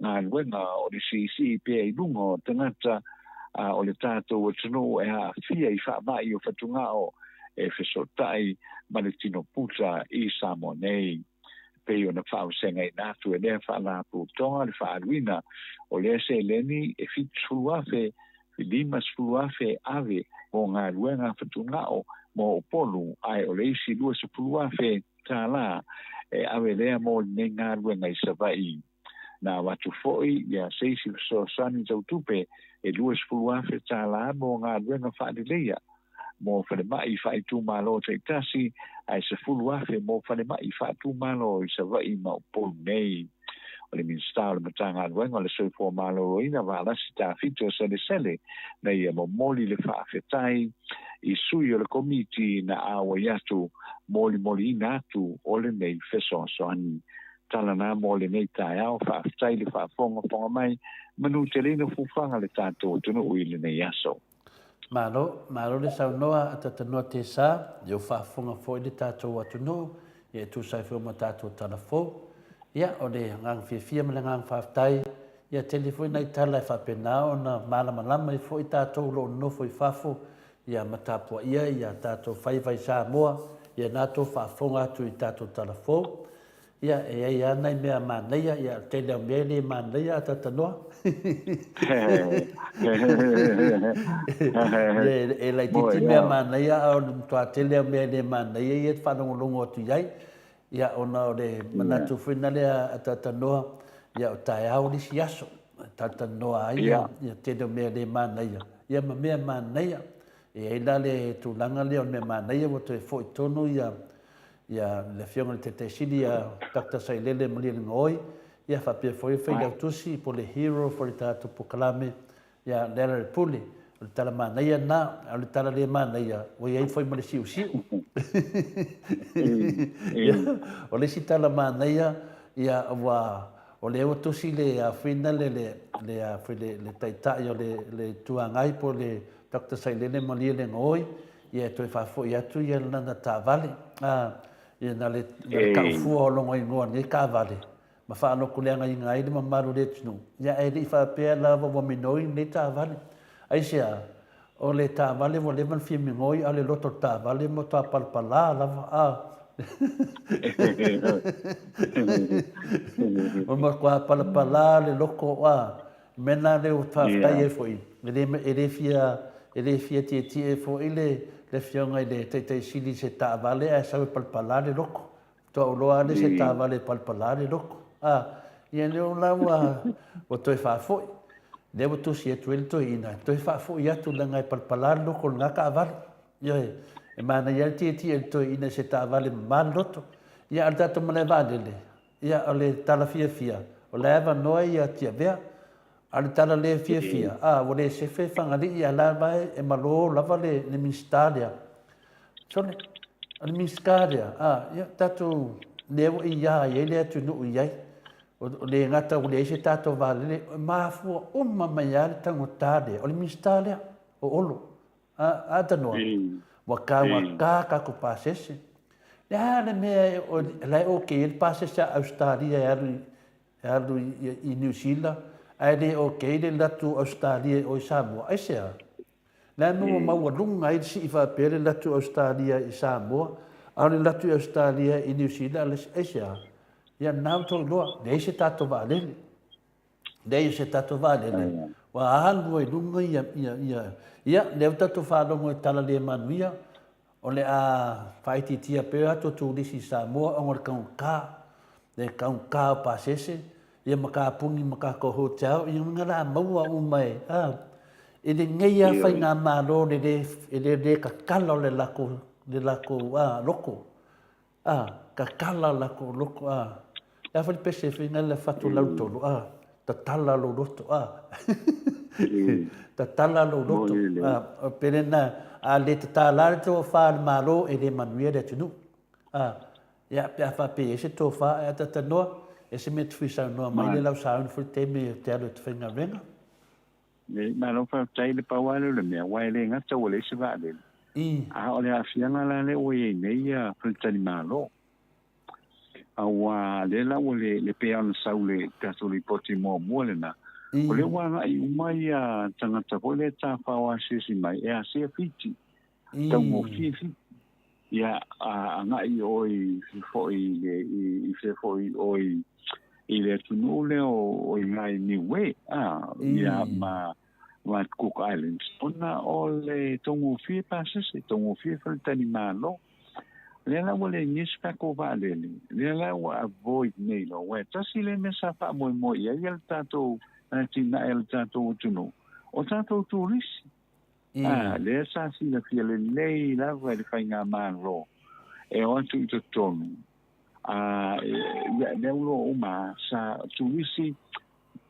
galuega o le siisii pea i luga o tagata o le tatou atunuu e aafia i faama'i o fatugao e fesootai ma le tino puta i Samoa nei. Pei ona faavasegaina atu e lea Faalapotopotoga le faaaluina o lea seleni e $70,000 $50,000 ave mo galuega fatugao mo Upolu, ae o le isi $20,000 e ave lea mo lenei galuega i Savaii. Na avatu foi ia se isi fesoasoani tautupe e $20,000 mo galuega faaleleia mo falemai faaitumalo taitasi, ae $10,000 mo falemai faaitumalo i Savaii ma Upolu nei. O le Minisita o le Matagaluega o le Soifua Maloloina Valasi Tafito Selesele na ia momoli le faafetai i sui o le komiti na auai atu molimoliina atu o lenei fesoasoani. Tala na mo lenei taeao, faafetai le faafogafoga mai, manu tele fuafuaga le tatou atunuu i lenei aso. Malo, malo le saunoa a Tatanoa Tesa, ia faafofoga foi le tatou atunuu, ia e tusa ai foi ma tatou tala fou. Ia, o le agaga fiafia ma le agaga faafetai, ia tele foi nai tala e faapena ona malamalama ai foi tatou o lo o nonofo i fafo, ia ma tapuaia ia tatou faiva i Samoa, ia na tou faafofoga atu i tatou tala fou. Ia, e i ai lava nai mea manaia, ia, o le tele o mea e le manaia a Tatanoa. Ia, e laitiiti mea manaia, a o le matua tele o mea e le manaia ia e faalogologo atu i ai. Ia, ona o le manatu foi na lea a Tatanoa, ia, o taeao le isi aso, e talatalanoa ai ia tele o mea le manaia, ia ma mea manaia. E i ai la le tulaga lea o le mea manaia ua toe foi tonu ia ia le Afioga i le Taitai Sili ia Dr. Sailele Malielegaoi, ia faapea foi le Failautusi po o le hero foi le tatou polokalame ia Lealailepule. O le tala manaia lena, a o le tala le manaia, ua i ai foi ma le siusiu. Ia, o le isi tala manaia, ia ua o lea ua tusi le afina le le le le, le taitai o le le Itu Agai po o le Dr. Sailele Malielegaoi, ia e toe faafoi atu ia lana taavale, a, ia na le, na le taufua o lona igoa nei taavale, ma faalotoleagaina ai le mamalu o le atunuu, ia ae le i faapea lava ua minoi lenei taavale. Aisea? O le taavale ua leva ona fia minoi, a o le loto o le taavale e matua palapala lava, a. Ua matua palapala le loto, a. O le mea lena lea ua faafetai ai foi, e le, e le fia, e le fia tietie foi le, le Afioga i le Taitai Sili i se taavale ae sau e palapala le loto. Faatoa ou iloa lava lea se taavale e palapala le loto. A, ia lea la ua, ua toe faafoi. Lea ua tusi atu ai le toeaina, e toe faafoi atu leaga e palapala le loto o lena taavale. Ioe, e manaia lava le tietie o le toeaina i se taavale mama le loto. Ia, a o le tatou malae vaalele, Ia, o le tala fiafia, o la e avanoa ia Tiavea. A o le tala le fiafia, a, ua le sefe Fagalii, a o la lava e malo lava le Minisita lea. Sole, o le Minisita lea, a, ia, tatou, lea ua i a i ai le atunuu i ai. O le gata ua leai se tatou vaalele, e mafua uma mai lava le taugata lea. O le Minisita lea, o Olo. A, Tanoa, ua taugata tatou pasese. Le a le mea o la e okay ai le pasese a Ausetalia e alu e alu i Niu Sila, ae le okay le alu atu o Ausetalia i o i Samoa. Aisea? Le a le mea ua maualuga ai le sii faapea le alu atu o Ausetalia i Samoa, A o le alu atu i Ausetalia i Niu Sila, aisea? Ia lena ua outou iloa, leai se tatou vaalele. Leai se tatou vaalele, ua alu ai luga ia, ia, ia, ia, lea ua tatou faalogo i tala le manuia, o le a faaitiitia pea atu turisi i Samoa ona o le taugata, le taugata o pasese, ia ma kapuni ma tatou hotel, ia na la maua uma e, a, e lenei lava faigamalo le le, le, le tatala o le latou, le latou, a, loto. A, tatala latou loto, a. E a foi le pese e fai nai le fatu lau tolu, a, tatala lou loto, a. Tatala lou loto, a, o pele na, a le tatala le tofa a le Malo, e le manuia le atunuu. A, ia, pe a faapea e i ai se tofa, ae a tatanoa, e se mea te fui saunoa mai le lau sauni foi le taimi e te alu e te faigaluega. Malo faafetai le pau lava lea o le mea, aua e le gata ua leai se vaalele, a o le aafiaga la lea ua i ai nei ia faletalimalo. Aua lea la ua le, le pei ona sau le tatou lipoti muamua lena, o lea ua agai uma ia tagata foi lea e tafao asiasi mai e asia Fiti, taugofie Fiti. Ia, a agai oi foi i le, i fea foi oi i le atunuu lea o i ngai Niue, a, ia ma ma Cook Islands, ona o le taugofie pasese, taugofie faletalimalo. Lea la ua leai nei se tatou vaalele, lea la ua avoid nei loa, aua e tasi lea mea sa faamoemoe i ai le tatou atinae a le tatou atunuu, o tatou turisi. A, lea sa silafia lelei lava e le faigamalo e o atu i totonu, a, ia, lea ua loa uma, sa turisi,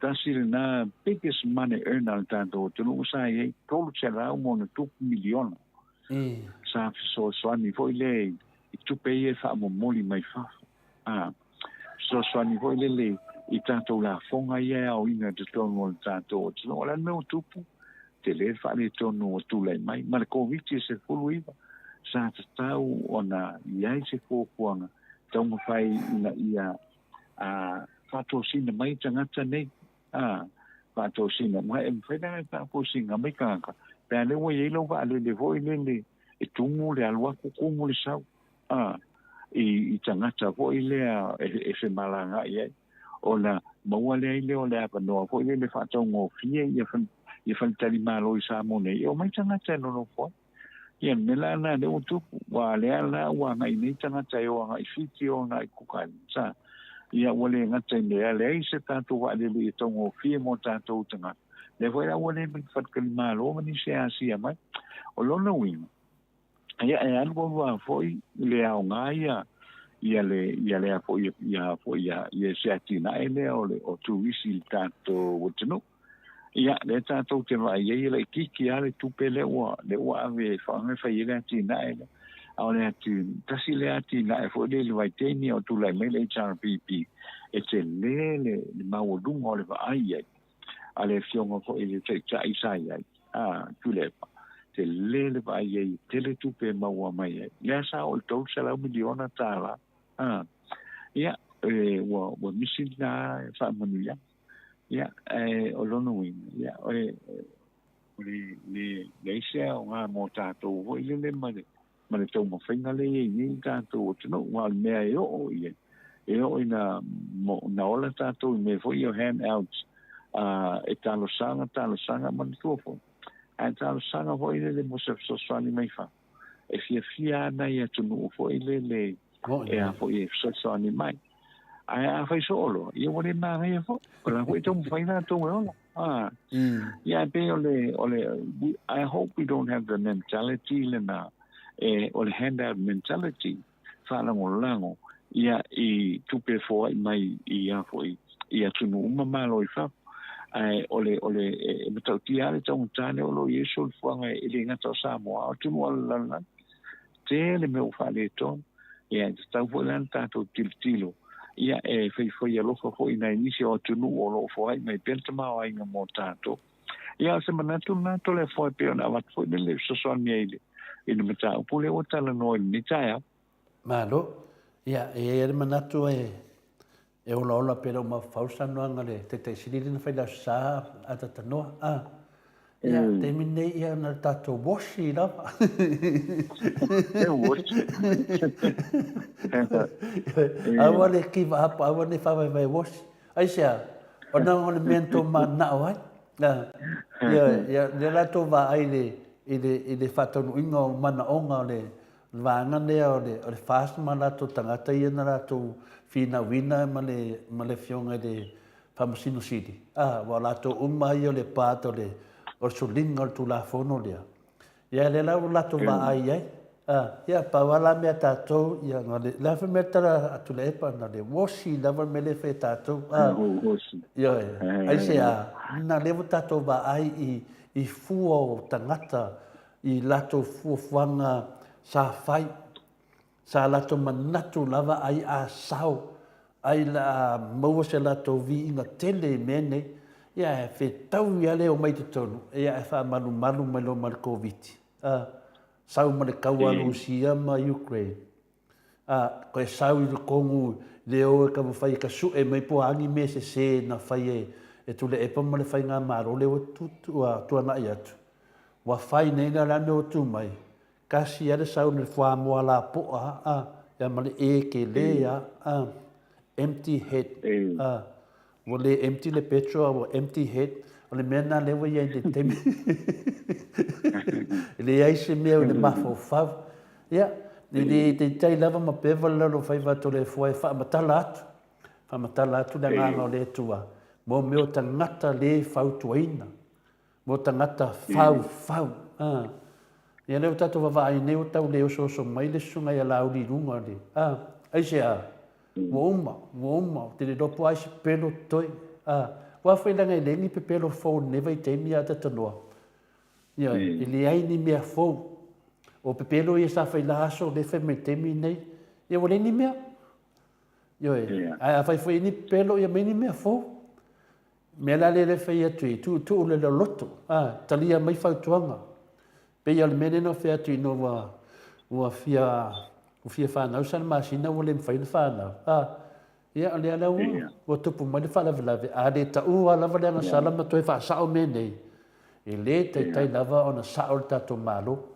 tasi lena biggest money earner a le tatou atunuu sa i ai, 300 ma ono tupu miliona. Sa fesoasoani foi lea i tupe ia e faamomoli mai fafo. A, fesoasoani foi lele i tatou lafoga ia e aoina i totonu o le tatou atunuu. O le a le mea ua tupu? Tele le faaletonu ua tulai mai ma le Koviti-19, sa tatau ona i ai se fuafuaga taumafai ina ia faatosina mai tagata nei, faatosina mai, e mafai la ona faatosina mai tagata pe a lea ua i ai lau vaalele foi lele e tumu le alu atu tumu le sau, i tagata foi lea e femalagaai ai, ona maua lea ai lea o le avanoa foi lele faataugofie ia faletalimalo i Samoa nei, e omai tagata e nonofo ai. Ia, le mea la lena lea ua tupu, aua lea la ua agai nei tagata e o agai Fiti, o agai Cook Islands, ia ua le gata i mea, leai se tatou vaalele ia taugofie mo tatou tagata. Lea foi la ua le mai faletalimalo ma nisi e asia mai. O lona uiga, ia e alu alu lava foi le aoga ia ia le ia lea foi ia foi ia ia se atinae lea o le o turisi i le tatou atunuu. Ia lea tatou te vaai ai e laitiiti lava le tupe lea ua lea ua ave e faaaoga e fai ai le atinae lea. A o le tasi lea atinae foi lea i le vaitaimi a o tulai mai le HRPP e tele le maualuga o le vaai ai a le afioga foi i le taitai sa i ai, a Tuilaepa, tele le vaai ai, tele tupe e maua mai ai. Lea sa oo i le $300 miliona. A, ia, e, ua, ua misi lena faamanuiaga. Ia, e, o lona uiga, ia, o le, o le, le, leai se aoga mo tatou foi lele ma le, ma le taumafaiga lea e i ai nei le tatou atunuu. Aua o le mea e oo i ai, e oo ina na ola tatou i mea foi ia o handouts, e talosaga, talosaga, manatua foi, ae talosaga foi lele mo se fesoasoani mai fafo. E fiafia lava nai atunuu foi lele e a foi e fesoasoani mai. Ae a fai soo loa, ia ua le manaia foi. O la foi e taumafai latou e ola. Ia e pei o le, o le, I hope we don't have the mentality lena, e, o le handout mentality, faalagolago, ia i tupe e foai mai i a foi, i atunuu uma malo i fafo. Ae o le, o le, e matautia lava le taugata lea o lo o i ai le soifuaga e le gata o Samoa, a o atunuu o le lalolagi. Tele mea ua faaletonu. Ia, e tatau foi la ona tatou tilotilo, ia, e faifai alofa foi i nai nisi o atunuu o lo o foai mai pea le tamaoaiga mo tatou. Ia, o se manatu lena Toleafoa e pei ona avatu foi lele fesoasoani ai i le mataupu lea ua talanoa i lenei taeao. Malo. Ia, e i ai lava le manatu e e olaola pea lou mafaufau le saunoaga a le Taitaisili lea na fai i le Aso Sa a Tatanoa. A. Ia, taimi nei ia na le tatou washi lava. E washi. Aua le kiva apa, aua ne whawaiwai washi. Aisea, ona o le mea na tou mananao ai. Ia, ia, lea la tou vaai i le, i le, i le faataunuuina o manaoga o le vaega lea o le, o le FAST ma latou tagata ia na latou finauina ma le, ma le afioga i le Faamasino Sili, a, aua o latou uma ia o le part o le, o le soliga o le Tulafono lea. Ia lea la ua latou vaai i ai. A, ia pau lava la mea a tatou, ia na o le, le a foi le mea e tala a Tuilaepa, na o le washi lava le mea lea e fai e tatou. A, ioe, aisea, na lea ua tatou vaai i, i fua o tagata i latou fuafuaga sa fai. Sa latou manatu lava ai a sao, ai la a maua se latou viiga tele i mea nei, ia ae fetaui a le omai i totonu, ia ae faamalumalu mai loa ma le Koviti, a, sau ma le kaua a Rusia ma Ukraine, a, koe sau i totonu le o e taumafai e tasue mai po o a ni mea sese na fai e, e Tuilaepa ma le faigamalo lea ua tuanai atu. Ua fai nei la le a mea ua tu mai, Tasi a le sau le fuamoa lapoa a ia ma le e kele a a empty head a ua le empty le petrol a ua empty head o le mea lena lea ua i ai i le taimi e leai se mea o le mafaufau ia e le taitai lava ma peva le lalofaiva a Toleafoa e faamatala atu faamatala atu le agaga o le Atua mo mea o tagata le fautuaina Mo tagata faufau. A. Ia lea ua tatou vaavaai nei ua tau le osooso mai le susuga ia Laauli i luga o le, a. Aisea? Ua uma, ua uma, ou te le iloa po o ai se pepelo totoe. A. Aua foi leaga e leai ni pepelo fou i lenei vaitaimi a Tatanoa. Ioe, e leai ni mea fou. O pepelo ia sa fai la aso lea e fai mai i le taimi lenei, ia ua leai ni mea. Ioe, ae afai foi e i ai ni pepelo, ia aumai ni mea fou. Mea la lea e fai atu i tuutuu le loloto, a, talia mai fautuaga. Pei o le mea lea na fai atu ina ua, ua fia, ua fia fanau sana masina ua le mafai ona fanau, a, ia o lea la ua, ua tupu mai le faalavelave, a le taua lava le agasala ma toe faasao mea nei, e le taitai lava ona sao le tatou Malo.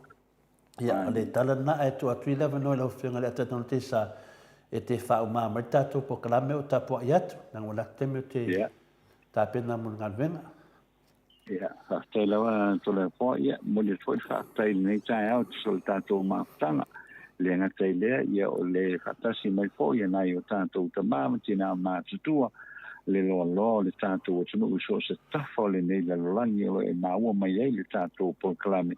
Ia, o le tala lena, ae tuu atu i le avanoa i lau Afioga i le Ata Sa e te faauma mai le tatou polokalame o tapuai atu, leaga ua lata taimi ou te tapena mo le galuega. Ia, faafetai lava Toleafoa. Ia, momoli atu foi le faafetai i lenei taeao e tusa o le tatou mafutaga. E le gata i lea, ia o le faatasi mai foi a nai o tatou tama ma tina matutua, le loaloa o le tatou atunuu i so o se tafa o lenei lalolagi o lo o e maua mai ai le tatou polokalame.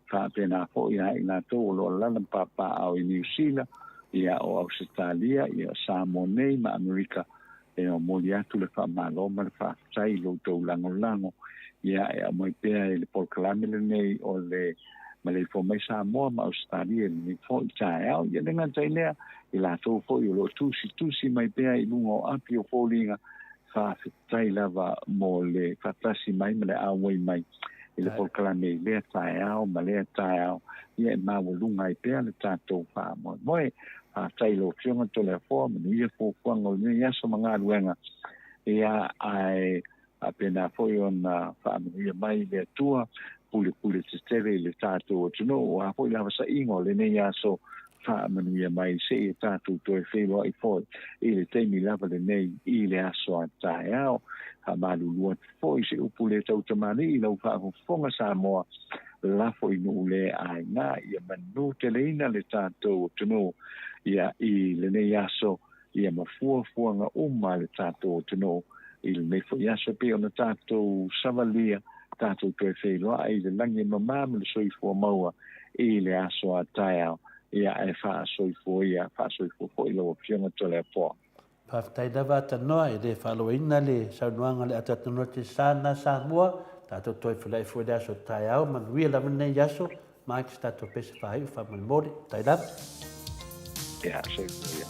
Faapena foi ia i latou o lo o alaala ma papaaao i Niu Sila, ia o Ausetalia, ia o Samoa nei ma Amerika, e momoli atu le faamalo ma le faafetai i lo outou lagolago, ia e aumai pea i le polokalame lenei o le Maleifua Mai Samoa ma Ausetalia i lenei foi taeao. Ia le gata i lea, i latou foi o lo o tusitusi mai pea i luga o api o foliga, faafetai lava mo le faatasi mai ma le auai mai i le polokalame i lea taeao ma lea taeao, ia e maualuga ai pea le tatou faamoemoe. Faafetai i lau Afioga Toleafoa, manuia fuafuaga o lenei aso ma galuega, ia ae faapena foi ona faamanuia mai le Atua, pulepule tetele i le tatou atunuu, o a foi le avasaʻiga o lenei aso, faamanuia mai seia tatou toe feiloai foi i le taimi lava lenei i le aso a taeao. Faamalulu atu foi se upu le tautamalii i lau faafofoga Samoa, lafo i nuu le aiga, ia manuteleina le tatou atunuu ia i lenei aso, ia ma fuafuaga uma a le tatou atunuu i lenei foi aso e pei ona tatou savalia, tatou toe feiloai i le lagi e mamā ma le soifua maua i le aso a taeao, ia ae faasoifua ia, faasoifua foi lau Afioga Toleafoa. Faafetai lava Atanoa, e le faaloaina le saunoaga a le Atatanoa Tesana Samoa, tatou toe feiloai foi i le aso taeao, manuia lava lenei aso, Mike se tatou pese faaiu faamolemole. Faafetai lava. Ia, soifua ia.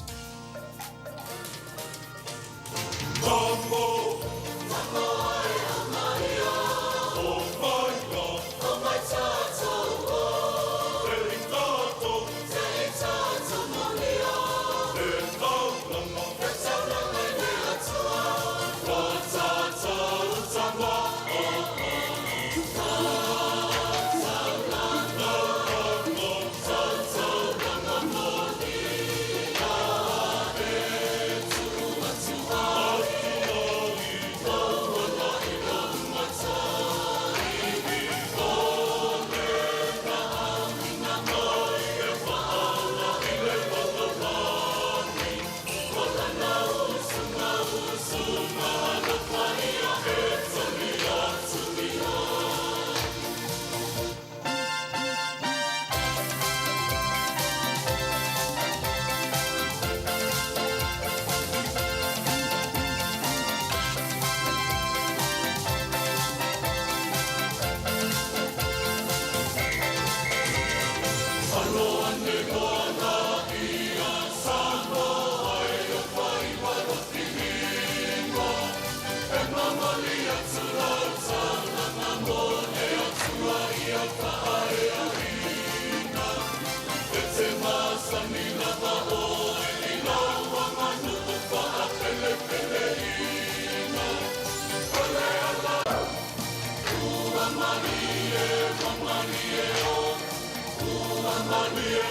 Malie.